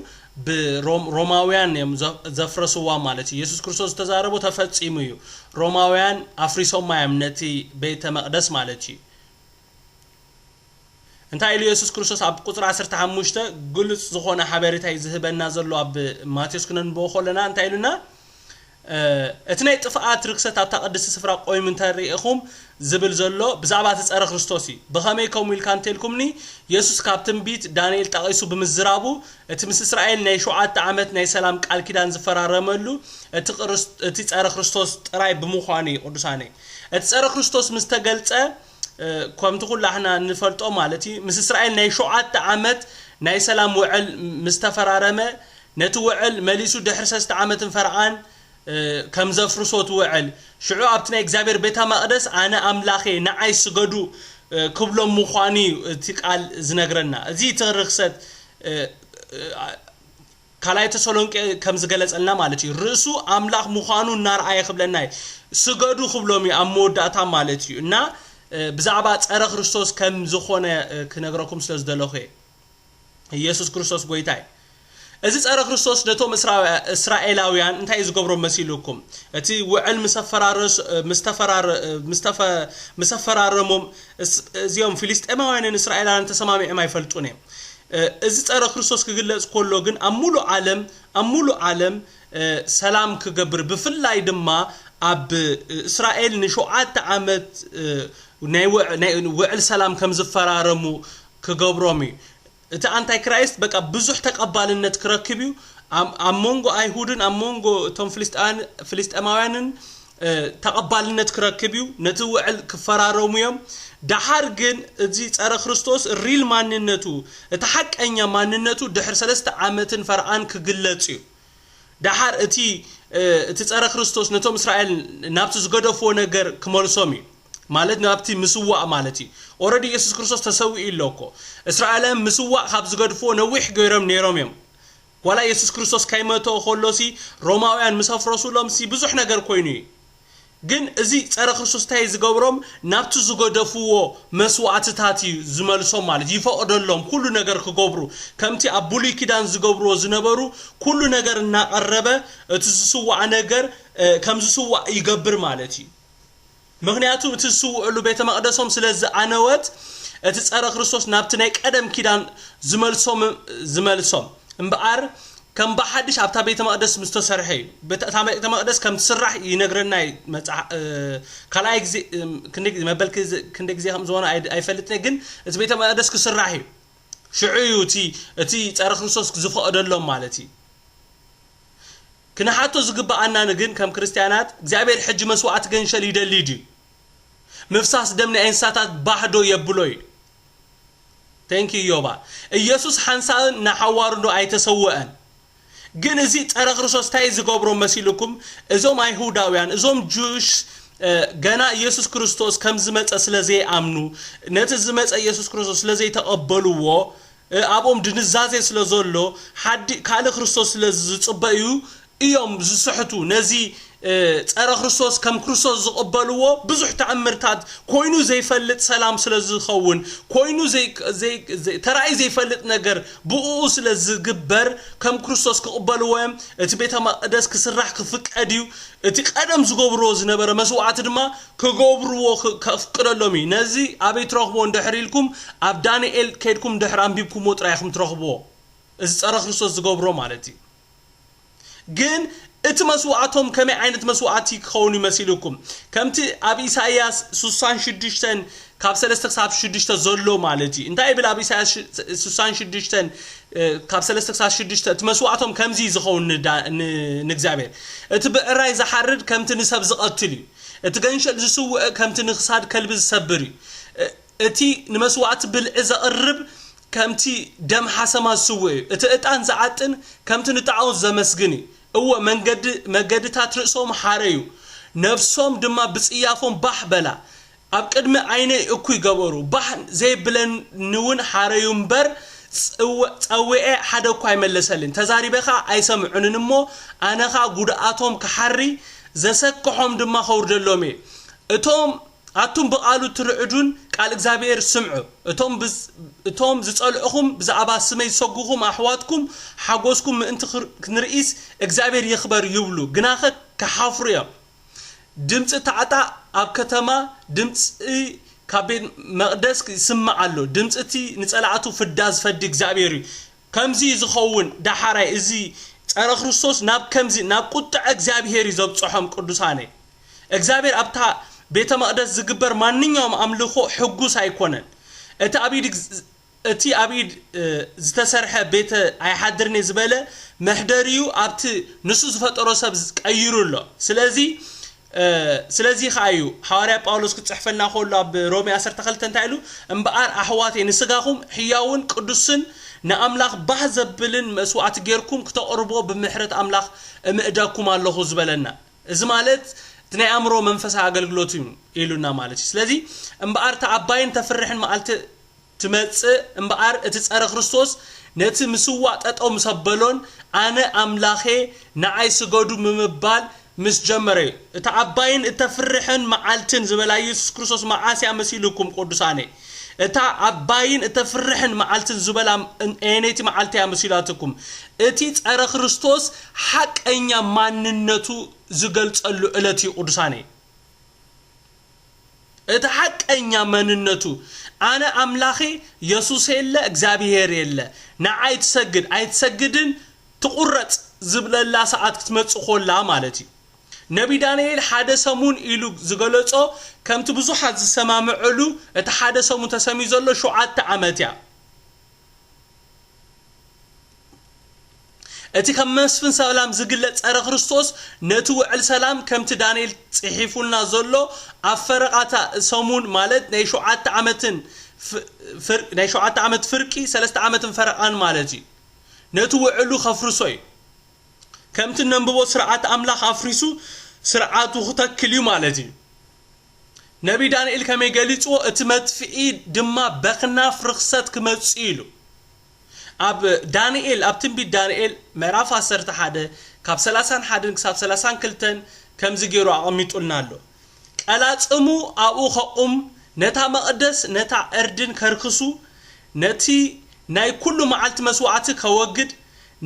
ብሮም-፣ ሮማውያን እዮም ዘ-፣ ዘፍረስዋ ማለት እዩ። የሱስ ክርስቶስ ዝተዛረቦ ተፈጺሙ እዩ። ሮማውያን ኣፍሪሶማ እዮም ነቲ ቤተ መቕደስ ማለት እዩ። እንታይ ኢሉ የሱስ ክርስቶስ ኣብ ቁፅሪ ዓሰርተ ሓሙሽተ ግሉፅ ዝኾነ ሓበሬታ እዩ ዝህበና ዘሎ። ኣብ ማቴዎስ ክነንብቦ ከለና እንታይ ኢሉና? እቲ ናይ ጥፍኣት ርክሰት ኣብታ ቅድስቲ ስፍራ ቆይሙ እንተሪኢኹም ዝብል ዘሎ ብዛዕባ እቲ ፀረ ክርስቶስ እዩ። ብኸመይ ከምኡ ኢልካ እንተልኩምኒ፣ የሱስ ካብ ትንቢት ዳንኤል ጠቒሱ ብምዝራቡ፣ እቲ ምስ እስራኤል ናይ ሸውዓተ ዓመት ናይ ሰላም ቃል ኪዳን ዝፈራረመሉ እቲ ጸረ ክርስቶስ ጥራይ ብምዃኑ እዩ። ቅዱሳነይ፣ እቲ ጸረ ክርስቶስ ምስ ተገልጸ፣ ከምቲ ኩላሕና ንፈልጦ ማለት እዩ፣ ምስ እስራኤል ናይ ሸውዓተ ዓመት ናይ ሰላም ውዕል ምስ ተፈራረመ፣ ነቲ ውዕል መሊሱ ድሕሪ ሰለስተ ዓመትን ፈርዓን ከም ዘፍርሶ እቲ ውዕል፣ ሽዑ ኣብቲ ናይ እግዚኣብሔር ቤተ መቕደስ ኣነ ኣምላኽ እየ፣ ንዓይ ስገዱ ክብሎም ምዃኑ እዩ እቲ ቃል ዝነግረና። እዚ እቲ ርኽሰት ካልኣይ ተሰሎንቄ ከም ዝገለጸልና ማለት እዩ። ርእሱ ኣምላኽ ምዃኑ እናርኣየ ክብለና እዩ። ስገዱ ክብሎም እዩ ኣብ መወዳእታ ማለት እዩ። እና ብዛዕባ ጸረ ክርስቶስ ከም ዝኾነ ክነግረኩም ስለ ዝደለኹ እየ። ኢየሱስ ክርስቶስ ጎይታ እዩ። እዚ ጸረ ክርስቶስ ነቶም እስራኤላውያን እንታይ እዩ ዝገብሮም መሲልኩም? እቲ ውዕል ምስ ኣፈራረሞም፣ እዚኦም ፊልስጤማውያንን እስራኤላውያን ተሰማሚዖም ኣይፈልጡን እዮም። እዚ ጸረ ክርስቶስ ክግለጽ ከሎ ግን ኣብ ሙሉእ ዓለም፣ ኣብ ሙሉእ ዓለም ሰላም ክገብር፣ ብፍላይ ድማ ኣብ እስራኤል ንሸውዓተ ዓመት ናይ ውዕል ሰላም ከም ዝፈራረሙ ክገብሮም እዩ። እቲ ኣንታይ ክራይስት በቃ ብዙሕ ተቐባልነት ክረክብ እዩ። ኣብ መንጎ ኣይሁድን ኣብ መንጎ እቶም ፍልስጤማውያንን ተቐባልነት ክረክብ እዩ። ነቲ ውዕል ክፈራረሙ እዮም። ደሓር ግን እዚ ጸረ ክርስቶስ ሪል ማንነቱ፣ እቲ ሓቀኛ ማንነቱ ድሕሪ ሰለስተ ዓመትን ፈርዓን ክግለጽ እዩ። ደሓር እቲ እቲ ጸረ ክርስቶስ ነቶም እስራኤል ናብቲ ዝገደፍዎ ነገር ክመልሶም እዩ። ማለት ናብቲ ምስዋእ ማለት እዩ። ኦረዲ ኢየሱስ ክርስቶስ ተሰዊኡ ኣሎ እኮ። እስራኤላውያን ምስዋእ ካብ ዝገድፍዎ ነዊሕ ገይሮም ነይሮም እዮም። ዋላ ኢየሱስ ክርስቶስ ከይመቶ ከሎሲ ሮማውያን ምስ ኣፍረሱሎም ሲ ብዙሕ ነገር ኮይኑ እዩ። ግን እዚ ጸረ ክርስቶስ እንታይ ዝገብሮም? ናብቲ ዝገደፍዎ መስዋዕትታት እዩ ዝመልሶም ማለት ይፈቕደሎም ኩሉ ነገር ክገብሩ። ከምቲ ኣብ ብሉይ ኪዳን ዝገብርዎ ዝነበሩ ኩሉ ነገር እናቐረበ እቲ ዝስዋዕ ነገር ከም ዝስዋዕ ይገብር ማለት እዩ። ምኽንያቱ እቲ ዝስውዕሉ ቤተ መቕደሶም ስለ ዝኣነወት እቲ ጸረ ክርስቶስ ናብቲ ናይ ቀደም ኪዳን ዝመልሶም ዝመልሶም እምበኣር ከም ብሓድሽ ኣብታ ቤተ መቕደስ ምስ ተሰርሐ እዩ። እታ ቤተ መቕደስ ከም ትስራሕ ይነግረና እዩ። ካልኣይ ግዜ መበል ክንደ ግዜ ከም ዝኾነ ኣይፈልጥን፣ ግን እቲ ቤተ መቕደስ ክስራሕ እዩ። ሽዑ እዩ እቲ እቲ ጸረ ክርስቶስ ዝፈቐደሎም ማለት እዩ። ክንሓቶ ዝግብኣና ግን ከም ክርስትያናት እግዚኣብሔር ሕጂ መስዋዕቲ ገንሸል ይደሊ ድዩ? ምፍሳስ ደም ናይ እንስሳታት ባህ ዶ የብሎ እዩ? Thank you ዮባ። ኢየሱስ ሓንሳእን ንሓዋሩን ዶ ኣይተሰወአን? ግን እዚ ጸረ ክርስቶስ እንታይ ዝገብሮ መሲልኩም? እዞም ኣይሁዳውያን፣ እዞም ጁሽ ገና ኢየሱስ ክርስቶስ ከም ዝመጸ ስለ ዘይኣምኑ፣ ነቲ ዝመጸ ኢየሱስ ክርስቶስ ስለ ዘይተቐበልዎ፣ ኣብኦም ድንዛዜ ስለ ዘሎ፣ ሓዲ ካልእ ክርስቶስ ስለ ዝጽበዩ እዮም ዝስሕቱ። ነዚ ጸረ ክርስቶስ ከም ክርስቶስ ዝቕበልዎ ብዙሕ ተኣምርታት ኮይኑ ዘይፈልጥ ሰላም ስለ ዝኸውን፣ ኮይኑ ተራእዩ ዘይፈልጥ ነገር ብእኡ ስለ ዝግበር ከም ክርስቶስ ክቕበልዎ እዮም። እቲ ቤተ መቕደስ ክስራሕ ክፍቀድ እዩ። እቲ ቀደም ዝገብርዎ ዝነበረ መስዋዕቲ ድማ ክገብርዎ ከፍቅደሎም እዩ። ነዚ ኣበይ ትረኽብዎ እንድሕር ኢልኩም ኣብ ዳንኤል ከይድኩም እንድሕር ኣንቢብኩምዎ ጥራይ ኢኹም ትረኽብዎ። እዚ ጸረ ክርስቶስ ዝገብሮ ማለት እዩ። ግን እቲ መስዋዕቶም ከመይ ዓይነት መስዋዕቲ ክኸውን ይመሲልኩም? ከምቲ ኣብ ኢሳይያስ ስሳን ሽዱሽተን ካብ ሰለስተ ክሳብ ሽዱሽተ ዘሎ ማለት እዩ። እንታይ ይብል ኣብ ኢሳይያስ ስሳን ሽዱሽተን ካብ ሰለስተ ክሳብ ሽዱሽተ? እቲ መስዋዕቶም ከምዚ እዩ ዝኸውን ንእግዚኣብሔር። እቲ ብዕራይ ዝሓርድ ከምቲ ንሰብ ዝቐትል እዩ። እቲ ገንሸል ዝስውእ ከምቲ ንኽሳድ ከልቢ ዝሰብር እዩ። እቲ ንመስዋዕቲ ብልዒ ዘቕርብ ከምቲ ደም ሓሰማ ዝስውእ እዩ። እቲ ዕጣን ዝዓጥን ከምቲ ንጣዖት ዘመስግን እዩ። እወ፣ መገድታት ርእሶም ሓረዩ፣ ነፍሶም ድማ ብጽያፎም ባህ በላ። ኣብ ቅድሚ ዓይነይ እኩይ ገበሩ፣ ባህ ዘይብለኒ እውን ሓረዩ እምበር፣ ጸውዔ ሓደ እኳ ኣይመለሰልን። ተዛሪበ ኸኣ ኣይሰምዑንን እሞ፣ ኣነ ኸኣ ጉድኣቶም ክሓሪ፣ ዘሰክሖም ድማ ከውርደሎም እየ። እቶም ኣቱም ብቓሉ ትርዕዱን ቃል እግዚኣብሔር ስምዑ። እቶም ዝጸልእኹም ብዛዕባ ስመይ ዝሰጉኹም ኣሕዋትኩም ሓጎስኩም ምእንቲ ክንርኢስ እግዚኣብሔር ይኽበር ይብሉ፣ ግናኸ ክሓፍሩ እዮም። ድምፂ ታዕጣ ኣብ ከተማ፣ ድምፂ ካብ ቤት መቕደስ ይስማዕ ኣሎ። ድምፂ እቲ ንጸላእቱ ፍዳ ዝፈዲ እግዚኣብሔር እዩ። ከምዚ ዝኸውን ደሓራይ እዚ ጸረ ክርስቶስ ናብ ከምዚ ናብ ቁጥዐ እግዚኣብሔር እዩ ዘብጽሖም። ቅዱሳነ እግዚኣብሔር ኣብታ ቤተ መቕደስ ዝግበር ማንኛውም ኣምልኾ ሕጉስ ኣይኮነን። እቲ ኣብ ኢድ እቲ ኣብ ኢድ ዝተሰርሐ ቤተ ኣይሓድርኒ ዝበለ መሕደሪኡ ኣብቲ ንሱ ዝፈጠሮ ሰብ ቀይሩ ኣሎ። ስለዚ ስለዚ ከኣ እዩ ሃዋርያ ጳውሎስ ክጽሕፈልና ከሎ ኣብ ሮሜ ዓሰርተ ክልተ እንታይ ኢሉ? እምበኣር ኣሕዋተይ ንስጋኹም ሕያውን ቅዱስን ንኣምላኽ ባህ ዘብልን መስዋዕቲ ጌርኩም ክተቕርቦ ብምሕረት ኣምላኽ እምእደኩም ኣለኹ ዝበለና። እዚ ማለት እቲ ናይ ኣእምሮ መንፈሳዊ ኣገልግሎት እዩ ኢሉና ማለት እዩ። ስለዚ እምበኣር ተዓባይን ተፍርሕን መዓልቲ ትመጽእ እምበኣር እቲ ጸረ ክርስቶስ ነቲ ምስዋእ ጠጠው ምስ ኣበሎን ኣነ ኣምላኸ ንዓይ ስገዱ ምምባል ምስ ጀመረ እዩ። እቲ ዓባይን እተፍርሕን መዓልትን ዝበላ ኢየሱስ ክርስቶስ መዓስ እያ መሲሉኩም ቅዱሳነይ? እታ ዓባይን እተፍርሕን መዓልትን ዝበላ ኣየነይቲ መዓልቲ እያ መሲላትኩም? እቲ ጸረ ክርስቶስ ሓቀኛ ማንነቱ ዝገልጸሉ ዕለት እዩ ቅዱሳነይ። እቲ ሓቀኛ መንነቱ ኣነ ኣምላኺ የሱስ የለ እግዚኣብሔር የለ ንዓይ ትሰግድ ኣይትሰግድን ትቑረጽ ዝብለላ ሰዓት ክትመጽእ ኮላ ማለት እዩ። ነቢ ዳንኤል ሓደ ሰሙን ኢሉ ዝገለጾ ከምቲ ብዙሓት ዝሰማምዐሉ እቲ ሓደ ሰሙን ተሰሚዩ ዘሎ ሸውዓተ ዓመት እያ። እቲ ከም መስፍን ሰላም ዝግለጽ ጸረ ክርስቶስ ነቲ ውዕል ሰላም ከምቲ ዳንኤል ጽሒፉልና ዘሎ ኣብ ፈረቓታ ሰሙን ማለት ናይ ሸውዓተ ዓመትን ናይ ሸውዓተ ዓመት ፍርቂ ሰለስተ ዓመትን ፈረቓን ማለት እዩ። ነቲ ውዕሉ ከፍርሶ እዩ። ከምቲ ነንብቦ ስርዓት ኣምላኽ ኣፍሪሱ ስርዓቱ ክተክል እዩ ማለት እዩ። ነቢ ዳንኤል ከመይ ገሊጽዎ? እቲ መጥፍኢ ድማ በኽናፍ ርኽሰት ክመጽእ ኢሉ። ኣብ ዳንኤል ኣብ ትንቢት ዳንኤል ምዕራፍ ዓሰርተ ሓደ ካብ ሰላሳን ሓደን ክሳብ ሰላሳን ክልተን ከምዚ ገይሩ ኣቐሚጡልና ኣሎ። ቀላጽሙ ኣብኡ ከቑም፣ ነታ መቕደስ ነታ ዕርድን ከርክሱ፣ ነቲ ናይ ኩሉ መዓልቲ መስዋዕቲ ከወግድ፣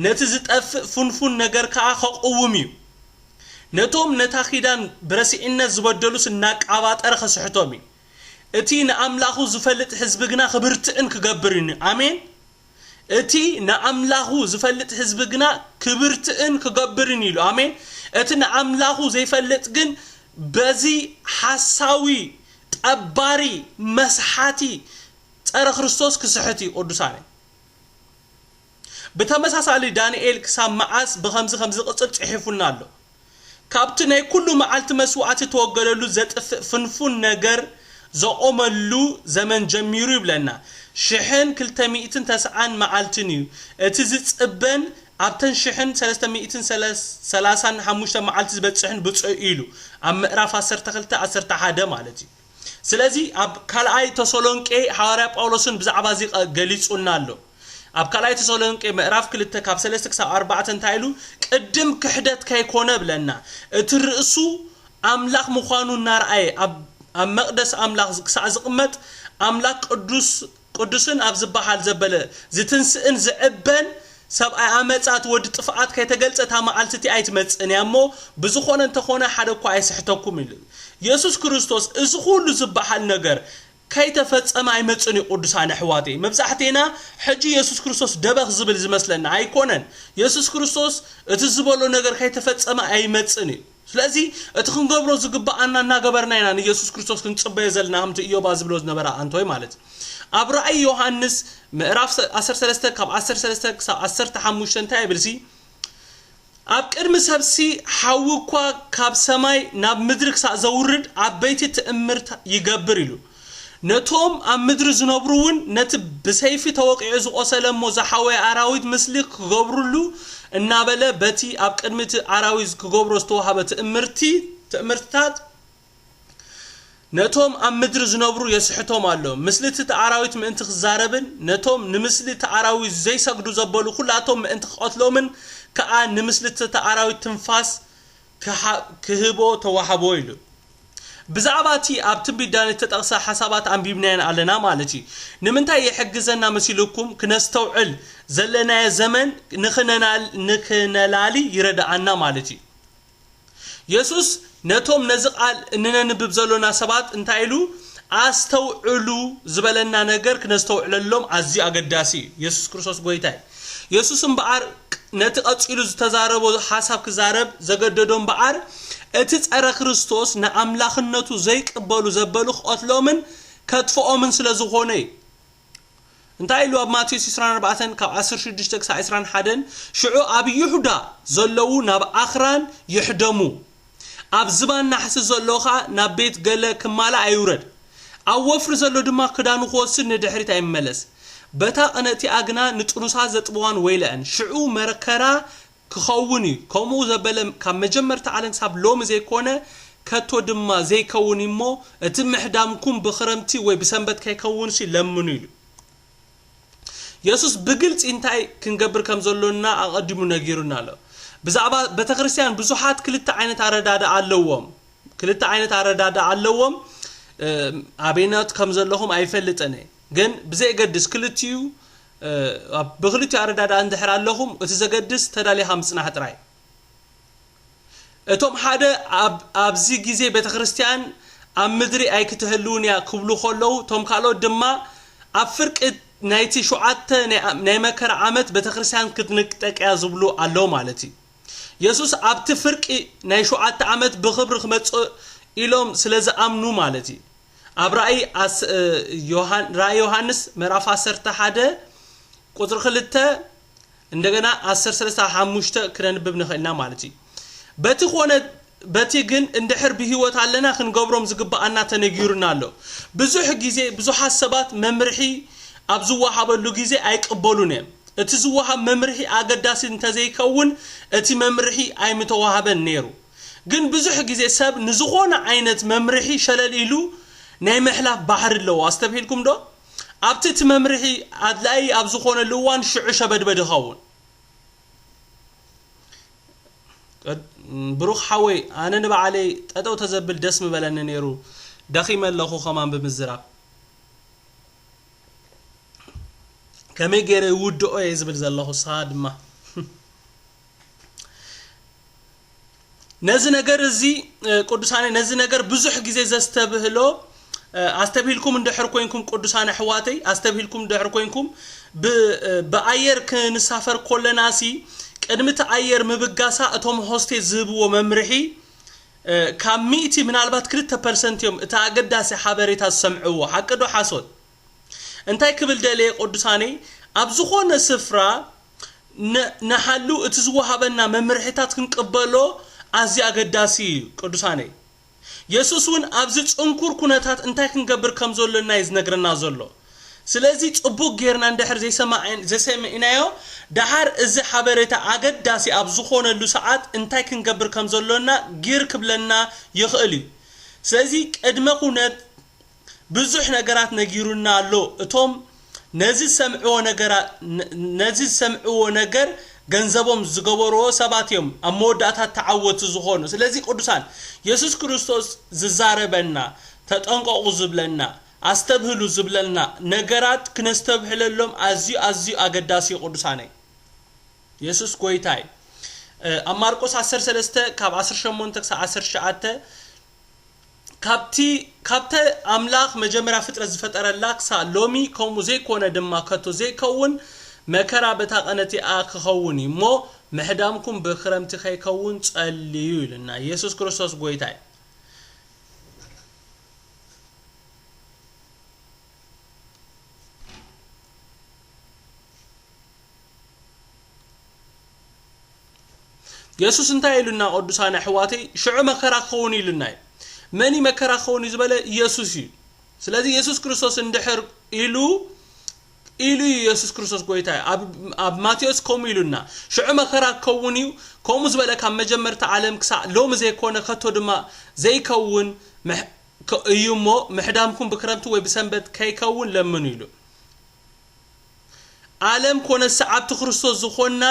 ነቲ ዝጠፍእ ፍንፉን ነገር ከኣ ከቕውም እዩ። ነቶም ነታ ኪዳን ብረሲዕነት ዝበደሉስ እናቃባጠረ ከስሕቶም እዩ። እቲ ንኣምላኹ ዝፈልጥ ህዝቢ ግና ክብርትዕን ክገብርን እዩ። ኣሜን። እቲ ንኣምላኹ ዝፈልጥ ህዝቢ ግና ክብርትዕን ክገብርን ኢሉ። ኣሜን። እቲ ንኣምላኹ ዘይፈልጥ ግን በዚ ሓሳዊ ጠባሪ መስሓቲ ጸረ ክርስቶስ ክስሕት እዩ። ቅዱሳነ ብተመሳሳሊ ዳንኤል ክሳብ መዓስ ብኸምዚ ከም ዝቕጽል ጽሒፉልና ኣሎ። ካብቲ ናይ ኩሉ መዓልቲ መስዋዕቲ ተወገደሉ ዘጥፍእ ፍንፉን ነገር ዘቆመሉ ዘመን ጀሚሩ ይብለና። ሽሕን ክልተ ሚእትን ተስዓን መዓልትን እዩ። እቲ ዝጽበን ኣብተን ሽሕን ሰለስተ ሚእትን ሰላሳን ሓሙሽተ መዓልቲ ዝበጽሕን ብፁዕ ኢሉ ኣብ ምዕራፍ ዓሰርተ ክልተ ዓሰርተ ሓደ ማለት እዩ። ስለዚ ኣብ ካልኣይ ተሰሎንቄ ሓዋርያ ጳውሎስን ብዛዕባ እዚ ገሊጹልና ኣሎ። ኣብ ካልኣይ ተሰሎንቄ ምዕራፍ ክልተ ካብ ሰለስተ ክሳብ ኣርባዕተ እንታይ ኢሉ? ቅድም ክሕደት ከይኮነ ብለና፣ እቲ ርእሱ ኣምላኽ ምዃኑ እናረኣየ ኣብ መቕደስ ኣምላኽ ክሳዕ ዝቕመጥ ኣምላኽ ቅዱስ ቅዱስን ኣብ ዝበሃል ዘበለ ዝትንስእን ዝዕበን ሰብኣይ ኣመጻ እቲ ወዲ ጥፍኣት ከይተገልጸ እታ መዓልቲ እቲ ኣይትመጽእን እያ እሞ ብዝኾነ እንተኾነ ሓደ እኳ ኣይስሕተኩም ኢሉ። የሱስ ክርስቶስ እዚ ኩሉ ዝበሃል ነገር ከይተፈጸመ ኣይመጽእን እዩ። ቅዱሳን ኣሕዋተይ፣ መብዛሕቴና ሕጂ የሱስ ክርስቶስ ደበኽ ዝብል ዝመስለና ኣይኮነን። የሱስ ክርስቶስ እቲ ዝበሎ ነገር ከይተፈጸመ ኣይመጽእን እዩ። ስለዚ እቲ ክንገብሮ ዝግብኣና እናገበርና ኢና ንየሱስ ክርስቶስ ክንጽበዮ ዘለና፣ ከምቲ ኢዮባ ዝብሎ ዝነበረ ኣንቶይ ማለት እዩ። ኣብ ራእይ ዮሃንስ ምዕራፍ ዓሰርተ ሰለስተ ካብ ዓሰርተ ሰለስተ ክሳብ ዓሰርተ ሓሙሽተ እንታይ ይብል ሲ? ኣብ ቅድሚ ሰብሲ ሓዊ እኳ ካብ ሰማይ ናብ ምድሪ ክሳዕ ዘውርድ ዓበይቲ ትእምርት ይገብር ኢሉ። ነቶም ኣብ ምድሪ ዝነብሩ እውን ነቲ ብሰይፊ ተወቒዑ ዝቖሰለ እሞ ዝሓወየ ኣራዊት ምስሊ ክገብሩሉ እናበለ በቲ ኣብ ቅድሚ እቲ ኣራዊት ክገብሮ ዝተዋህበ ትእምርቲ ትእምርትታት ነቶም ኣብ ምድሪ ዝነብሩ የስሕቶም ኣሎ። ምስልቲ እቲ ኣራዊት ምእንቲ ክዛረብን ነቶም ንምስሊ እቲ ኣራዊት ዘይሰግዱ ዘበሉ ኩላቶም ምእንቲ ክቐትሎምን ከኣ ንምስልቲ እቲ ኣራዊት ትንፋስ ክሃ- ክህቦ ተዋህቦ ኢሉ። ብዛዕባ እቲ ኣብ ትንቢት ዳንኤል ዝተጠቕሰ ሓሳባት ኣንቢብናየን ኣለና ማለት እዩ። ንምንታይ ይሕግዘና መሲልኩም? ክነስተውዕል ዘለናዮ ዘመን ንኽነናል- ንኽነላሊ ይረድኣና ማለት እዩ። የሱስ ነቶም ነዚ ቃል እንነንብብ ዘሎና ሰባት እንታይ ኢሉ? ኣስተውዕሉ ዝበለና ነገር ክነስተውዕለሎም ኣዝዩ ኣገዳሲ እዩ። የሱስ ክርስቶስ ጎይታ እዩ። የሱስ እምበኣር ነቲ ቀጺሉ ዝተዛረቦ ሓሳብ ክዛረብ ዘገደዶ እምበኣር፣ እቲ ጸረ ክርስቶስ ንኣምላኽነቱ ዘይቅበሉ ዘበሉ ክቐትሎምን ከጥፍኦምን ስለ ዝኾነ እዩ። እንታይ ኢሉ ኣብ ማቴዎስ ዕስራን ኣርባዕተን ካብ ዓሰርተ ሽዱሽተ ክሳብ ዕስራን ሓደን? ሽዑ ኣብ ይሁዳ ዘለዉ ናብ ኣኽራን ይሕደሙ፣ ኣብ ዝባን ናሕሲ ዘሎ ኸኣ ናብ ቤት ገለ ክማላእ ኣይውረድ፣ ኣብ ወፍሪ ዘሎ ድማ ክዳኑ ክወስድ ንድሕሪት ኣይመለስ። በታ ቀነቲኣ ግና ንጥኑሳት ዘጥብዋን ወይለአን። ሽዑ መከራ ክኸውን እዩ። ከምኡ ዘበለ ካብ መጀመርታ ዓለም ሳብ ሎሚ ዘይኮነ፣ ከቶ ድማ ዘይከውን እዩ እሞ፣ እቲ ምሕዳምኩም ብኽረምቲ ወይ ብሰንበት ከይከውንሲ ለምኑ ኢሉ። የሱስ ብግልጺ እንታይ ክንገብር ከም ዘሎና ኣቐዲሙ ነጊሩና ኣሎ። ብዛዕባ ቤተክርስትያን ብዙሓት ክልተ ዓይነት ኣረዳድኣ ኣለዎም። ክልተ ዓይነት ኣረዳድኣ ኣለዎም። እ፣ ኣበይናት ከም ዘለኹም ኣይፈልጥን እየ። ግን ብዘየገድስ ክልቲኡ፣ እ፣ ኣብ-፣ ብክልቲኡ ኣረዳድኣ እንድሕር ኣለኹም፣ እቲ ዘገድስ ተዳሊኻ ምጽናሕ ጥራይ። እቶም ሓደ ኣብ-፣ ኣብዚ ግዜ ቤተክርስትያን ኣብ ምድሪ ኣይክትህልውን እያ ክብሉ ከለዉ፣ እቶም ካልኦት ድማ ኣብ ፍርቂ ናይቲ ሸውዓተ ናይ፣ ናይ መከራ ዓመት ቤተክርስትያን ክትንቅጠቅ እያ ዝብሉ ኣለዉ ማለት እዩ። የሱስ ኣብቲ ፍርቂ ናይ ሸውዓተ ዓመት ብኽብሪ ክመጽእ ኢሎም ስለ ዝኣምኑ ማለት እዩ። ኣብ ራእይ ኣስ-፣ እ፣ ዮሃን-፣ ራእይ ዮሃንስ ምዕራፍ ዓሰርተ ሓደ ቁጽሪ ክልተ፣ እንደገና ዓሰርተ ሰለስተ ሓሙሽተ ክነንብብ ንኽእልና ማለት እዩ። በቲ ኾነ በቲ ግን እንድሕር ብህይወት ኣለና ክንገብሮም ዝግብኣና ተነጊሩና ኣሎ። ብዙሕ ግዜ ብዙሓት ሰባት መምርሒ ኣብ ዝወሃበሉ ግዜ ኣይቅበሉን እዮም። እቲ ዝወሃብ መምርሒ ኣገዳሲ እንተዘይከውን እቲ መምርሒ ኣይምተዋህበን ነይሩ። ግን ብዙሕ ግዜ ሰብ ንዝኾነ ዓይነት መምርሒ ሸለል ኢሉ ናይ ምሕላፍ ባህሪ ኣለዎ። ኣስተብሂልኩም ዶ? ኣብቲ እቲ መምርሒ ኣድላዪ ኣብ ዝኾነሉ እዋን ሽዑ ሸበድበድ ይኸውን። ቅድ-፣ ብሩኽ ሓወይ፣ ኣነ ንባዕለይ ጠጠው ተዘብል ደስ ምበለኒ ነይሩ። ደኺመ ኣለኹ ከማን ብምዝራብ። ከመይ ገይረ ይውድኦ እየ ዝብል ዘለኹ፣ ንስኻ ድማ። ነዚ ነገር እዚ፣ እ፣ ቅዱሳነይ፣ ነዚ ነገር ብዙሕ ግዜ ዘስተብህሎ፣ እ፣ ኣስተብሂልኩም እንድሕር ኮይንኩም፣ ቅዱሳን ኣሕዋተይ፣ ኣስተብሂልኩም እንድሕር ኮይንኩም፣ ብ-፣ እ፣ ብኣየር ክንሳፈር ከለናሲ፣ ቅድሚ እቲ ኣየር ምብጋሳ እቶም ሆስቴስ ዝህብዎ መምርሒ፣ እ፣ ካብ ሚእቲ ምናልባት ክልተ ፐርሰንት እዮም እቲ ኣገዳሲ ሓበሬታ ዝሰምዕዎ። ሓቂ ዶ ሓሶት? እንታይ ክብል ደልየ ቅዱሳነይ? ኣብ ዝኾነ ስፍራ ን-፣ ንሃሉ እቲ ዝወሃበና መምርሒታት ክንቅበሎ ኣዝዩ ኣገዳሲ እዩ ቅዱሳነይ። የሱስ እውን ኣብዚ ጽንኩር ኩነታት እንታይ ክንገብር ከም ዘሎና እዩ ዝነግረና ዘሎ። ስለዚ ጽቡቕ ጌርና እንድሕር ዘይሰማዕ-፣ ዘይሰሚዕናዮ፣ ደሓር እዚ ሓበሬታ ኣገዳሲ ኣብ ዝኾነሉ ሰዓት እንታይ ክንገብር ከም ዘሎና ጊር ክብለና ይኽእል እዩ። ስለዚ ቅድመ ኩነት ብዙሕ ነገራት ነጊሩና ኣሎ። እቶም ነዚ ዝሰምዕዎ ነገራ-፣ ነ-፣ ነዚ ዝሰምዕዎ ነገር ገንዘቦም ዝገበርዎ ሰባት እዮም ኣብ መወዳእታ ተዓወቲ ዝኾኑ። ስለዚ ቅዱሳን፣ የሱስ ክርስቶስ ዝዛረበና፣ ተጠንቀቑ ዝብለና፣ ኣስተብህሉ ዝብለና ነገራት ክነስተብህለሎም ኣዝዩ፣ ኣዝዩ ኣገዳሲ እዩ ቅዱሳነይ። የሱስ ጎይታ እዩ። እ፣ ኣብ ማርቆስ ዓሰርተ ሰለስተ ካብ ዓሰርተ ሸሞንተ ክሳብ ዓሰርተ ትሽዓተ፣ ካብቲ፣ ካብተ ኣምላኽ መጀመርያ ፍጥረት ዝፈጠረላ ክሳብ ሎሚ፣ ከምኡ ዘይኮነ ድማ ከቶ ዘይከውን መከራ በታ ቀነቲኣ ክኸውን እዩ እሞ፣ ምሕዳምኩም ብክረምቲ ከይከውን ጸልዩ ኢሉና። የሱስ ክርስቶስ ጎይታ እዩ። የሱስ እንታይ ኢሉና ቅዱሳን ኣሕዋተይ? ሽዑ መከራ ክኸውን ኢሉና እዩ። መን እዩ መከራ ክኸውን እዩ ዝበለ? የሱስ እዩ። ስለዚ የሱስ ክርስቶስ እንድሕር ኢሉ፣ ኢሉ እዩ የሱስ ክርስቶስ ጎይታ እዩ። ኣብ፣ ኣብ ማቴዎስ ከምኡ ኢሉና፣ ሽዑ መከራ ክኸውን እዩ፣ ከምኡ ዝበለ ካብ መጀመርታ ዓለም ክሳዕ ሎሚ ዘይኮነ ከቶ ድማ ዘይከውን ምሕ-፣ ከ-፣ እዩ እሞ ምሕዳምኩም ብክረምቲ ወይ ብሰንበት ከይከውን ለምኑ ኢሉ። ዓለም ኮነ ሰዓብቲ ክርስቶስ ዝኾንና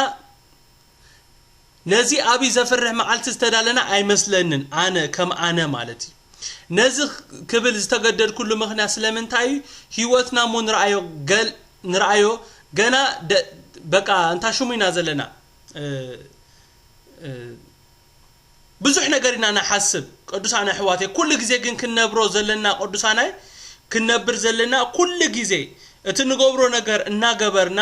ነዚ ኣብይ ዘፍርሕ መዓልቲ ዝተዳለና ኣይመስለንን። ኣነ ከም ኣነ ማለት እዩ። ነዚ ክብል ዝተገደድኩሉ ምኽንያት ስለምንታይ እዩ? ህይወትና እሞ ንርኣዮ ገል-፣ ንርኣዮ ገና ደ-፣ በቃ እንታ ሽሙ ኢና ዘለና። እ፣ እ፣ ብዙሕ ነገር ኢና ንሓስብ ቅዱሳን ኣሕዋተይ። ኩሉ ግዜ ግን ክንነብሮ ዘለና ቅዱሳናይ፣ ክንነብር ዘለና ኩሉ ግዜ እቲ ንገብሮ ነገር እናገበርና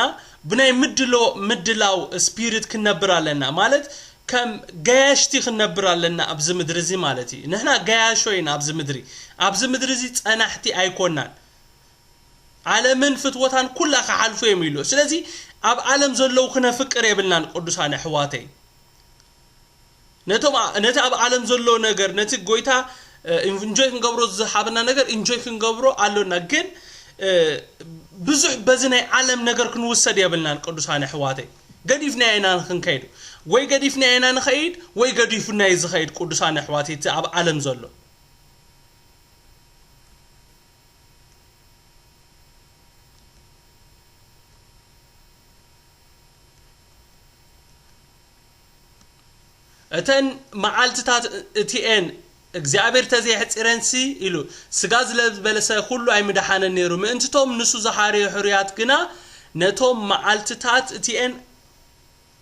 ብናይ ምድሎ ምድላው ስፒሪት ክንነብር ኣለና። ማለት ከም ገያሽቲ ክንነብር ኣለና ኣብዚ ምድሪ እዚ ማለት እዩ። ንሕና ገያሾ ኢና ኣብዚ ምድሪ። ኣብዚ ምድሪ እዚ ጸናሕቲ ኣይኮናን። ዓለምን ፍትወታን ኩላ ክሓልፉ እዮም ኢሉ። ስለዚ ኣብ ዓለም ዘለዉ ክነፍቅር የብልናን ቅዱሳን ኣሕዋተይ። ነቶም ኣ- ነቲ ኣብ ዓለም ዘሎ ነገር፣ ነቲ ጎይታ እንጆይ ክንገብሮ ዝሃበና ነገር እንጆይ ክንገብሮ ኣሎና። ግን ብዙሕ በዚ ናይ ዓለም ነገር ክንውሰድ የብልናን ቅዱሳን ኣሕዋተይ። ገዲፍና ኢና ክንከይድ፣ ወይ ገዲፍና ኢና ንኸይድ ወይ ገዲፉና እዩ ዝኸይድ ቅዱሳን ኣሕዋተይ። እቲ ኣብ ዓለም ዘሎ እተን መዓልትታት እቲኤን እግዚኣብሔር ተዘየሕፂረንሲ ኢሉ፣ ስጋ ዝለበሰ ኩሉ ኣይምደሓነን ነይሩ፣ ምእንትቶም ንሱ ዝሓረዩ ሕሩያት ግና ነቶም መዓልትታት እቲኤን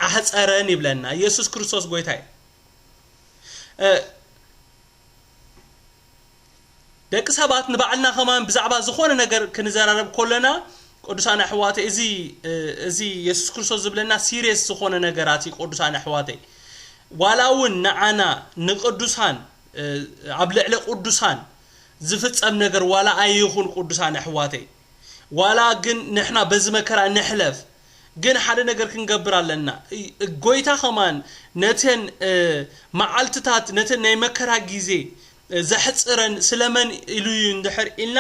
ኣሕፀረን ይብለና። ኢየሱስ ክርስቶስ ጎይታ እዩ። ደቂ ሰባት ንባዕልና ከማን ብዛዕባ ዝኾነ ነገር ክንዘራረብ ከለና ቅዱሳን ኣሕዋተይ፣ እዚ እዚ የሱስ ክርስቶስ ዝብለና ሲሪየስ ዝኾነ ነገራት እዩ። ቅዱሳን ኣሕዋተይ፣ ዋላ እውን ንዓና ንቅዱሳን ኣብ ልዕሊ ቅዱሳን ዝፍጸም ነገር ዋላ ኣይኹን ቅዱሳን ኣሕዋተይ፣ ዋላ ግን ንሕና በዚ መከራ ንሕለፍ፣ ግን ሓደ ነገር ክንገብር ኣለና። ጎይታ ከማን ነተን መዓልትታት፣ ነተን ናይ መከራ ግዜ ዘሕፅረን ስለመን ኢሉ እዩ እንድሕር ኢልና፣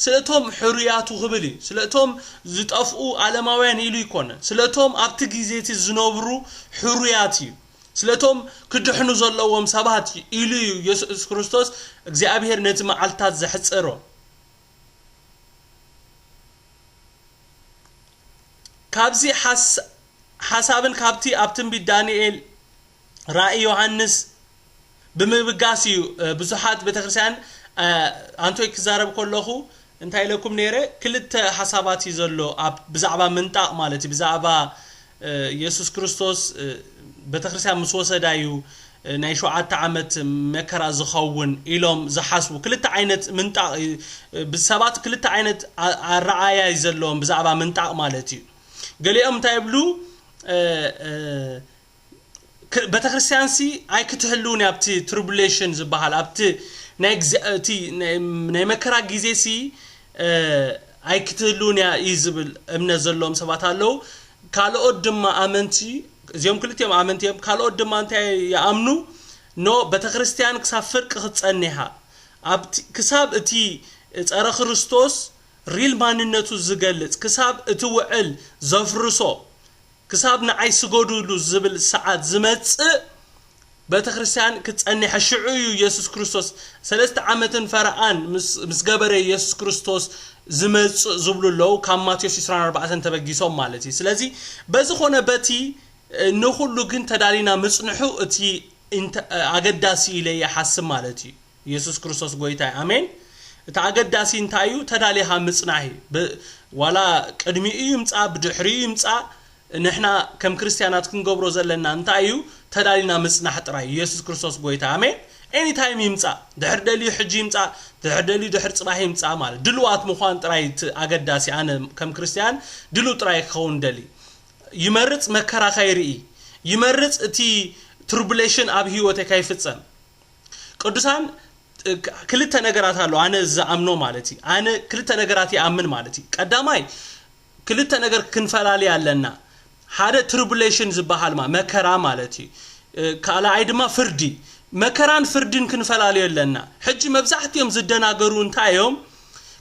ስለቶም ሕሩያቱ ክብል እዩ። ስለቶም ዝጠፍኡ ዓለማውያን ኢሉ ይኮነን። ስለቶም ኣብቲ ግዜ እቲ ዝነብሩ ሕሩያት እዩ። ስለቶም ክድሕኑ ዘለዎም ሰባት ኢሉ እዩ ኢየሱስ ክርስቶስ እግዚኣብሔር ነቲ መዓልትታት ዘሕፅሮ። ካብዚ ሓሳብን ካብቲ ኣብ ትንቢት ዳንኤል፣ ራእይ ዮሃንስ ብምብጋስ እዩ። ብዙሓት ቤተክርስትያን ኣንቶይ ክዛረብ ከለኹ እንታይ ኢለኩም ነይረ? ክልተ ሓሳባት እዩ ዘሎ ኣብ ብዛዕባ ምንጣቕ ማለት እዩ። ብዛዕባ የሱስ ክርስቶስ ቤተክርስትያን ምስ ወሰዳ እዩ ናይ ሸውዓተ ዓመት መከራ ዝኸውን ኢሎም ዝሓስቡ። ክልተ ዓይነት ምንጣቕ እዩ። ብሰባት ክልተ ዓይነት ኣረኣያ እዩ ዘለዎም ብዛዕባ ምንጣቕ ማለት እዩ። ገሊኦም እንታይ ይብሉ? ቤተክርስትያን ሲ ኣይክትህልውን ኣብቲ ትሪቡሌሽን ዝበሃል ኣብቲ ናይ መከራ ግዜ ሲ ኣይክትህልውን እያ እዩ ዝብል እምነት ዘለዎም ሰባት ኣለዉ። ካልኦት ድማ ኣመንቲ፣ እዚኦም ክልቲኦም ኣመንቲ እዮም። ካልኦት ድማ እንታይ ይኣምኑ? ኖ፣ ቤተክርስትያን ክሳብ ፍርቂ ክትጸኒሓ፣ ክሳብ እቲ ጸረ ክርስቶስ ሪል ማንነቱ ዝገልጽ፣ ክሳብ እቲ ውዕል ዘፍርሶ፣ ክሳብ ንዓይ ስገዱሉ ዝብል ሰዓት ዝመጽእ ቤተክርስትያን ክትጸኒሐ ሽዑ እዩ። ኢየሱስ ክርስቶስ ሰለስተ ዓመትን ፈረቓን ምስ ገበረ ኢየሱስ ክርስቶስ ዝመጽእ ዝብሉ ኣለዉ፣ ካብ ማቴዎስ ዕስራን ኣርባዕተን ተበጊሶም ማለት እዩ። ስለዚ በዚ ኾነ በቲ ንኹሉ ግን ተዳሊና ምጽንሑ እቲ ኣገዳሲ ኢለ ይሓስብ ማለት እዩ። ኢየሱስ ክርስቶስ ጎይታ እዩ። ኣሜን። እቲ ኣገዳሲ እንታይ እዩ? ተዳሊኻ ምጽናሕ እዩ። ዋላ ቅድሚኡ ይምጻ ብድሕሪኡ ይምጻ፣ ንሕና ከም ክርስትያናት ክንገብሮ ዘለና እንታይ እዩ? ተዳሊና ምጽናሕ ጥራይ። ኢየሱስ ክርስቶስ ጎይታ። ኣሜን። ኤኒታይም ይምጻ፣ ድሕር ደልዩ ሕጂ ይምጻ፣ ድሕር ደልዩ ድሕር ጽባሕ ይምጻ ማለት ድልዋት ምዃን ጥራይ እቲ ኣገዳሲ። ኣነ ከም ክርስትያን ድሉ ጥራይ ክኸውን ደሊ። ይመርጽ መከራ ከይርኢ፣ ይመርጽ እቲ ትሪቡሌሽን ኣብ ህይወተይ ከይፍጸም። ቅዱሳን ክልተ ነገራት ኣሎ ኣነ ዝኣምኖ ማለት እዩ። ኣነ ክልተ ነገራት ይኣምን ማለት እዩ። ቀዳማይ ክልተ ነገር ክንፈላሊ ኣለና። ሓደ ትሪቡሌሽን ዝበሃል ማ መከራ ማለት እዩ። ካልኣይ ድማ ፍርዲ። መከራን ፍርድን ክንፈላልዮ ኣለና። ሕጂ መብዛሕትኦም ዝደናገሩ እንታይ እዮም?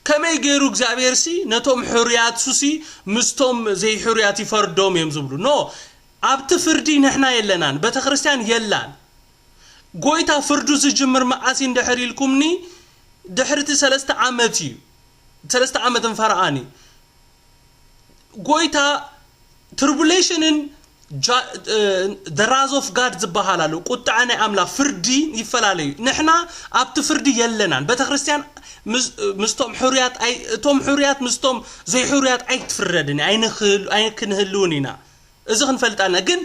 ከመይ ገይሩ እግዚኣብሔር ሲ ነቶም ሕሩያት ሱሲ ምስቶም ዘይሕሩያት ይፈርዶም እዮም ዝብሉ። ኖ፣ ኣብቲ ፍርዲ ንሕና የለናን፣ ቤተክርስትያን የላን። ጎይታ ፍርዱ ዝጅምር መዓስ እዩ እንድሕር ኢልኩምኒ፣ ድሕርቲ ሰለስተ ዓመት እዩ። ሰለስተ ዓመት እንፈረኣኒ። ጎይታ ትሪቡሌሽንን ራዝ ኦፍ ጋድ ዝበሃል ኣሎ። ቁጣዓ ናይ ኣምላኽ ፍርዲ ይፈላለዩ። ንሕና ኣብቲ ፍርዲ የለናን። ቤተክርስትያን ምስቶም ሕሩያት፣ እቶም ሕሩያት ምስቶም ዘይሕሩያት ኣይትፍረድን፣ ኣይክንህልውን ኢና። እዚ ክንፈልጥ ኣለና። ግን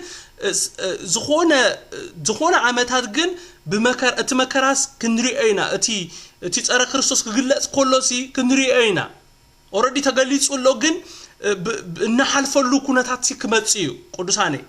ዝኾነ ዓመታት ግን ብመከር እቲ መከራስ ክንሪኦ ኢና። እቲ እቲ ጸረ ክርስቶስ ክግለጽ ከሎሲ ክንሪኦ ኢና። ኦረዲ ተገሊጹ ኣሎ፣ ግን እ፣ ብ- ብ- እናሓልፈሉ ኩነታት ሲ ክመጽእ እዩ። ቅዱሳነይ፣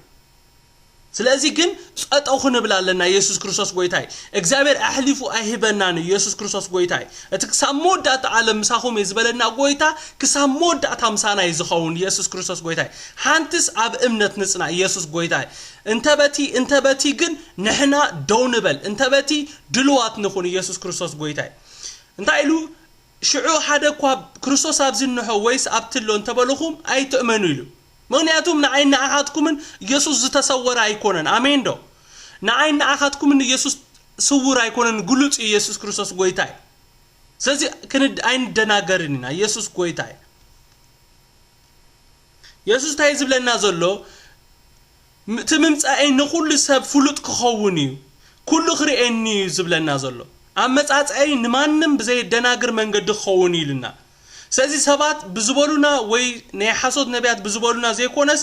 ስለዚ ግን ጸጠው ክንብል ኣለና። ኢየሱስ ክርስቶስ ጎይታይ እግዚኣብሔር ኣሕሊፉ ኣይህበናን እዩ። ኢየሱስ ክርስቶስ ጎይታይ፣ እቲ ክሳብ መወዳእታ ዓለም ምሳኹም እየ ዝበለና ጎይታ ክሳብ መወዳእታ ምሳና እዩ ዝኸውን። ኢየሱስ ክርስቶስ ጎይታይ፣ ሓንትስ ኣብ እምነት ንጽና። ኢየሱስ ጎይታይ፣ እንተ በቲ እንተ በቲ ግን ንሕና ደው ንበል፣ እንተ በቲ ድልዋት ንኹን። ኢየሱስ ክርስቶስ ጎይታይ እንታይ ኢሉ? ሽዑ ሓደ እኳ ክርስቶስ ኣብዚ እንሆ ወይስ ኣብቲ ኣሎ እንተበልኹም ኣይትእመኑ ኢሉ። ምኽንያቱም ንዓይ ንዓኻትኩምን ኢየሱስ ዝተሰወረ ኣይኮነን። ኣሜን ዶ? ንዓይ ንዓኻትኩምን ኢየሱስ ስውር ኣይኮነን፣ ግሉጽ እዩ። ኢየሱስ ክርስቶስ ጎይታ እዩ። ስለዚ ክንድ ኣይንደናገርን ኢና። ኢየሱስ ጎይታ እዩ። ኢየሱስ እንታይ ዝብለና ዘሎ? ም- እቲ ምምጻኤይ ንኹሉ ሰብ ፍሉጥ ክኸውን እዩ፣ ኩሉ ክርእየኒ እዩ ዝብለና ዘሎ። ኣመጻጽኣይ ንማንም ብዘየደናግር መንገዲ ክኸውን እዩ ኢሉና። ስለዚ ሰባት ብዝበሉና ወይ ናይ ሓሶት ነቢያት ብዝበሉና ዘይኮነስ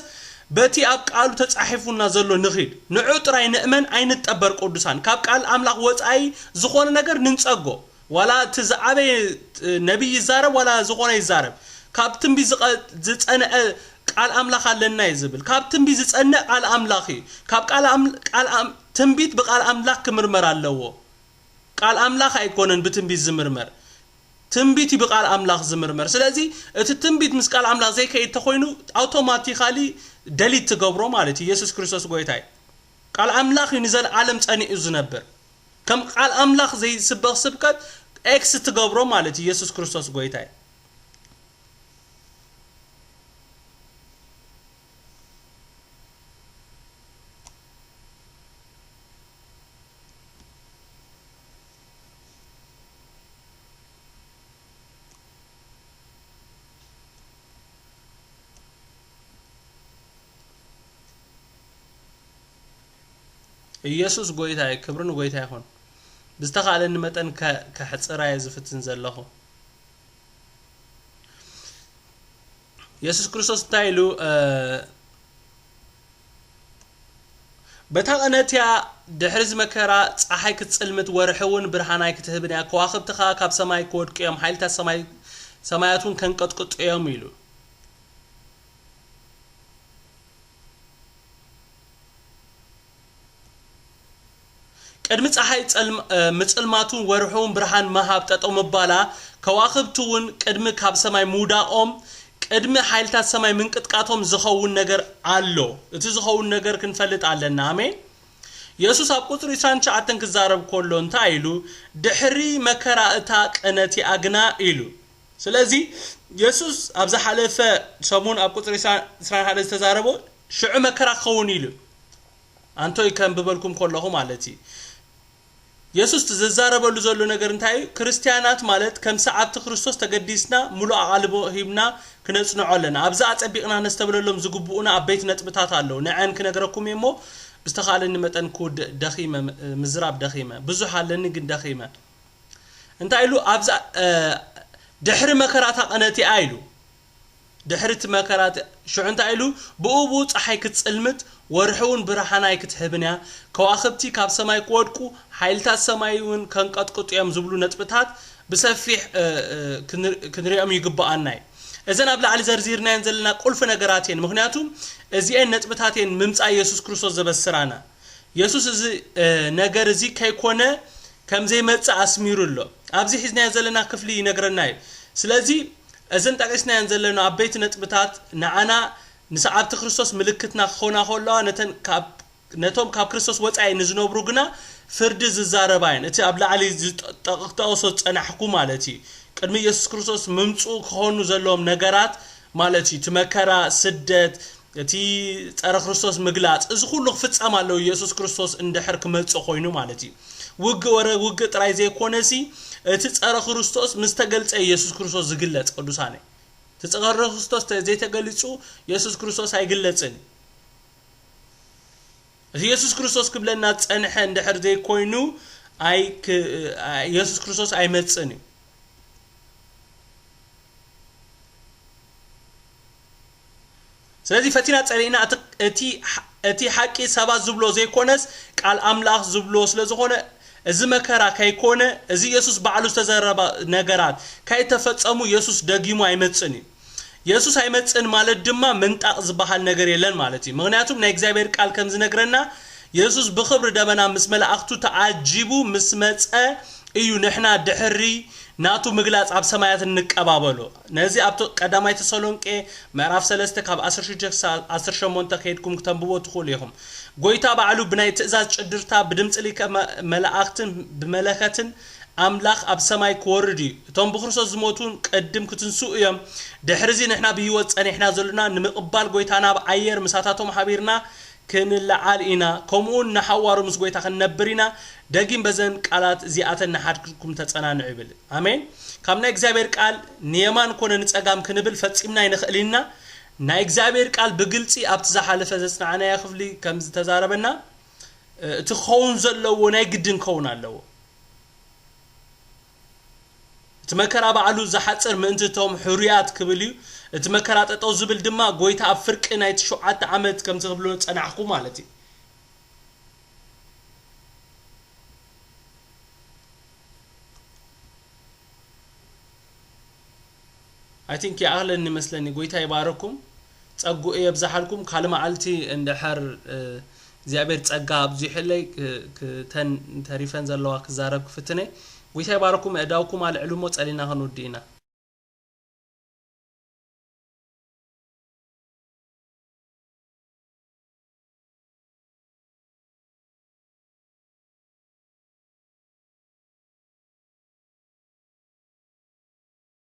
በቲ ኣብ ቃሉ ተጻሒፉና ዘሎ ንኺድ። ንዑ ጥራይ ንእመን ኣይንጠበር ቅዱሳን። ካብ ቃል ኣምላኽ ወጻኢ ዝኾነ ነገር ንንጸጎ። ዋላ እቲ ዝዓበየ ነቢይ ይዛረብ ዋላ ዝኾነ ይዛረብ፣ ካብ ትንቢት ዝጸንዐ ቃል ኣምላኽ ኣለና እዩ ዝብል። ካብ ትንቢት ዝጸንዕ ቃል ኣምላኽ እዩ። ካብ ቃል ትንቢት ብቃል ኣምላኽ ክምርመር ኣለዎ። ቃል ኣምላኽ ኣይኮነን ብትንቢት ዝምርመር፣ ትንቢት እዩ ብቃል ኣምላኽ ዝምርመር። ስለዚ እቲ ትንቢት ምስ ቃል ኣምላኽ ዘይከይድ ተኮይኑ ኣውቶማቲካሊ ደሊት ትገብሮ ማለት እዩ። ኢየሱስ ክርስቶስ ጎይታ እዩ። ቃል ኣምላኽ እዩ ንዘለዓለም ጸኒዑ ዝነብር። ከም ቃል ኣምላኽ ዘይስበኽ ስብከት ኤክስ ትገብሮ ማለት እዩ። ኢየሱስ ክርስቶስ ጎይታ እዩ። ኢየሱስ ጎይታ እዩ። ክብሪ ንጎይታ ይኹን። ብዝተኻእለኒ መጠን ከ- ከሕጽራ እየ ዝፍትን ዘለኹ። ኢየሱስ ክርስቶስ እንታይ ኢሉ? በታ ቀነትያ ድሕሪ ዝመከራ ጸሓይ ክትጽልምት፣ ወርሒ እውን ብርሃን ኣይክትህብን እያ፣ ከዋኽብቲ ኸኣ ካብ ሰማይ ክወድቁ እዮም፣ ሓይልታት ሰማይ ሰማያት እውን ከንቀጥቅጡ እዮም ኢሉ። ቅድሚ ጸሓይ ጸልም- እ፣ ምጽልማቱን ወርሑ እውን ብርሃን ምሃብ ጠጠው ምባላ፣ ከዋኽብቲ እውን ቅድሚ ካብ ሰማይ ምውዳቖም፣ ቅድሚ ሓይልታት ሰማይ ምንቅጥቃቶም ዝኸውን ነገር ኣሎ። እቲ ዝኸውን ነገር ክንፈልጥ ኣለና። ኣሜን። የሱስ ኣብ ቁጽሪ ዕስራን ትሽዓተን ክዛረብ ከሎ እንታይ ኢሉ? ድሕሪ መከራ እታ ቀነቲኣ ግና ኢሉ። ስለዚ የሱስ ኣብ ዝሓለፈ ሰሙን ኣብ ቁጽሪ ዕስራን ሓደ ዝተዛረቦ ሽዑ መከራ ክኸውን ኢሉ። ኣንቶይ ከንብበልኩም ከለኹ ማለት እዩ። የሱስ ዝዛረበሉ ዘሎ ነገር እንታይ እዩ? ክርስትያናት ማለት ከም ሰዓብቲ ክርስቶስ ተገዲስና ምሉእ ኣቓልቦ ሂብና ክነጽንዖ ኣለና። ኣብዚ ኣጸቢቕና ነስተብለሎም ዝግብኡና ኣበይቲ ነጥብታት ኣለዉ። ንዐን ክነግረኩም እየ እሞ ብዝተኻእለኒ መጠን ክውድእ ደኺመ፣ ምዝራብ ደኺመ። ብዙሕ ኣለኒ ግን ደኺመ። እንታይ ኢሉ? ኣብዛ ድሕሪ መከራታ ቀነቲኣ ኢሉ። ድሕሪ እቲ መከራ ሽዑ እንታይ ኢሉ? ብኡ ብኡ ጸሓይ ክትጽልምት፣ ወርሒ እውን ብርሃና ኣይክትህብን እያ፣ ከዋኽብቲ ካብ ሰማይ ክወድቁ፣ ሓይልታት ሰማይ እውን ከንቀጥቅጡ እዮም ዝብሉ ነጥብታት ብሰፊሕ ክንሪኦም ይግብኣና እዩ። እዘን ኣብ ላዕሊ ዘርዚርናየን ዘለና ቁልፊ ነገራት እየን፣ ምኽንያቱ እዚኤን ነጥብታት እየን ምምጻእ የሱስ ክርስቶስ ዘበስራና። የሱስ እዚ ነገር እዚ ከይኮነ ከም ዘይመጽእ ኣስሚሩ ኣሎ። ኣብዚ ሒዝናዮ ዘለና ክፍሊ ይነግረና እዩ። ስለዚ እዘን ጠቒስናየን ዘለና ዓበይቲ ነጥብታት ንዓና ንሰዓብቲ ክርስቶስ ምልክትና ክኾና ከለዋ ነተን ካብ ነቶም ካብ ክርስቶስ ወጻኢ ንዝነብሩ ግና ፍርዲ ዝዛረባ እየን። እቲ ኣብ ላዕሊ ዝጠቕጠቕሶ ዝጸናሕኩ ማለት እዩ። ቅድሚ ኢየሱስ ክርስቶስ ምምጽኡ ክኾኑ ዘለዎም ነገራት ማለት እዩ። እቲ መከራ፣ ስደት፣ እቲ ጸረ ክርስቶስ ምግላጽ፣ እዚ ኩሉ ክፍጸም ኣለዎ ኢየሱስ ክርስቶስ እንድሕር ክመጽእ ኮይኑ ማለት እዩ። ውግእ ወረ ውግእ ጥራይ ዘይኮነሲ እቲ ጸረ ክርስቶስ ምስ ተገልጸ ኢየሱስ ክርስቶስ ዝግለጽ ቅዱሳነ። እቲ ጸረ ክርስቶስ ዘይተገሊጹ ኢየሱስ ክርስቶስ ኣይግለጽን። እቲ ኢየሱስ ክርስቶስ ክብለና ዝጸንሐ እንድሕር ዘይኮይኑ ኣይ ኢየሱስ ክርስቶስ ኣይመጽእን እዩ። ስለዚ ፈቲና ጸሊእና እቲ ሓቂ ሰባት ዝብሎ ዘይኮነስ ቃል ኣምላኽ ዝብሎ ስለ ዝኾነ እዚ መከራ ከይኮነ፣ እዚ የሱስ ባዕሉ ዝተዘረባ ነገራት ከይተፈጸሙ የሱስ ደጊሙ ኣይመጽእን እዩ። የሱስ ኣይመጽእን ማለት ድማ ምንጣቕ ዝበሃል ነገር የለን ማለት እዩ። ምኽንያቱም ናይ እግዚኣብሔር ቃል ከም ዝነግረና፣ የሱስ ብኽብሪ ደበና ምስ መላእኽቱ ተዓጂቡ ምስ መጸ እዩ ንሕና ድሕሪ ናቱ ምግላጽ ኣብ ሰማያት እንቀባበሎ። ነዚ ኣብ ቀዳማይ ተሰሎንቄ ምዕራፍ ሰለስተ ካብ ዓሰርተ ሽዱሽተ ክሳብ ዓሰርተ ሸሞንተ ከይድኩም ክተንብቦ ትኽእሉ ኢኹም። ጎይታ ባዕሉ ብናይ ትእዛዝ ጭድርታ ብድምፂ ሊቀ መ- መላእኽትን ብመለኸትን ኣምላኽ ኣብ ሰማይ ክወርድ እዩ። እቶም ብክርስቶስ ዝሞቱ ቅድም ክትንስኡ እዮም። ድሕርዚ ንሕና ብህይወት ጸኒሕና ዘሎና ንምቕባል ጎይታ ናብ ኣየር ምሳታቶም ሓቢርና ክንለዓል ኢና። ከምኡውን ንሓዋሩ ምስ ጎይታ ክንነብር ኢና። ደጊም በዘን ቃላት እዚኣተን ንሓድኩም ተጸናንዑ ይብል። ኣሜን። ካብ ናይ እግዚኣብሔር ቃል ንየማን ኮነ ንጸጋም ክንብል ፈጺምና ኣይንኽእል ኢና። ናይ እግዚኣብሔር ቃል ብግልጺ ኣብቲ ዝሓለፈ ዘጽናዕናዮ ክፍሊ ከም ዝተዛረበና፣ እቲ ክኸውን ዘለዎ ናይ ግድን ክኸውን ኣለዎ። እቲ መከራ ባዕሉ ዝሓጽር ምእንቲ እቶም ሕሩያት ክብል እዩ። እቲ መከራ ጠጠው ዝብል ድማ ጎይታ ኣብ ፍርቂ ናይቲ ሸውዓተ ዓመት ከምዚ ክብሎ ጸናሕኩ ማለት እዩ። I think ይኣኽለኒ ይመስለኒ። ጎይታ ይባረኩም፣ ጸጉኡ የብዛሓልኩም። ካልእ መዓልቲ እንድሕር እግዚኣብሔር ጸጋ ኣብዚሑለይ፣ ክተን ተሪፈን ዘለዋ ክዛረብ ክፍትነ። ጎይታ ይባረኩም። እዳውኩም ኣልዕሉ እሞ ጸሊና ክንውዲ ኢና።